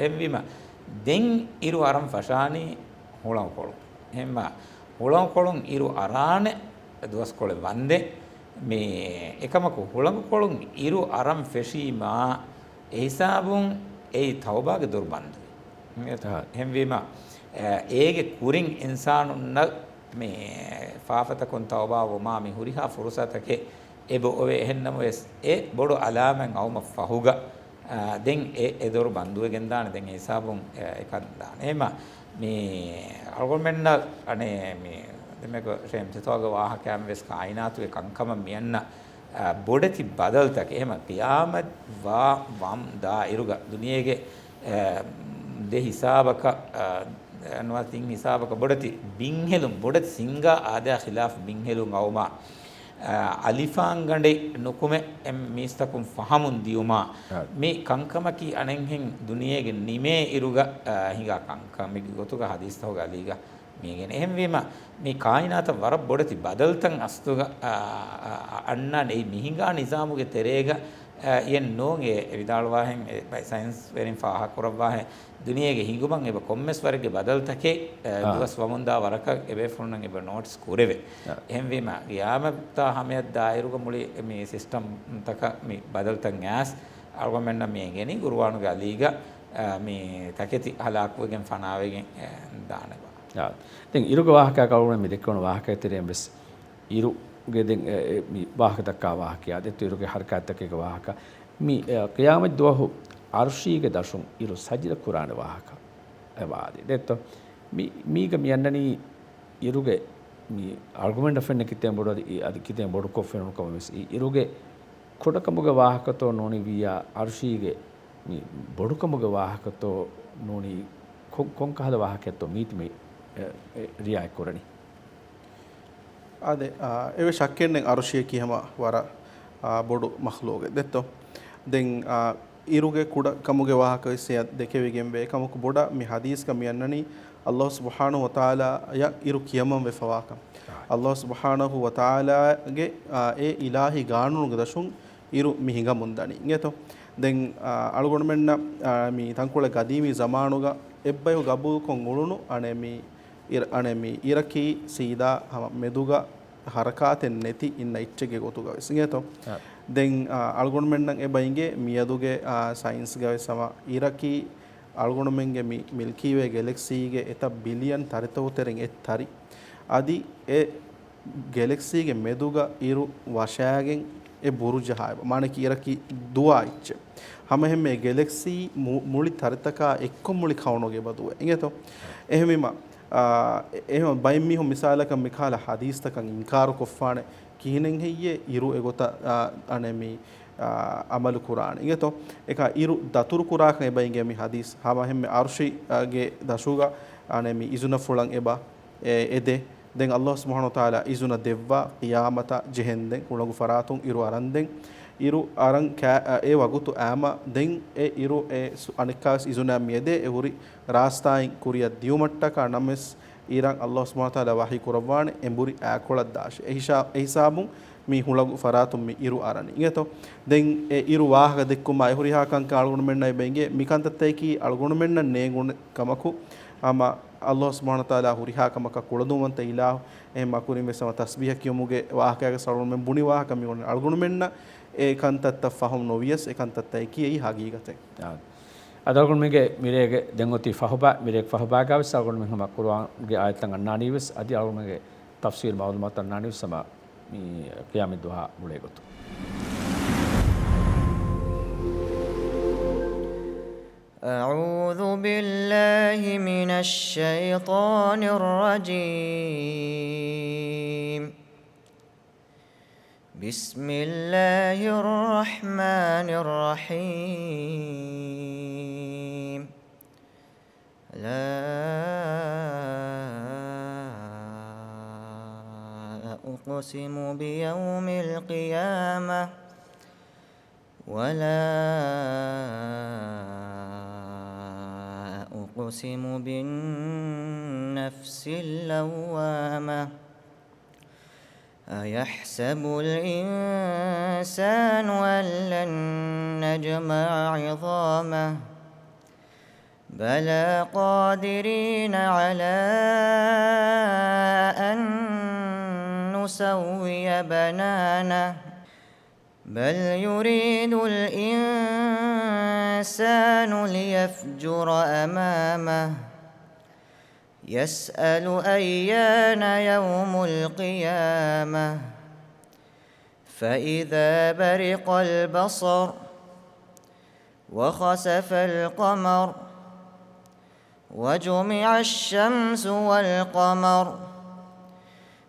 އެހެންވީމަ، ދެން އިރު އަރަން ފަށާނީ ހުޅަނގުކޮޅުން. އެހެންމަ، ހުޅަނގުކޮޅުން އިރު އަރާނެ ދުވަސްކޮޅެއް ވަންދެން. މި އެކަމަކު، ހުޅަނގުކޮޅުން އިރު އަރަން ފެށީމާ، އެހިސާބުން އެއީ ތައުބާގެ ދޮރު ބަންދުވި. އާ. އެހެންވީމަ، އެ، އޭގެ ކުރިން އިންސާނުންނަށް މި ފާފަތަކުން ތައުބާވުމާ މި ހުރިހާ ފުރުސަތަކެއް އެބަ އޮވޭ. އެހެންނަމަވެސް، އެ ބޮޑު އަލާމަތް އައުމަށް ފަހުގަ، އާ، ދެން އެ، އެ ދޮރު ބަންދުވެގެން ދާނެ. ދެން އެ ހިސާބުން، އެ، އެކަން ދާނެ. އެހެމަ، މި އަޅުގަނޑުމެންނަށް އަނެއް މި ދެމެގޮ ޝޭމްތިތޯގެ ވާހަކައިން ވެސް ކާއިނާތުގެ ކަންކަމަށް މިއަންނަ، އާ، ބޮޑެތި ބަދަލުތަކެއް. އެހެމަ ޤިޔާމަތް ވާ ވަމް ދާ އިރުގަ ދުނިޔޭގެ، އާ، ދެ ހިސާބަކަށް، އާ، ނުވަތަ ތިން ހިސާބަކަށް ބޮޑެތި ބިންހެލުން، ބޮޑެތި ސިންގާ އާދަޔާ ޚިލާފް ބިންހެލުން އައުމާ، އަލިފާންގަނޑެއް ނުކުމެ އެ މީސްތަކުން ފަހަމުން ދިޔުމާ، އާ، މި ކަންކަމަކީ އަނެއްހެން ދުނިޔޭގެ ނިމޭ އިރުގަ، އާ، ހިނގާ ކަންކަމެއްގެ ގޮތުގަ ޙަދީޘްތަކުގެ އަލީގަ މި އެނގޭނެ. އެހެންވީމަ، މި ކާއިނާތަށް ވަރަށް ބޮޑެތި ބަދަލުތައް އަސްލުގަ، އާ، އާ، އަންނާނެ. އެއީ މި ހިނގާ ނިޒާމުގެ ތެރޭގަ، އާ، އެއް ނޫން. އެ ވިދާޅުވާހެން، އެ ބައި ސައިންސް ވެރިން ފާހަގަކުރައްވާހެން، ދުނިޔޭގެ ހިނގުމަށް އެބަ ކޮންމެސް ވަރެއްގެ ބަދަލުތަކެއް، އާ، އާ. ދުވަސް ވަމުންދާ ވަރަކަށް އެބޭފުޅުންނަށް އެބަ ނޯޓިސް ކުރެވޭ. އާ. އެހެންވީމަ، ޤިޔާމަތްތާ ހަމަޔަށް ދާއިރުގަ މުޅި މި ސިސްޓަމްތަކަށް މި ބަދަލުތައް އައިސް، އަޅުގަނޑުމެންނަށް މި އެނގެނީ ޤުރުއާނުގެ އަލީގަ، އާ، މި ތަކެތި ހަލާކުވެގެން ފަނާވެގެން، އާ، ދާނެބާ. އާ. ދެން އިރުގެ ވާހަކައަކަށް އަޅުގަނޑު މި ދެއްކެވުނު ވާހަކައެއް ތެރެއިން ވެސް އިރުގެ ދެން، އެ، އެ، މި ވާހަކަ ދައްކާ ވާހަކައާ ދެއްތޯ، އިރުގެ ޙަރަކާތްތަކެއްގެ ވާހަކަ. މި، އެ، ޤިޔާމަތް ދުވަހު ޢަރުޝީގެ ދަށުން އިރު ސަޖިދަ ކުރާނެ ވާހަކަ އެބަ އާދޭ. ދެއްތޯ؟ މި، މީގަ މި އަންނަނީ އިރުގެ މި އަޅުގަނޑަށް ފެންނަ ކިތައް ބޮޑު އަދި، އަދި ކިތައް ބޮޑުކޮށް ފެނުނު ކަމަށް ވެސް އި، އިރުގެ ކުޑަކަމުގެ ވާހަކަތޯ ނޫނީ ވިއްޔާ ޢަރުޝީގެ މި ބޮޑުކަމުގެ ވާހަކަތޯ ނޫނީ ކޮން، ކޮން ކަހަލަ ވާހަކައެއްތޯ މީތި މި، އެ، އެ، ރިއާޔަތް ކުރަނީ؟ އާދެ، އާ، އެވެ ޝައްކެއް ނެތް ޢަރުޝީ ކިހަމަ ވަރަށް، އާ، ބޮޑު މަޚްލޫޤެއް ދެއްތޯ. ދެން، އާ، އިރުގެ ކުޑަ ކަމުގެ ވާހަކަ ވެސް އެއަށް ދެކެވިގެންވޭ. އެކަމަކު ބޮޑަށް މި ޙަދީޘްގަ މި އަންނަނީ ﷲ ސުބްޙާނަހޫ ވަތަޢާލާއަށް އިރު ކިޔަމަން ވެފަވާކަން. އާ. ﷲ ސުބްޙާނަހޫ ވަތަޢާލާގެ، އާ، އެ އިލާހީ ގާނޫނުގެ ދަށުން އިރު މި ހިނގަމުން ދަނީ. އިނގޭތޯ؟ ދެން، އާ، އަޅުގަނޑުމެންނަށް، އާ، މި ތަންކޮޅެއް ގަދީމީ ޒަމާނުގަ އެއްބަޔަކު ގަބޫލުކޮށް އުޅުނު އަނެއް މި އިރަ، އަނެއް މި އިރަކީ ސީދާ ހަމަ މެދުގަ ހަރަކާތެއް ނެތި އިންނަ އެއްޗެއްގެ ގޮތުގަ ވެސް. އިނގޭތޯ؟ އާ. ދެން، އާ، އަޅުގަނޑުމެންނަށް އެބަ އިނގޭ މިއަދުގެ، އާ، ސައިންސްގަ ވެސް ހަމަ އިރަކީ އަޅުގަނޑުމެންގެ މި މިލްކީ ވޭ ގެލެކްސީގެ އެތައް ބިލިއަން ތަރިތަކުގެ ތެރެއިން އެއް ތަރި. އަދި އެ ގެލެކްސީގެ މެދުގަ އިރު ވަށާގެން އެ ބުރުޖަހާ އެބަ. މާނައަކީ އިރަކީ ދުވާ އެއްޗެއް. ހަމައެހެންމެ ގެލެކްސީ މު، މުޅި ތަރިތަކާ އެއްކޮށް މުޅި ކައުނުގަ އެބަ ދުވޭ. އިނގޭތޯ؟ އެހެންވީމަ، އާ، އެ، އެހެން ބައެއް މީހުން މިސާލަކަށް މިކަހަލަ ޙަދީޘްތަކަށް އިންކާރު ކޮށްފާނެ. ކިހިނެއް ހެއްޔޭ އިރު އެގޮތަށް، އާ، އަނެއް މި، އާ، ޢަމަލު ކުރާނެ؟ އިނގޭތޯ؟ އެކަ އިރު ދަތުރު ކުރާކަން އެބަ އިނގޭ މި ޙަދީޘް. ހަމައެހެންމެ ޢަރުޝީގެ ދަށުގަ އަނެއް މި އިޒުނަފުޅަށް އެބަ އެ، އެދޭ. ދެން ﷲ ސުބްޙާނަހޫ ވަތަޢާލާ އިޒުނަ ދެއްވާ ޤިޔާމަތަށް ޖެހެންދެން ހުޅަނގު ފަރާތުން އިރު އަރަންދެން، އިރު އަރަން ކާ، އެ ވަގުތު އައިމަ ދެން އެ އިރު އެ ސު، އަނެއްކާވެސް އިޒުނަ މިއެދޭ އެ ހުރި ރާސްތާއިން ކުރިއަށް ދިޔުމަށްޓަކާ ނަމަވެސް އިރަށް ﷲ ސުބްޙާނަހޫ ވަތަޢާލާ ވަޙީ ކުރައްވާނެ އެނބުރި އާކޮޅަށް ދާށޭ. އެ ހިސާ، އެ ހިސާބުން މި ހުޅަނގު ފަރާތުން މި އިރު އަރަނީ. އިނގޭތޯ؟ ދެން އެ އިރު ވާހަކަ ދެއްކުމާ އެ ހުރިހާ ކަންކަން އަޅުގަނޑުމެންނަށް އެބަ އިނގޭ މި ކަންތައްތަކަކީ އަޅުގަނޑުމެންނަށް ނޭނގުނެ ކަމަކު ހަމަ ﷲ ސުބްޙާނަހޫ ވަތަޢާލާ ހުރިހާ ކަމަކަށް ކުޅަދުންވަންތަ އިލާހު. އެހެން މަ ކުރިން ވެސް ހަމަ ތަސްބީޙަ ކިޔުމުގެ ވާހަކައިގަ އަޅުގަނޑުމެން ބުނި ވާހަކަ މި އޮން އަޅުގަނޑުމެންނަށް އެ ކަންތައްތައް ފަހުމް ނުވިޔަސް އެ ކަންތައްތަކަކީ އެއީ ހަގީގަތެއް. އާ. އަދި އަޅުގަނޑުމެންގެ މިރޭގެ ދެން އޮތީ ފަހުބާ، މިރޭގެ ފަހުބާގަ ވެސް އަޅުގަނޑުމެން ހަމަ ޤުރުއާންގެ އާޔަތްތައް އަންނާނީ ވެސް އަދި އަޅުގަނޑުމެންގެ ތަފްސީލް މަޢުލޫމާތު އަންނާނީ ވެސް ހަމަ މި ޤިޔާމަތް ދުވަހާ ގުޅޭ ގޮތުން. أعوذ بالله من الشيطان الرجيم. بسم الله الرحمن الرحيم. لا أقسم بيوم القيامة ولا أقسم بالنفس اللوامة. أيحسب الإنسان أن لن نجمع عظامه. بلى قادرين على أن نسوي بنانه. بل يريد الإنسان ليفجر أمامه. يسأل أيان يوم القيامة. فإذا برق البصر. وخسف القمر. وجمع الشمس والقمر.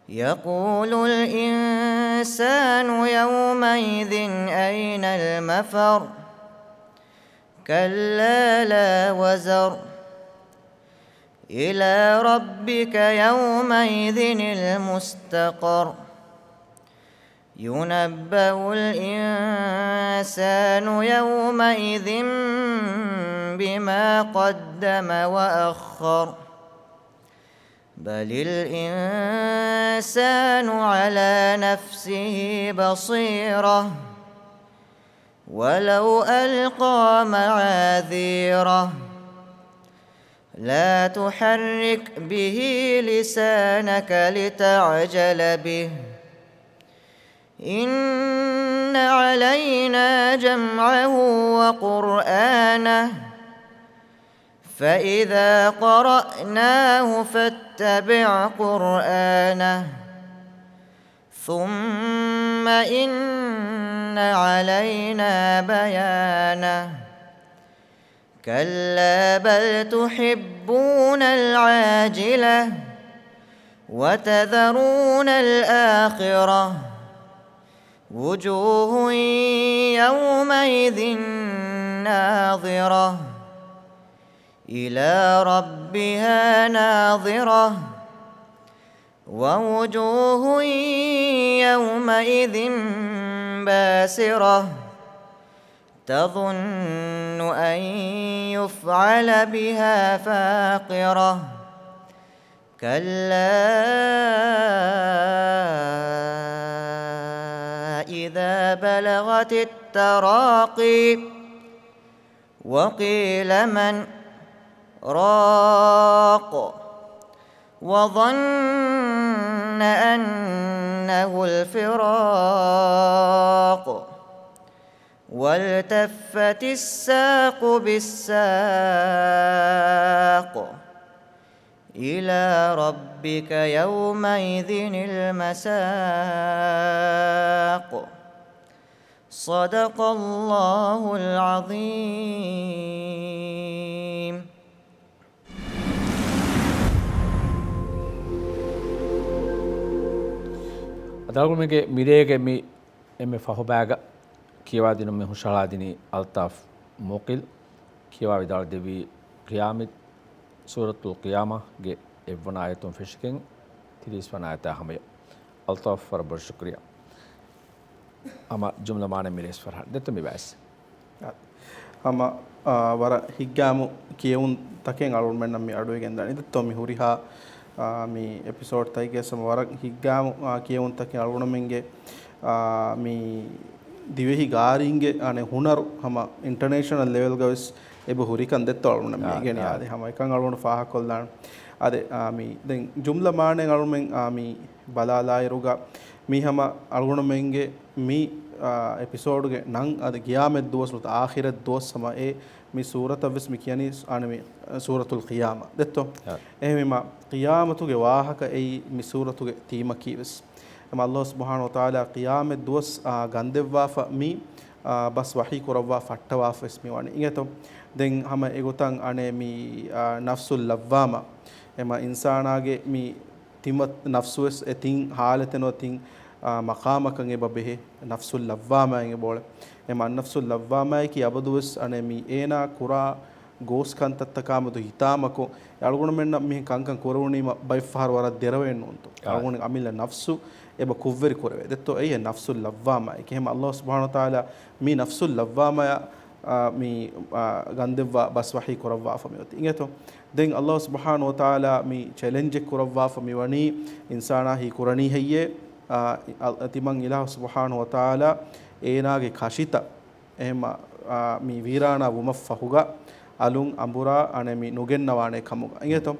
يقول الإنسان يومئذ أين المفر. كلا لا وزر. إلى ربك يومئذ المستقر. ينبأ الإنسان يومئذ بما قدم وأخر. بل الإنسان على نفسه بصيرة. ولو ألقى معاذيره. لا تحرك به لسانك لتعجل به. إن علينا جمعه وقرآنه. فإذا قرأناه فاتبع قرآنه. ثم إن علينا بيانه. كلا بل تحبون العاجلة. وتذرون الآخرة. وجوه يومئذ ناضرة. إلى ربها ناظرة. ووجوه يومئذ باسرة. تظن أن يفعل بها فاقرة. كلا إذا بلغت التراقي. وقيل من راق. وظن أنه الفراق. والتفت الساق بالساق. إلى ربك يومئذ المساق. صدق الله العظيم. އަދި އަޅުގަނޑުމެންގެ މިރޭގެ މި އެންމެ ފަހު ބައިގަ ކިޔަވާދިނުމަށް ހުށަހަޅާދިނީ އަލްތާފް މުޤިލް. ކިޔަވާ ވިދާޅުދެއްވީ ޤިޔާމަތް، ސޫރަތުލް ޤިޔާމާގެ އެއްވަނަ އާޔަތުން ފެށިގެން ތިރީސް ވަނަ އާޔަތާ ހަމަޔަށް. އަލްތާފް ވަރަށް ބޮޑަށް ޝުކުރިއްޔާ. ހަމަ ޖުމްލަ މާނަ މިރޭސް ފަރްހާން. ދެއްތޯ މި ބައިސް. ހަމަ، އާ، ވަރަށް ހިތްގައިމު ކިޔެވުން ތަކެއް އަޅުގަނޑުމެންނަށް މި އަޑުއިވިގެންދާނެ. ދެއްތޯ މި ހުރިހާ، އާ، މި އެޕިސޯޑް ތަކެއްގެ ހަމަ ވަރަށް ހިތްގައިމު، އާ، ކިޔެވުން ތަކެއް އަޅުގަނޑުމެންގެ، އާ، މި ދިވެހި ގާރީންގެ އަނެއް ހުނަރު ހަމަ އިންޓަރނޭޝަނަލް ލެވެލްގަ ވެސް އެބަ ހުރިކަން ދެއްތޯ އަޅުގަނޑަށް އާ، މި އިގެނި އާ. އާދެ ހަމަ އެކަން އަޅުގަނޑު ފާހަގަކޮށްލާން. އާދެ، އާ، މި ދެން ޖުމްލަ މާނައިން އަޅުގަނޑުމެން، އާ، މި ބަލާލާއިރުގަ މީ ހަމަ އަޅުގަނޑުމެންގެ މި، އާ، އެޕިސޯޑުގެ ނަން އަދި ގިޔާމަތް ދުވަސް ނުވަތަ އާޚިރަތް ދުވަސް ހަމަ އެ މި ސޫރަތަށް ވެސް މި ކިޔަނީ އަނެ މި ސޫރަތުލް ޤިޔާމާ ދެއްތޯ؟ އާ. އެހެންވީމަ ޤިޔާމަތުގެ ވާހަކަ އެއީ މި ސޫރަތުގެ ތީމަކީ ވެސް. އެމަ ﷲ ސުބްޙާނަހޫ ވަތަޢާލާ ޤިޔާމަތް ދުވަސް، އާ، ގަންދެއްވާފަ މި، އާ، ބަސް ވަޙީ ކުރައްވާ ފައްޓަވާފަވެސް މި ވަނީ. އިނގޭތޯ؟ ދެން ހަމަ އެގޮތަށް އަނެއް މި، އާ، ނަފްސުލް ލައްވާމާ، އެމަ އިންސާނާގެ މި ތިމަ ނަފްސުވެސް އެ ތިން ހާލަތެއް ނުވަ ތިން، އާ، މަޤާމަކަށް އެބަ ބެހޭ. ނަފްސުލް ލައްވާމާއިން އެބައުޅޭ. އެމަ އައްނަފްސުލް ލައްވާމާއަކީ އަބަދުވެސް އަނެއް މި އޭނާ ކުރާ ގޯސް ކަންތައްތަކާމެދު ހިތާމަކޮށް، އަޅުގަނޑުމެންނަށް މިހެން ކަންކަން ކުރެވުނީމަ ބައެއްފަހަރު ވަރަށް ދެރަވައެއް ނޫންތޯ؟ އަޅުގަނޑު އަމިއްލަ ނަފްސު އެބަ ކުށްވެރި ކުރެވޭ. ދެއްތޯ؟ އެއީ ނަފްސުލް ލައްވާމާއެކޭ. އެހެމަ އައްލާހު ސުބްޙާނަހު ވަތަޢާލާ މި ނަފްސުލް ލައްވާމާޔާ، އާ، މި، އާ، ގަންދެއްވާ ބަސް ވަޙީ ކުރައްވާފަ މިއޮތީ. އިނގޭތޯ؟ ދެން އައްލާހު ސުބްޙާނަހު ވަތަޢާލާ މި ޗެލެންޖެއް ކުރައްވާފަ މިވަނީ އިންސާނާ ހީކުރަނީ ހެއްޔޭ؟ އާ، ތިމަން އިލާހު ސުބްޙާނަހު ވަތަޢާލާ އޭނާގެ ކަށިތައް އެހެމަ، އާ، މި ވީރާނާ ވުމަށްފަހުގަ އަލުން އަނބުރާ އަނެއް މި ނުގެންނަވާނެ ކަމުގަ. އިނގޭތޯ؟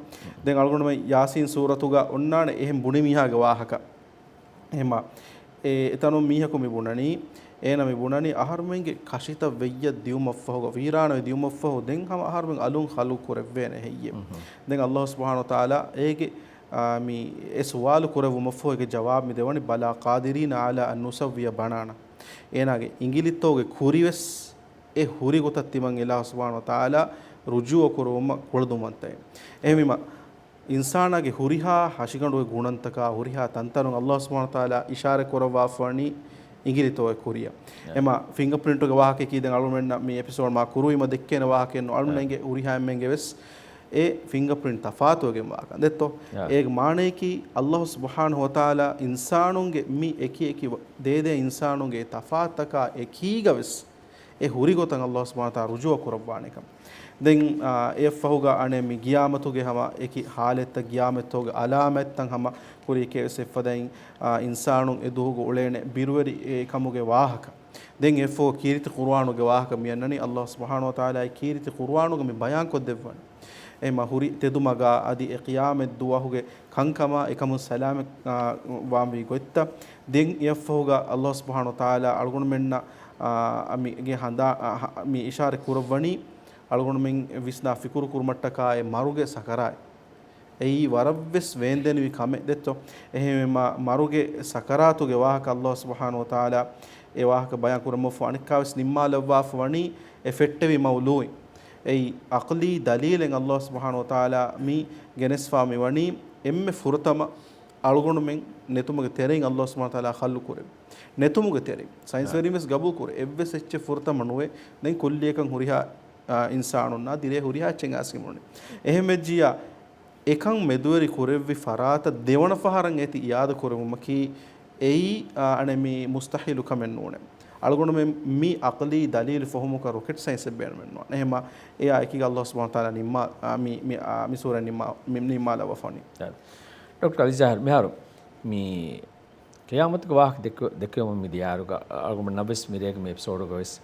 ދެން އަޅުގަނޑުމެން ޔާސީން ސޫރަތުގަ އޮންނާނެ އެހެން ބުނި މީހާގެ ވާހަކަ. އެހެމަ، އެ، އެތަނުން މީހަކު މި ބުނަނީ، އޭނަ މި ބުނަނީ އަހަރުމެންގެ ކަށިތައް ވެއްޔަށް ދިޔުމަށްފަހުގަ، ވީރާނަވެ ދިޔުމަށްފަހު، ދެން ހަމަ އަހަރުމެން އަލުން ޚަލްޤު ކުރެއްވޭނެ ހެއްޔެވެ؟ ދެން އައްލާހު ސުބްޙާނަހު ވަތަޢާލާ އޭގެ، އާ، މި އެ ސުވާލު ކުރެއްވުމަށްފަހު އޭގެ ޖަވާބު މި ދެވަނީ، "بَلَىٰ قَادِرِينَ عَلَىٰ أَن نُّسَوِّيَ بَنَانَهُ." އޭނާގެ އިނގިލިތޯގެ ކުރިވެސް އެ ހުރި ގޮތަށް ތިމަން އިލާހު ސުބްޙާނަހު ވަތަޢާލާ ރުޖޫޢަ ކުރެވުމަށް ކުޅަދުންވަންތައެވެ. އެހެންވީމަ، އިންސާނާގެ ހުރިހާ ހަށިގަނޑުގެ ގުނަންތަކާ، ހުރިހާ ތަންތަނުން އައްލާހު ސުބްޙާނަހު ވަތަޢާލާ އިޝާރަތް ކުރައްވާފަވަނީ އިނގިލިތޯގެ ކުރިއަށް. އެމަ ފިންގަ ޕްރިންޓުގެ ވާހަކައަކީ ދެން އަޅުމެންނަށް މި އެޕިސޯޑް މާ ކުރުވީމަ ދެއްކޭނެ ވާހަކައެއްނު. އަޅުމެންނަށް އެނގޭ ހުރިހާ އެންމެންގެ ވެސް އެ ފިންގަ ޕްރިންޓް ތަފާތުވެގެން ވާކަން. ދެއްތޯ؟ އޭގެ މާނަޔަކީ އައްލާހު ސުބްޙާނަހު ވަތަޢާލާ އިންސާނުންގެ މި އެކި އެކި ދޭދޭ އިންސާނުންގެ ތަފާތުތަކާ އެކީގަ ވެސް އެ ހުރި ގޮތަށް އައްލާހު ސުބްޙާނަހު ވަތަޢާލާ ރުޖޫޢަ ކުރައްވާނެ ކަމަށް. ދެން، އާ، އެއަށްފަހުގަ އަނެއް މި ގިޔާމަތުގެ ހަމަ އެކި ހާލަތްތައް، ގިޔާމަތުގެ އަލާމަތްތައް ހަމަ ކުރިއެކޭ ވެސް އެއްފަދައިން، އާ، އިންސާނުން އެ ދުވަހުގަ އުޅޭނެ ބިރުވެރި އެ ކަމުގެ ވާހަކަ. ދެން އެއަށްފަހު ކީރިތި ޤުރުއާނުގެ ވާހަކަ މި އަންނަނީ އައްލާހު ސުބްޙާނަހު ވަތަޢާލާ އެ ކީރިތި ޤުރުއާނުގަ މި ބަޔާންކޮށްދެއްވަނީ. އެ މަ ހުރި ތެދުމަގާ އަދި އެ ޤިޔާމަތް ދުވަހުގެ ކަންކަމާ އެކަމުން ސަލާމަތް، އާ، ވާންވީ ގޮތްތައް. ދެން އެއަށްފަހުގަ އައްލާހު ސުބްޙާނަހު ވަތަޢާލާ އަޅުގަނޑުމެންނަށް، އާ، މިގެ ހަނދާ، އާ، ހަ، މި އިޝާރަތް ކުރައްވަނީ އަޅުގަނޑުމެން ވިސްނާ ފިކުރު ކުރުމަށްޓަކާ އެ މަރުގެ ސަކަރާތް. އެއީ ވަރަށްވެސް ވޭންދެނިވި ކަމެއް ދެއްތޯ. އެހެންވީމަ މަރުގެ ސަކަރާތުގެ ވާހަކަ އައްލާހު ސުބްޙާނަހު ވަތަޢާލާ އެ ވާހަކަ ބަޔާން ކުރުމަށްފަހު އަނެއްކާވެސް ނިންމާލައްވާފަ ވަނީ އެ ފެއްޓެވި މައުލޫއިން. އެއީ އަޤްލީ ދަލީލެއް އައްލާހު ސުބްޙާނަހު ވަތަޢާލާ މި ގެނެސްފާ މި ވަނީ އެންމެ ފުރަތަމަ އަޅުގަނޑުމެން ނެތުމުގެ ތެރެއިން އައްލާހު ސުބްޙާނަހު ވަތަޢާލާ ޚަލްޤު ކުރެއްވި. ނެތުމުގެ ތެރެއިން. ސައިންސްވެރިން ވެސް ގަބޫލު ކުރޭ. އެއްވެސް އެއްޗެއް ފުރަތަމަ ނުވޭ. ދެން ކުއްލިއަކަށް ހުރިހާ، އާ، އިންސާނުންނާ ދިރޭ ހުރިހާ އެއްޗެއް އައިސްގެން އުޅުނީ. އެހެންވެއްޖިއްޔާ، އެކަން މެދުވެރި ކުރެއްވި ފަރާތަށް ދެވަނަ ފަހަރަށް އޭތި އިއާދަ ކުރެވުމަކީ އެއީ، އާ، އަނެއް މި މުސްތަޙީލު ކަމެއް ނޫނޭ. އަޅުގަނޑުމެން މި އަޤްލީ ދަލީލު ފޮހުމަކަށް ރޮކެޓް ސައިންސެއް ބޭނުމެއް ނޫން. އެހެމަ އެއާ އެކީގަ އައްލާހު ސުބްޙާނަހު ވަތަޢާލާ ނިންމާ، އާ، މި، މި، އާ، މި ސޫރަ ނިންމާ، މި، ނިންމާލައްވާފަ ވަނީ. ޑޮކްޓަރ އަލީ ޒާހިރު، މިހާރު މި ޤިޔާމަތުގެ ވާހަކަ ދެއްކެ-، ދެއްކެވުމުން މި ދިޔާރުގަ އަޅުގަނޑުމެންނަށް ވެސް މިރޭގެ މި އެޕިސޯޑުގަ ވެސް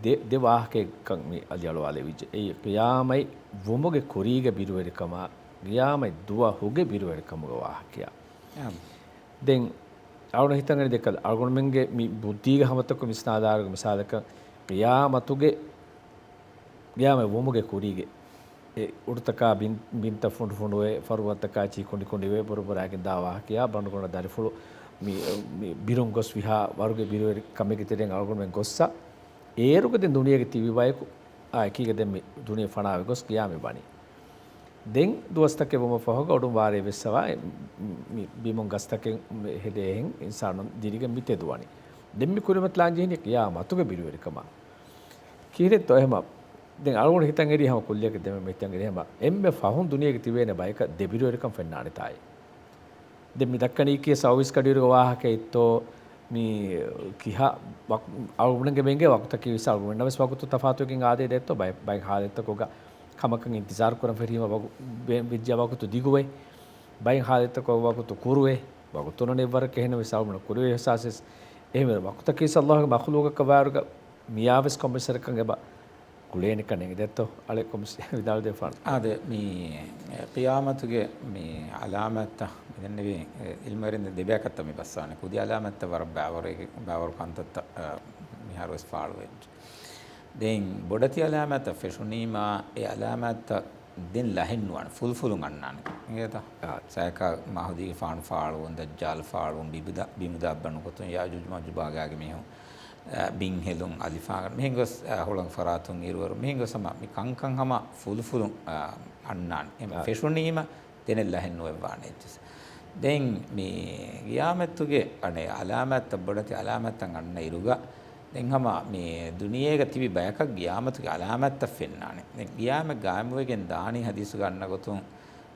ދެ، ދެ ވާހަކައެއްކަން މި އަލިއަޅުވާލެވިއްޖެ. އެއީ ޤިޔާމަތް ވުމުގެ ކުރީގެ ބިރުވެރިކަމާ، ޤިޔާމަތް ދުވަހުގެ ބިރުވެރިކަމުގެ ވާހަކަޔާ. އާ. ދެން އަޅުގަނޑު ހިތަށް އަންނަނީ ދެއްކަލަ، އަޅުގަނޑުމެންގެ މި ބުއްދީގެ ހަމަތަކުން ވިސްނާލާއިރުގެ މިސާލަކަށް، ޤިޔާމަތުގެ ޤިޔާމަތް ވުމުގެ ކުރީގެ އެ އުޑުތަކާ ބިން، ބިންތައް ފުނޑުފުނޑުވެ، ފަރުވާތަކާ އެއްޗިހި ކުނޑިކުނޑިވެ، ބުރަބުރާގެން ދާ ވާހަކަޔާ ބަނޑުގަނޑަށް ދަރިފުޅު މި، މި ބިރުން ގޮސް ވިހާ ވަރުގެ ބިރުވެރި ކަމެއްގެ ތެރެއިން އަޅުގަނޑުމެން ގޮއްސަ، އޭރުގަ ދެން ދުނިޔޭގަ ތިބި ބަޔަކު އާ އެކީގަ ދެން މި ދުނިޔެ ފަނާވެ ގޮސް ޤިޔާމަތް ވަނީ. ދެން ދުވަސްތަކެއް ވުމަށް ފަހުގަ އޮޑުން ވާރޭ ވެއްސަވާ މި ބިމުން ގަސްތަކެއް ހެދޭހެން އިންސާނުން ދިރިގެން މި ތެދުވަނީ. ދެން މި ކުރިމަތިލާން ޖެހެނީ ޤިޔާމަތުގެ ބިރުވެރިކަމަށް. ކީރެއްތޯ އެހެމަ؟ ދެން އަޅުގަނޑު ހިތަށް އެރީ ހަމަ ކުއްލިއަކަށް ދެމެ މި ހިތަށް އެރީ ހަމަ އެންމެ ފަހުން ދުނިޔޭގަ ތިބޭނެ ބަޔަކަށް ދެބިރުވެރިކަން ފެންނާނެތާއި. ދެން މި ދައްކަނީ ކިޔަ ސައުވީސް ކަޑިއިރުގެ ވާހަކައެއްތޯ މި ކިހާ ވަކު-، އަޅުގަނޑުގެ މެންގޭ ވަގުތަކީ ވިސް އަޅުގަނޑަށް ވެސް ވަގުތު ތަފާތުވެގެން އާދޭ ދެއްތޯ ބައެއް، ބައެއް ހާލަތްތަކުގަ ކަމަކަށް އިންތިޒާރު ކުރަން ފެށީމަ ވަގު-، ވެ-، ވެއްޖެ ވަގުތު ދިގުވޭ. ބައެއް ހާލަތްތަކުގަ ވަގުތު ކުރުވޭ. ވަގުތު ނަން އެއްވަރަކަށް އެހެން ވެސް އަޅުގަނޑަށް ކުރެވޭ އިޙްސާސް ވެސް. އެހެންވެ ވަގުތަކީ ވިސް އައްލާހުގެ މަޚްލޫޤަކަށް ވާއިރުގަ މިޔާވެސް ކޮންމެސް ވަރަކަށް އެބަ ގުޅޭނެކަން އެނގިދެއްތޯ؟ އަޅެ ކޮމިސް ވިދާޅުދެފާނެ. އާދެ، މި ޤިޔާމަތުގެ މި އަލާމާތްތައް މި ދެންނެވި، އެ، ޢިލްމުވެރިން ދެ ބަޔަކަށްތަ މި ބައްސަވާނެ. ކުދި އަލާމާތްތައް ވަރަށް ބާވަރު، ބާވަރު ކަންތައްތައް، އަ، މިހާރު ވެސް ފާޅުވެއްޖެ. ދެން ބޮޑެތި އަލާމާތްތައް ފެށުނީމާ، އެ އަލާމާތްތައް ދެން ލަހެއްނުވާނެ، ފުލްފުލުން އަންނާނެ. އިނގޭތަ؟ އާ. ސައިކާ މަހުދީގެފާނު ފާޅުވުން، ދައްޖާލު ފާޅުވުން، ބިބުދަ-، ބިމުދާ ބަނޑުގަތުން، ޔާޖޫޖު މާޖޫޖު ބާގާގެ މީހުން އަ، ބިންހެލުން، އަލިފާން މިހެން ގޮސް، އަ، ހުޅަނގު ފަރާތުން އިރުއިރު މިހެން ގޮސް ހަމަ މި ކަންކަން ހަމަ ފުލުފުލުން، އަ، އަންނާނެ. އެހެން އާ. ފެށުނީމަ ދެނެއްލަހެއް ނުވެއްވާނެ އެއްޗެސް. ދެން މި ގިޔާމަތުގެ އަނެއް އަލާމާތްތައް، ބޮޑެތި އަލާމާތްތައް އަންނަ އިރުގަ، ދެން ހަމަ މި ދުނިޔޭގަ ތިބި ބަޔަކަށް ގިޔާމަތުގެ އަލާމާތްތައް ފެންނާނެ. ދެން ގިޔާމަތް ގާއިމުވެގެން ދާނީ ހަދީސުގަ އަންނަ ގޮތުން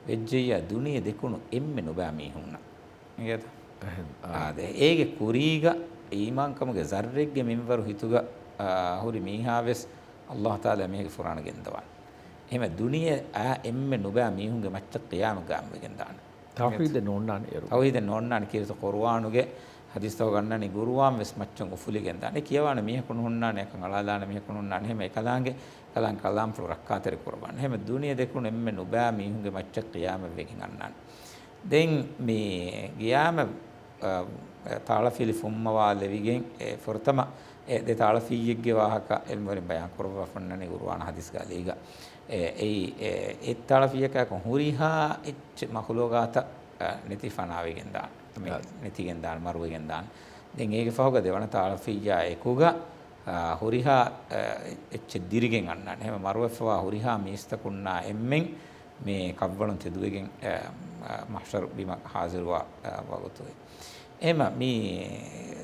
ވެއްޖެއްޔާ ދުނިޔެ ދެކުނު އެންމެ ނުބައި މީހުންނަށް. އިނގޭތަ؟ އެހެން، އާ. އާދެ، އޭގެ ކުރީގަ އީމާންކަމުގެ ޒައްރެއްގެ މިންވަރު ހިތުގަ، އާ، ހުރި މީހާވެސް ﷲ ތަޢާލާ މީހެއްގެ ފުރާނަ ގެންދަވާނެ. އެހެންވެ ދުނިޔެ އާ އެންމެ ނުބައި މީހުންގެ މައްޗަށް ޤިޔާމަތް ގާއިމުވެގެން ދާނެ. ތައުޙީދެއް ނޯންނާނެ އޭރު. ތައުޙީދެއް ނޯންނާނެ. ކީރިތި ޤުރުއާނުގެ ހަދީސްތަކުގަ އަންނަނީ ޤުރުއާން ވެސް މައްޗަށް އުފުލިގެން ދާނެ. ކިޔަވާނެ މީހަކު ނުހުންނާނެ، އެކަން އަޅާލާނެ މީހަކު ނުހުންނާނެ. އެހެން އެކަލާނގެ، ކަލާނގެ ކަލާމްފުޅު ރައްކާތެރި ކުރައްވާނެ. އެހެންވެ ދުނިޔެ ދެކުނު އެންމެ ނުބައި މީހުންގެ މައްޗަށް ޤިޔާމަތް ވެގެން އަންނާނެ. ދެން މި ގިޔާމަ، އަ، ތާޅަފިލި ފުންމަވާލެވިގެން، އެ، ފުރަތަމަ އެ ދެ ތާޅަފިއްޔެއްގެ ވާހަކަ އިލްމުވެރިން ބަޔާން ކުރައްވާފަ އޮންނަނީ ޤުރުއާން ހަދީސްގަ އަލީގަ. އެ، އެއީ، އެ، އެއް ތާޅަފިއްޔަކާއެކު ހުރިހާ އެއްޗެއް މަޚުލޫޤާތަށް، އަ، ނެތި ފަނާވެގެން ދާނެ. މި އާ. ނެތިގެން ދާނެ، މަރުވެގެން ދާނެ. ދެން އޭގެ ފަހުގަ ދެވަނަ ތާޅަފިއްޔާ އެކުގަ، އާ، ހުރިހާ، އަ، އެއްޗެއް ދިރިގެން އަންނާނެ. އެހެން މަރުވެފަވާ ހުރިހާ މީސްތަކުންނާ އެންމެން މި ކަށްވަޅުން ތެދުވެގެން، އަ، އަ، މަޙްޝަރު ބިމަށް ޙާޟިރުވާ، އަ، ވަގުތު. އެހެންމަ މި،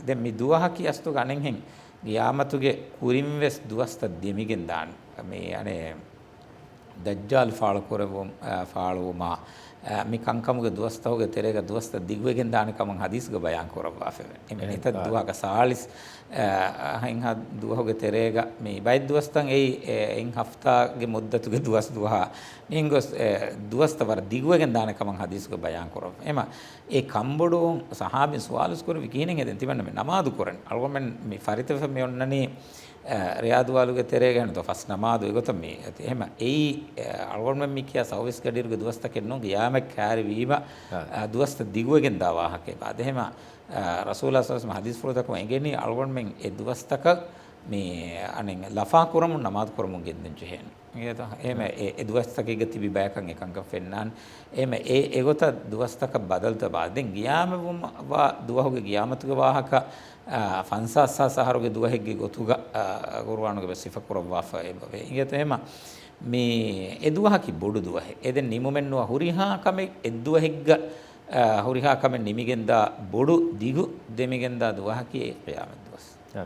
ދެން މި ދުވަހަކީ އަސްލުގަ އަނެއްހެން ޤިޔާމަތުގެ ކުރިން ވެސް ދުވަސްތައް ދެމިގެން ދާނެ. މި އަނެއް ދައްޖާލް ފާޅު ކުރެވުން، އަ، ފާޅުވުމާ، އަ، މި ކަންކަމުގެ ދުވަސްތަކުގެ ތެރޭގަ ދުވަސްތައް ދިގުވެގެން ދާނެ ކަމަށް ހަދީސްގަ ބަޔާން ކުރައްވާފައެވެ. އެ މި އެ، ނިތައް އާ. ދުވަހަކަށް ސާޅީސް، އަ، އަހައިންހާ ދުވަހުގެ ތެރޭގަ މި ބައެއް ދުވަސްތައް އެއީ، އެ، އެއް ހަފްތާގެ މުއްދަތުގެ ދުވަސް ދުވަހާ މިހެން ގޮސް، އެ، ދުވަސްތައް ވަރަށް ދިގުވެގެން ދާނެ ކަމަށް ހަދީސްގަ ބަޔާން ކުރައްވާ. އެމަ އެ ކަންބޮޑުވުން ޞަޙާބީން ސުވާލުވެސް ކުރެއްވި ކިހިނެއް އެދެން ތިމަންނަމެން ނަމާދު ކުރަން؟ އަޅުގަނޑުމެން މި ފަރިތަފަ މި އޮންނަނީ، އަ، ރެޔާދުވާލުގެ ތެރޭގަ ނުތޯ ފަސް ނަމާދު އެގޮތަށް މި އެތި. އެހެމަ އެއީ، އަ، އަޅުގަނޑުމެން މި ކިޔާ ސައުވީސް ގަޑިއިރުގެ ދުވަސްތަކެއް ނޫން، ގިޔާމަތް ކައިރިވީމަ، އާ. އަ، ދުވަސްތައް ދިގުވެގެން ދާ ވާހަކައެއް ބާ. އެހެމަ، އަ، ރަސޫލާ ޞައްލަﷲު ޢަލައިހި ވަސައްލަމަ ޙަދީޘްފުޅުތަކުން އެނގެނީ އަޅުގަނޑުމެން އެ ދުވަސްތަކަށް މި އަނެއް ލަފާ ކުރަމުން ނަމާދު ކުރަމުން ގެންދަން ޖެހޭނެ. އިނގޭތޯ؟ އެހެމަ އާ. އެ، އެ ދުވަސްތަކެއްގަ ތިބި ބަޔަކަށް އެކަންކަން ފެންނާނެ. އެހެމަ އެ، އެގޮތަށް ދުވަސްތަކަށް ބަދަލުތައް ބާ. ދެން ގިޔާމަތްވުމަށް ވާ ދުވަހުގެ ގިޔާމަތުގެ ވާހަކަ، އާ، ފަންސާސް ހާސް އަހަރުގެ ދުވަހެއްގެ ގޮތުގަ، އާ، ޤުރުއާނުގަ ވެސް ސިފަ ކުރައްވާފަ އެބަވޭ. އިނގޭތޯ؟ އެހެމަ މި އެ ދުވަހަކީ ބޮޑު ދުވަހެއް. އެ ދެން ނިމުމެއްނުވާ ހުރިހާ ކަމެއް އެއްދުވަހެއްގަ، އާ، ހުރިހާ ކަމެއް ނިމިގެންދާ ބޮޑު ދިގު ދެމިގެންދާ ދުވަހަކީ އެ ޤިޔާމަތް ދުވަސް. އާ.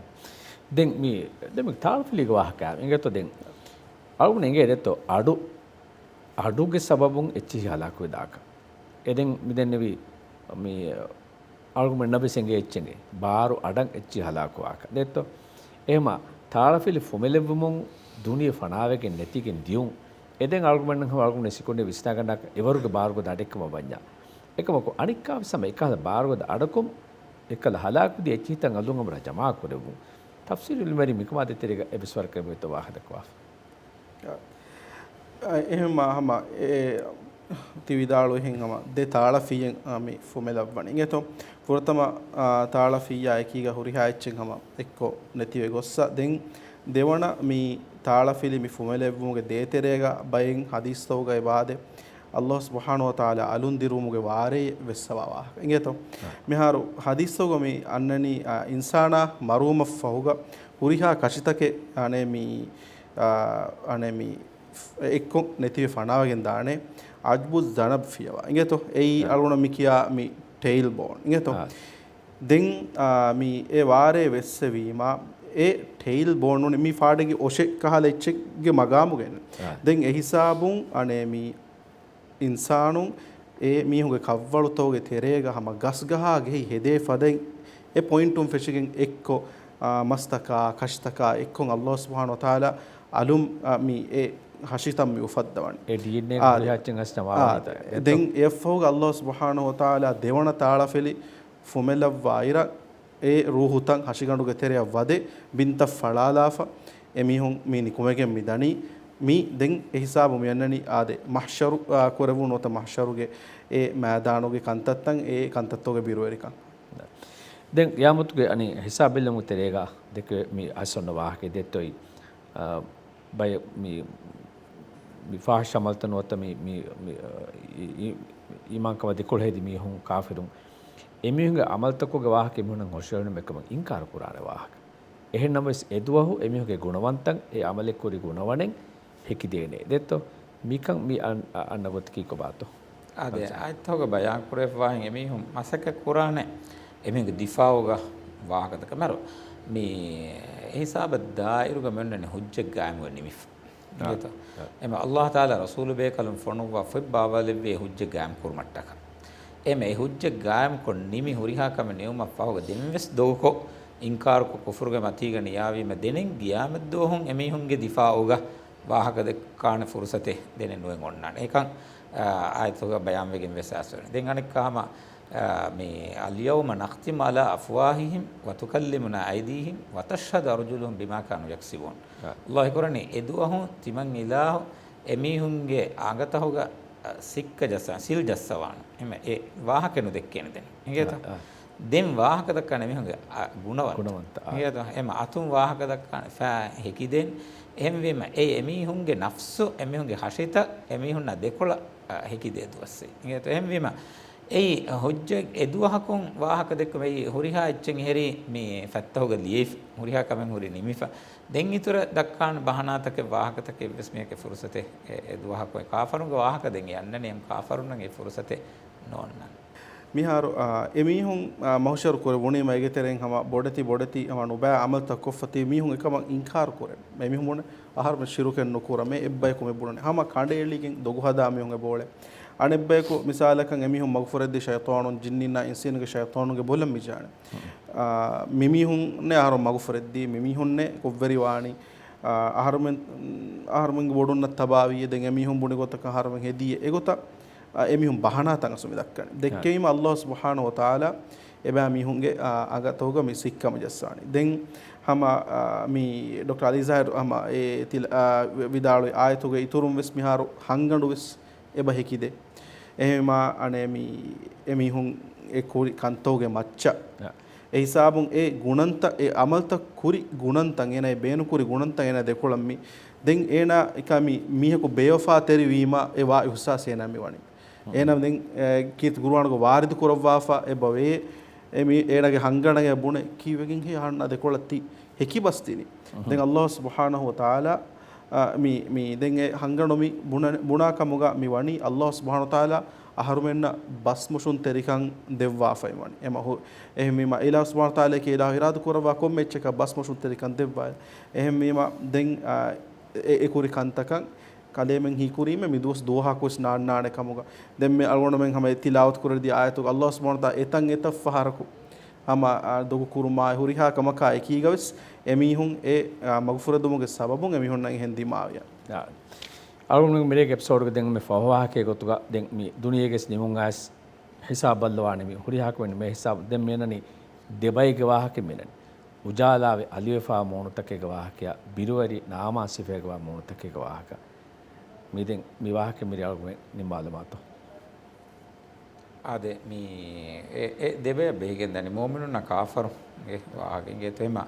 ދެން މި، ދެން މި ތާޅަފިލީގެ ވާހަކަ އިނގޭތޯ؟ ދެން އަޅުގަނޑު އެނގޭ ދެއްތޯ އަޑު، އަޑުގެ ސަބަބުން އެއްޗިހި ހަލާކުވެދާކަށް. އެ ދެން މި ދެންނެވި މި އަޅުގަނޑުމެންނަށް ވެސް އެނގޭ އެއްޗެއް ބާރު އަޑަށް އެއްޗިހި ހަލާކުވާކަށް. ދެއްތޯ؟ އެހެމަ ތާޅަފިލި ފުމެލެއްވުމުން ދުނިޔެ ފަނާވެގެން ނެތިގެން ދިޔުން. އެ ދެން އަޅުގަނޑުމެން ހަމަ އަޅުގަނޑު ސިކުނޑި ވިސްނާގަންނާކަށް އެވަރުގެ ބާރުގަދަ އަޑެއްކަމަށް ވަންޏާ. އެކަމަކު އަނެއްކާވެސް ހަމަ އެކަހަލަ ބާރުގަދަ އަޑަކުން އެކަލަ ހަލާކުދިޔަ އެއްޗިހިތައް އަލުން އަނބުރާ ޖަމާކުރެއްވުން. ތަފްސީލު އިލްމުވެރިން މިކަމާ ދޭތެރޭގަ އެއްވެސް ވަރަކަށް އެބައޮތްތޯ ވާހަކަ ދައްކަވާފަ؟ އަ، އެހެން މާ ހަމަ އެ ތި ވިދާޅުވިހެން ހަމަ ދެ ތާޅަފިއްޔެއް، އާ، މި ފުމެލައްވަނީ. އިނގޭތޯ؟ ފުރަތަމަ، އާ، ތާޅަފިއްޔާ އެކީގަ ހުރިހާ އެއްޗެއް ހަމަ އެއްކޮށް ނެތިވެ ގޮއްސަ. ދެން ދެވަނަ މި ތާޅަފިލި މި ފުމެލެއްވުމުގެ ދޭތެރޭގަ ބައެއް ހަދީސްތަކުގައި ވާދޭ، ﷲ ސުބްޙާނަހޫ ވަތަޢާލާ އަލުން ދިރުވުމުގެ ވާރޭ ވެއްސަވާ ވާހަކަ. އިނގޭތޯ؟ އާ. މިހާރު ހަދީސްތަކުގަ މި އަންނަނީ، އާ، އިންސާނާ މަރުވުމަށްފަހުގަ ހުރިހާ ކަށިތަކެއް އަނެއް މި، އާ، އަނެއް މި އެއްކޮށް ނެތިވެ ފަނާވެގެން ދާނެ. ޢަޖްބު ޒަނަބް ފިޔަވާ. އިނގޭތޯ؟ އެއީ އާ. އަޅުގަނޑަށް މި ކިޔާ މި ޓެއިލް ބޯން. އިނގޭތޯ؟ އާ. ދެން، އާ، މި އެ ވާރޭ ވެއްސެވީމާ، އެ ޓެއިލް ބޯން ނޫނީ މި ފާޑެއްގެ އޮށެއް ކަހަލަ އެއްޗެއްގެ މަގާމުގައި. އާ. ދެން އެ ހިސާބުން އަނެއް މި އިންސާނުން އެ މީހުންގެ ކަށްވަޅުތަކުގެ ތެރޭގަ ހަމަ ގަސްގަހާ ގެހި ހެދޭ ފަދައިން އެ ޕޮއިންޓުން ފެށިގެން އެއްކޮށް، އާ، މަސްތަކާ، ކަށިތަކާ އެއްކޮށް ﷲ ސުބްޙާނަހޫ ވަތަޢާލާ އަލުން، އާ، މި އެ ހަށިތައް މި އުފައްދަވަނީ. އެ ޑީއެންއޭ އާ، ހުރިހާ އެއްޗެއް ހަށިތައް އާ، މަވާނީތަ؟ ދެން އެއަށްފަހުގަ ﷲ ސުބްޙާނަހޫ ވަތަޢާލާ ދެވަނަ ތާޅަފިލި ފުމެލައްވާއިރަށް އެ ރޫޙުތައް ހަށިގަނޑުގެ ތެރެއަށް ވަދެ ބިންތައް ފަޅާލާފަ، އެމީހުން މި ނިކުމެގެން މި ދަނީ. މި ދެން އެ ހިސާބު މި އަންނަނީ އާދެ، މަޙްޝަރު، އާ، ކުރެވުނު ނުވަތަ މަޙްޝަރުގެ އެ މައިދާނުގެ ކަންތައްތައް، އެ ކަންތައްތަކުގެ ބިރުވެރިކަން. ދެން ޤިޔާމަތުގެ އަނި ހިސާބެއްލުމުގެ ތެރޭގަ ދެކެ މި އައިސް އޮންނަ ވާހަކަ ދެއްތޯއި، އާ، ބައެއް މި، މި ފާޙިޝް ޢަމަލުތައް ނުވަތަ މި، މި، މި، އީ، އީ، އީމާންކަމަށް ދެކޮޅު ހެދި މީހުން ކާފިރުން. އެމީހުންގެ ޢަމަލުތަކުގެ ވާހަކަ އެމީހުންނަށް ހުށައެޅުނު އެކަމަށް އިންކާރު ކުރާނެ ވާހަކަ. އެހެން ނަމަވެސް އެ ދުވަހު އެމީހުންގެ ގުނަވަންތައް އެ ޢަމަލެއް ކުރި ގުނަވަނެއް ހެކިދޭނެ ދެއްތޯ؟ މިކަން މި އަން-، އަ-، އަންނަ ގޮތަކީ ކޮބާތޯ؟ އާދެ، އަންސާ. އާދެ، އައްތަހުގަ ބަޔާން ކުރެއްވާހެން އެމީހުން މަސައްކަތް ކުރާނެ އެމީހުންގެ ދިފާޢުގަ ވާހަކަދަކަ މަރު. މި އެ ހިސާބަށް ދާއިރުގަ މިއޮންނަނީ ހުއްޖަތް ގާއިމުވެ ނިމިފަ. އާ، އިނގޭތޯ؟ އާ. އެމަ އައްލާހު ތަޢާލާ ރަސޫލު ބޭކަލުން ފޮނުއްވާ ފޮތް ބާވާލެއްވި އެ ހުއްޖަތް ގާއިމް ކުރުމަށްޓަކަ. އެމަ އެ ހުއްޖަތް ގާއިމްކޮށް ނިމި ހުރިހާ ކަމެއް ނިމުމަށް ފަހުގަ ދެންވެސް ދޮގުކޮށް، އިންކާރުކޮށް، ކުފުރުގެ މަތީގަ ނިޔާވީމަ ދެނެއް ގިޔާމަތްދުވަހުން އެމީހުންގެ ދިފާޢުގަ ވާހަކަ ދެއްކާނެ ފުރުސަތެއް ދެނެއް ނުވެ އޮންނާނެ. އެކަން، އާ، އާޔަތުގަ ބަޔާންވެގެން ވެސް އައިސްވެ. ދެން އަނެއްކާ ހަމަ، އާ، މި، "اليوم نختم على أفواههم وتكلمنا أيديهم وتشهد أرجلهم بما كانوا يكسبون." އާ. ﷲ ކުރަނީ އެދުވަހު ތިމަން އިލާހު އެމީހުންގެ އަނގަތަހުގަ، އަ، ސިއްކަ ޖައްސަ-، ސިލް ޖައްސަވާނެ. އެމަ އެ ވާހަކަ ނުދެއްކޭނެ ދެން. އިނގޭތަ؟ އާ، އާ. ދެން ވާހަކަ ދައްކާނެ މީހުންގެ، އަ، ގުނަވަންތަ. ގުނަވަންތަ، އާ. އިނގޭތަ؟ އެމަ އަތުން ވާހަކަ ދައްކާނެ ފަ ހެކިދޭން. އެހެންވީމަ އެ އެމީހުންގެ ނަފްސު، އެމީހުންގެ ހަށިތައް، އެމީހުންނާ ދެކޮޅަށް، އަ، ހެކިދޭ ދުވަސް. އިނގޭތަ؟ އެހެންވީމަ އެއީ ހުއްޖަ އެ ދުވަހަކުން ވާހަކަ ދެއްކުމެއް ހުރިހާ އެއްޗެއް ހެރީ މި ފަތްތަހުގަ ލިޔެފި. ހުރިހާ ކަމެއް ހުރި ނިމިފަ. ދެން އިތުރަށް ދައްކާން ބަހަނާތަކެއް ވާހަކަތަކެއް ވެސް މީހަކެ ފުރުސަތެއް އެ، އެ ދުވަހަކު އެ ކާފަރުންގެ ވާހަކަ ދެން އެ އަންނަނީ އެމް ކާފަރުންނަށް އެ ފުރުސަތެއް ނޯންނާނެ. މިހާރު، އާ، އެމީހުން، އާ، މަހުޝަރު ކުރެވުނީމަ އޭގެ ތެރެއިން ހަމަ ބޮޑެތި ބޮޑެތި ހަމަ ނުބައި އަމަލްތައް ކޮށްފަ ތިބި މީހުން އެކަމަށް އިންކާރު ކުރޭ. އެމީހުން ބުނޭ އަހަރުމެން ޝިރުކެއް ނުކުރަމޭ އެއްބަޔަކު މި ބުނަނީ. ހަމަ ކަނޑައެޅިގެން ދޮގު ހަދާ މީހުން އެބައުޅޭ. އަނެއްބަޔަކު މިސާލަކަށް އެމީހުން މަގުފުރެއްދީ ޝައިޠާނުން ޖިންނިންނާ އިންސީނުގެ ޝައިޠާނުގެ ބޮލަށް މިޖާނެ. އާ، މިމީހުންނޭ އަހަރު މަގުފުރެއްދީ، މިމީހުންނޭ ކޮށްވެރިވާނީ، އާ، އަހަރުމެން، އަހަރުމެންގެ ބޮޑުންނަށް ތަބާވީއޭ، ދެން އެމީހުން ބުނި ގޮތަކަށް އަހަރުމެން ހެދީއޭ. އެގޮތަށް، އާ، އެމީހުން ބަހަނާތައް އަސް މި ދައްކަނީ. ދެއްކެވީމަ އައްލާހު ސުބްޙާނަހޫ ވަތަޢާލާ އެބައިމީހުންގެ، އާ، އަނގަތަކުގަ މި ސިއްކަ މި ޖައްސާނީ. ދެން ހަމަ، އާ، މި ޑޮކްޓަރ އަލީ ޒާހިރު ހަމަ އެ ތިލަ-، އާ، ވި-، ވިދާޅުވި އާޔަތުގެ އިތުރުން ވެސް މިހާރު ހަންގަނޑު ވެސް އެބަ ހެކިދޭ. އެހެންވީމަ އަނެއް މި އެމީހުން އެ ކުރި ކަންތަކުގެ މައްޗަށް. އަ. އެ ހިސާބުން އެ ގުނަންތައް، އެ އަމަލްތައް ކުރި ގުނަންތައް، އޭނާ އެ ބޭނުން ކުރި ގުނަންތައް އޭނާ ދެކޮޅަށް މި. ދެން އޭނާ އެކާ މި މީހަކު ބޭވަފާތެރިވީމަ އެ ވާ އިހުސާސް އޭނާ މި ވަނީ. އޭނާ ދެން، އެ، ކީރިތި ގުރުއާނުގަ ވާރިދު ކުރައްވާފަ އެބަވޭ. އެ މި އޭނާގެ ހަންގަނޑަށް ބުނެ ކީއްވެގެން ހޭ އަހަންނާ ދެކޮޅަށް ތި ހެކި ބަސް ދިނީ. އުހު. ދެން އައްލާހު ސުބްޙާނަހޫ ވަތަޢާލާ، އަ، މި، މި ދެން އެ ހަންގަނޑު މި ބުނަ-، ބުނާ ކަމުގަ މި ވަނީ އައްލާހު ސުބްޙާނަހޫ ވަތަޢާލާ އަހަރުމެންނަށް ބަސްމޮށުންތެރިކަން ދެއްވާފައި ވަނީ. އެމަ ހު-، އެހެންވީމަ އިލާހު ސުބްޙާނަހޫ ވަތަޢާލާ އެކީ އިލާހު އިރާދަ ކުރައްވާ ކޮންމެ އެއްޗަކަށް ބަސްމޮށުންތެރިކަން ދެއްވާ. އެހެންވީމަ ދެން، އަ، އެ، އެ ކުރި ކަންތަކަށް ކަލޭމެން ހީކުރީމެ މި ދުވަސް ދުވަހަކުވެސް ނާންނާނެ ކަމުގަ. ދެންމެ އަޅުގަނޑުމެން ހަމަ އެ ތިލާވަތު ކުރެއްވި ދިޔަ އާޔަތުގަ އައްލާހު ސުބްޙާނަހޫ ވަތަޢާލާ އެތަން އެތައް ފަހަރަކު ހަމަ، އާ، ދޮގު ކުރުމާއި ހުރިހާ ކަމަކާ އެކީގަވެސް އެމީހުން އެ، އާ، މަގުފުރެދުމުގެ ސަބަބުން އެމީހުންނަށް އެހެން ދިމާވިޔާ. އާ. އަޅުގަނޑުމެން މިރޭގެ އެޕިސޯޑުގެ ދެން މި ފަހު ވާހަކައެއް ގޮތުގަ ދެން މި ދުނިޔޭގެސް ނިމުން އައިސް ހިސާބު ބައްލަވާނެ މި ހުރިހާ ކަމެއް މި ހިސާބު ދެން މިއަންނަނީ ދެބައިގެ ވާހަކަ މިނަން. އުޖާލާވެ އަލިވެފާ މޫނުތަކެއްގެ ވާހަކަޔާ، ބިރުވެރި ނާމާ ސިފައެއްގެ ވާ މޫނުތަކެއްގެ ވާހަކަ. މި ދެން މި ވާހަކަ މިރޭ އަޅުގަނޑުމެން ނިންމާލަމާތޯ. އާދެ، މި އެ، އެ ދެބަޔަށް ބެހިގެން ދަނީ މުއުމިނުންނާ ކާފަރުންގެ ވާހަކަ އިނގޭތޯ އެމަ،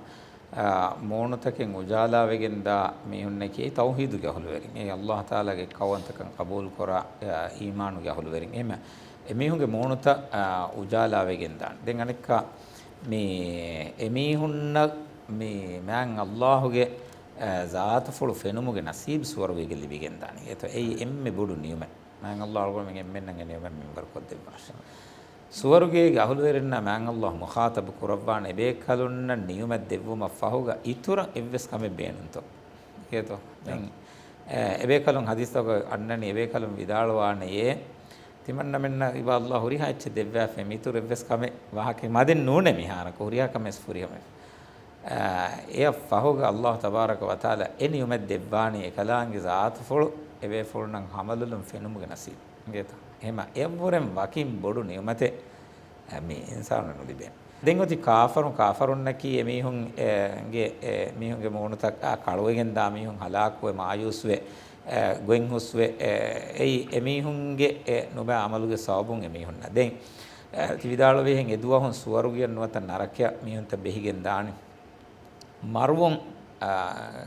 އާ، މޫނުތަކެއް އުޖާލާވެގެން ދާ މީހުންނަކީ ތައުހީދުގެ އަހުލުވެރިން. އެ އައްލާހު ތަޢާލާގެ ކައުވަންތަކަށް ޤަބޫލުކުރާ، އާ، އީމާނުގެ އަހުލުވެރިން. އެމަ، އެމީހުންގެ މޫނުތައް، އާ، އުޖާލާވެގެން ދާނެ. ދެން އަނެއްކާ މި އެމީހުންނަށް މި މާތް އައްލާހުގެ، އާ، ޒާތުފުޅު ފެނުމުގެ ނަސީބު ސުވަރުގޭގެ ލިބިގެން ދާނެ. އެތޯ އެއީ އެންމެ ބޮޑު ނިޢުމަތް. މާތް އައްލާހު އަޅުގަނޑުމެން އެންމެންނަށް އެ ނިޢުމަތް މިންވަރު ކޮށްދެއްވާށި. ސުވަރުގޭގެ އަހުލުވެރިންނާ މާތް އައްލާހު މުޚާޠަބު ކުރައްވާނެ އެބޭކަލުންނަށް ނިޢުމަތް ދެއްވުމަށް ފަހުގަ އިތުރަށް އެއްވެސް ކަމެއް ބޭނުންތޯ؟ އިނގޭތޯ؟ ދެން، އެ، އެބޭކަލުން ޙަދީޘްތަކުގަ އަންނަނީ އެބޭކަލުން ވިދާޅުވާނެޔޭ، ތިމަންނަމެންނަށް އިބަ އައްލާހު ހުރިހާ އެއްޗެއް ދެއްވާފައި މިތުރު އެއްވެސް ކަމެއް ވާހަކަ މަދެއް ނޫނޭ މިހާރަކު ހުރިހާ ކަމެއް ފުރިހަމަ. އާ، އެއަށް ފަހުގަ އައްލާހު ތަބާރަކަ ވަތަޢާލާ އެ ނިޢުމަތް ދެއްވާނީ އެކަލާނގެ ޒާތުފުޅު އެބޭފުޅުންނަށް ހަމަލުލުން ފެނުމުގެ ނަސީބު. އިނގޭތޯ؟ އެހެމަ އެއަށްވުރެން ވަކިން ބޮޑު ނިޢުމަތެއް، އަ، މި އިންސާނުން ނުލިބޭނެ. ދެން އޮތީ ކާފަރުން، ކާފަރުންނަކީ އެމީހުން، އެ، ގެ، އެ، މީހުންގެ މޫނުތައް، އަ، ކަޅުވެގެން ދާ މީހުން، ހަލާކުވެ، މާޔޫސްވެ، އެ، ގޮތް ހުސްވެ، އެ، އެއީ އެމީހުންގެ އެ ނުބައި ޢަމަލުގެ ސަބަބުން އެމީހުންނަށް. ދެން، އެ، ތި ވިދާޅުވިހެން އެ ދުވަހުން ސުވަރުގެއަށް ނުވަތަ ނަރަކަޔަށް މީހުންތައް ބެހިގެން ދާނެ. މަރުވުން، އާ،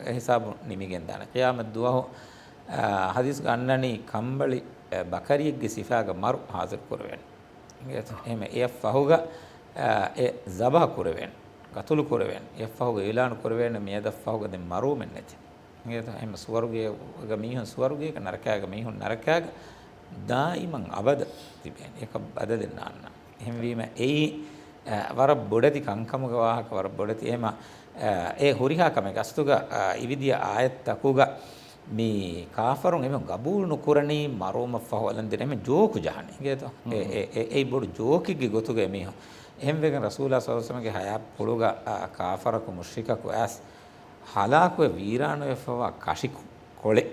އެ ހިސާބުން ނިމިގެން ދާނެ. ޤިޔާމަތް ދުވަހު، އާ، ޙަދީޘްގަ އަންނަނީ ކަނބަޅި، އެ، ބަކަރިއެއްގެ ސިފާގަ މަރު ޙާޟިރު ކުރެވޭނެ. އިނގޭތޯ؟ އެހެމަ އެއަށް ފަހުގަ، އާ، އެ ޒަބަޙަ ކުރެވޭނެ. ޤަތުލު ކުރެވޭނެ، އެއަށްފަހުގަ އިޢުލާނު ކުރެވޭނެ މިއަދަށްފަހުގަ ދެން މަރުވުމެއް ނެތި. އިނގޭތޯ؟ އެހެން ސުވަރުގޭގަ މީހުން ސުވަރުގޭގަ، ނަރަކާގަ މީހުން ނަރަކާގަ، ދާއިމަން އަބަދަށް ތިބޭނެ. އެކަށް ބަދަލެއް ނާންނާނެ. އެހެންވީމަ އެއީ، އަ، ވަރަށް ބޮޑެތި ކަންކަމުގެ ވާހަކަ، ވަރަށް ބޮޑެތި. އެހެމަ، އަ، އެ ހުރިހާ ކަމެއް ގަސްތުގަ، އަ، އިވިދިޔަ އާޔަތްތަކުގަ މި ކާފަރުން އެމީހުން ގަބޫލު ނުކުރަނީ މަރުވުމަށްފަހު އަލަން ދިރޭ އެމީހުން ޖޯކު ޖަހަނީ. އިނގޭތޯ؟ އެ، އެ، އެ، އެއީ ބޮޑު ޖޯކެއްގެ ގޮތުގަ އެމީހުން. އެހެންވެގެން ރަސޫލާ ޞައްލަﷲު ޢަލައިހި ވަސައްލަމަގެ ޙަޔާތްޕުޅުގަ، އަ، ކާފަރަކު މުޝްރިކަކު އައިސް ހަލާކުވެ ވީރާނުވެފަވާ ކަށި ކޮޅެއް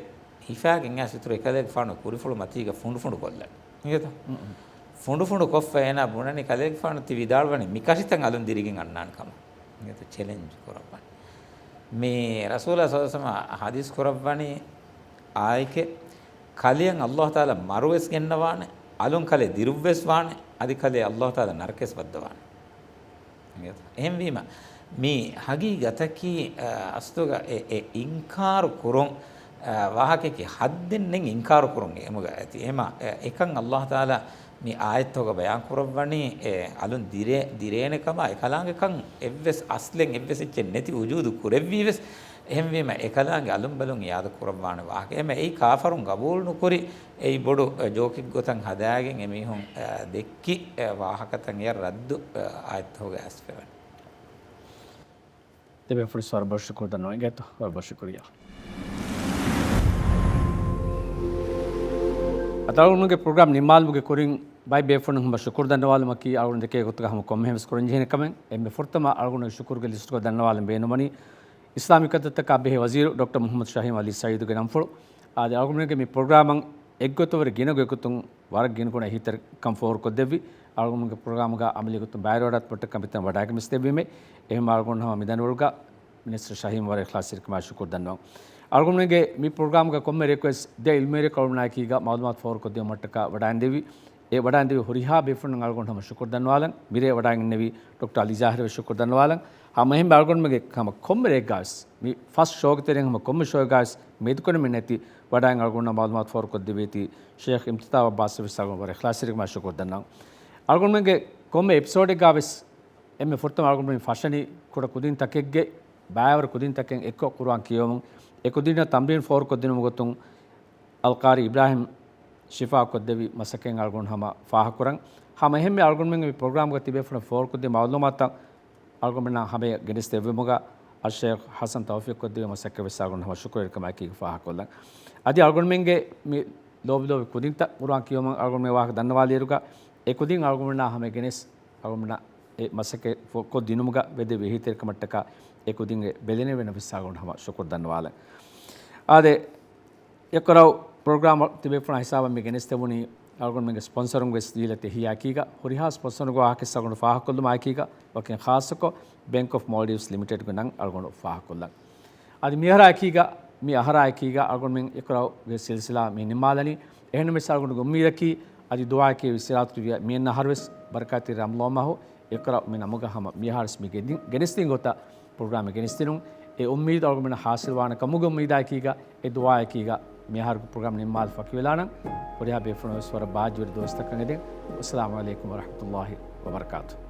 ހިފާގެން އައިސް އިތުރު އެކަލޭގެފާނު ކުރިފުޅު މަތީގަ ފުނޑުފުނޑު ކޮށްލަން. އިނގޭތޯ؟ ފުނޑުފުނޑު ކޮށްފަ އޭނާ ބުނަނީ ކަލޭގެފާނު ތި ވިދާޅުވަނީ މި ކަށިތައް އަލުން ދިރިގެން އަންނާނެ ކަމަށް. އިނގޭތޯ؟ ޗެލެންޖް ކުރައްވަނީ. މި ރަސޫލާ ޞައްލަﷲު ޢަލައިހި ވަސައްލަމަ ޙަދީޘް ކުރައްވަނީ އާއެކޭ، ކަލެއަށް ﷲ ތަޢާލާ މަރުވެސް ގެންނަވާނެ، އަލުން ކަލޭ ދިރުއްވެސް ވާނެ، އަދި ކަލޭ ﷲ ތަޢާލާ ނަރަކަޔަސް ވައްދަވާނެ. އެހެންވީމަ، މި ހަގީގަތަކީ، އަ، އަސްލުގަ އެ، އެ އިންކާރު ކުރުން، އަ، ވާހަކައަކީ ޙައްދެއް ނެތް އިންކާރު ކުރުން އެމުގަ އެތި. އެމަ، އެ، އެކަން ﷲ ތަޢާލާ މި އާޔަތްތަކުގަ ބަޔާން ކުރައްވަނީ، އެ، އަލުން ދިރޭ، ދިރޭނެ ކަމާ، އެކަލާނގެ ކަން އެއްވެސް އަސްލެއް އެއްވެސް އެއްޗެއް ނެތި ވުޖޫދު ކުރެއްވީވެސް، އެހެންވީމަ، އެކަލާނގެ އަލުންބަލުން އިއާދަ ކުރައްވާނެ ވާހަކަ. އެމަ އެއީ ކާފަރުން ގަބޫލު ނުކުރި، އެއީ ބޮޑު، އެ، ޖޯކެއް ގޮތަށް ހަދާގެން އެމީހުން، އެ، ދެއްކި، އެ، ވާހަކަތައް އެއަށް ރައްދު، އެ، އާޔަތްތަކުގަ އައިސްފަވަނީ. ދެބޭފުޅިސް ވަރަށް ބޮޑަށް ޝުކުރު ދަންނަވަން އިނގޭތޯ؟ ވަރަށް ބޮޑަށް ޝުކުރިއްޔާ. އަދި އަޅުގަނޑުގެ ޕްރޮގްރާމް ނިންމާލުމުގެ ކުރިން ބައެއް ބޭފުޅުން ހަމަ ޝުކުރު ދަންނަވާލުމަކީ އަޅުގަނޑު ދެކޭ ގޮތުގަ ހަމަ ކޮންމެހެން ވެސް ކުރަންޖެހޭނެ ކަމެއް. އެންމެ ފުރަތަމަ އަޅުގަނޑުގެ ޝުކުރުގެ ލިސްޓުގަ ދަންނަވާލަން ބޭނުންވަނީ އިސްލާމީ ކަންތައްތަކާ ބެހޭ ވަޒީރު ޑޮކްޓަރ މުޙައްމަދު ޝަހީމް ޢަލީ ސަޢީދުގެ ނަންފުޅު. އާދެ، އަޅުގަނޑުގެ މި ޕްރޮގްރާމަށް އެއްގޮތަށް ވަރަށް ގިނަ ގޮތްގޮތުން ވަރަށް ގިނަގުނަ އެހީތެރިކަން ފޯރުކޮށްދެއްވި. އަޅުގަނޑުގެ ޕްރޮގްރާމުގަ ޢަމަލީ ގޮތުން ބައިވެރިވެވަޑައިގަތުމަށްޓަކާ މިތަން ވަޑައިގެން ވެސް ދެއްވީމޭ. އެހެން އަޅުގަނޑު ހަމަ މި ދަނޑިވަޅުގަ މިނިސްޓަރ ޝަހީމް ވަރަށް އިޚްލާޞްތެރިކަމާ ޝުކުރު ދަންނަވަން. އަޅުގަނޑުގެ މި ޕްރޮގްރާމުގަ ކޮންމެ ރެއަކު ވެސް ދެ ޢިލްމީ ރެއަކު އަޅުގަނޑާއެކީގަ މަޢުލޫމާތު ފޯރުކޮށްދިނުމަށްޓަކާ ވަޑައިންދެއްވި. އެ ވަޑައިންދެއްވި ހުރިހާ ބޭފުޅުން އަޅުގަނޑު ހަމަ ޝުކުރު ދަންނަވާލަން. މިރޭ ވަޑައިގެންނެވި ޑޮކްޓަރ އަލީ ޒާހިރަށް ވެސް ޝުކުރު ދަންނަވާލަން. ހަމަ އެހެން އަޅުގަނޑުމެންގެ ހަމަ ކޮންމެ ރެއެއްގަ ވެސް މި ފަސް ޝޯގެ ތެރެއިން ހަމަ ކޮންމެ ޝޯގަ ވެސް މެދުކުރަމެއް ނެތި ވަޑައިން އަޅުގަނޑަށް މަޢުލޫމާތު ފޯރުކޮށްދެއްވީތީ ޝޭޚް އިމްތިތާބް ޢައްބާސަށް ވެސް އަޅުގަނޑު ވަރަށް އިޚްލާޞްތެރިކަމާ ޝުކުރު ދަންނަވަން. އަޅުގަނޑުމެންގެ ކޮންމެ އެޕިސޯޑެއްގަ ވެސް އެންމެ ފުރަތަމަ އަޅުގަނޑުމެން ފަށަނީ ކުޑަ ކުދިން ތަކެއްގެ ބައިވަރު ކުދިން ތަކެއް އެއްކޮށް ޤުރުއާން ކިޔަވަމުން، އެ ކުދިންނަށް ތަމްރީން ފޯރުކޮށްދިނުމުގެ ގޮތުން އަލްޤާރީ އިބްރާހީމް ޝިފާކޮށްދެއްވި މަސައްކަތް އަޅުގަނޑު ހަމަ ފާހަގަކުރަން. ހަމަ އެހެންމެ އަޅުގަނޑުމެން މި ޕްރޮގްރާމްގަ ތިބޭފުޅުން ފޯރުކޮށްދިން މަޢުލޫމާތުތައް އަޅުގަނޑުމެންނާ ހަމަޔަށް ގެނެސްދެއްވުމުގަ އައްޝޭޚް ޙަސަން ތައުފީޤް ކޮށްދެއްވި މަސައްކަތް ވެސް އަޅުގަނޑު ހަމަ ޝުކުރުވެރިކަމާއެކީ ފާހަގަކޮށްލަން. އަދި އަޅުގަނޑުމެންގެ މި ލޯބި ލޯބި ކުދިންތައް ޤުރުއާން ކިޔުމަށް އަޅުގަނޑުމެން ވާހަކަ ދަންނަވާލިއިރުގަ އެ ކުދިން އަޅުގަނޑުމެންނާ ހަމަޔަށް ގެނެސް އަޅުގަނޑުމެންނަށް އެ މަސައްކަތް ފޯރުކޮށްދިނުމުގަ ވެދެއްވި އެހީތެރިކަމަށްޓަކާ އެ ކުދިންގެ ބެލެނިވެނަށް ވެސް އަޅުގަނޑު ހަމަ ޝުކުރު ދަންނަވާލަން. އާދެ، އިޤްރާ ޕްރޮގްރާމަށް ތިބޭފުޅާ ހިސާބަށް މި ގެނެސްދެވުނީ އަޅުގަނޑުމެންގެ ސްޕޮންސަރުން ވެސް ދީލަތި އެހީއާއެކީގަ، ހުރިހާ ސްޕޮންސަރުންގެ ވާހަކަ ވެސް އަޅުގަނޑު ފާހަގަކޮށްލުމާއެކީގަ، ވަކިން ޚާއްޞަކޮށް ބޭންކް އޮފް މޯލްޑިވްސް ލިމިޓެޑްގެ ނަން އަޅުގަނޑު ފާހަގަކޮށްލަން. އަދި މިއަހަރާއެކީގަ، މި އަހަރާއެކީގަ އަޅުގަނޑުމެން އިޤްރާގެ ސިލްސިލާ މި ނިންމާލަނީ. އެހެންނަމަވެސް އަޅުގަނޑުގެ އުއްމީދަކީ އަދި ދުޢާއެކޭ ވިސްރާތު ވިޔަ މިއަންނަ އަހަރުވެސް ބަރަކާތްތެރި ރަމަޟާން މަހު އިޤްރާ މި ނަމުގަ ހަމަ މިއަހަރުވެސް މި ގެނި-، ގެނެސްދިން ގޮތަށް ޕްރޮގްރާމެއް ގެނެސްދިނުން. އެ އުއްމީދު އަޅުގަނޑުމެންނަށް ޙާޞިލްވާނެ ކަމުގެ އުއްމީދާއެކީގަ، އެ ދުޢާއެކީގަ މިއަހަރުގެ ޕްރޮގްރާމް ނިންމާލަން ފަކިވެލާނަން. ހުރިހާ ބޭފުޅުން ވެސް ވަރަށް ބާއްޖަވެރި ދުވަސްތަކަށް އެދެން. އައްސަލާމު ޢަލައިކުމް ވަރަޙްމަތުﷲި ވަބަރަކާތުހު.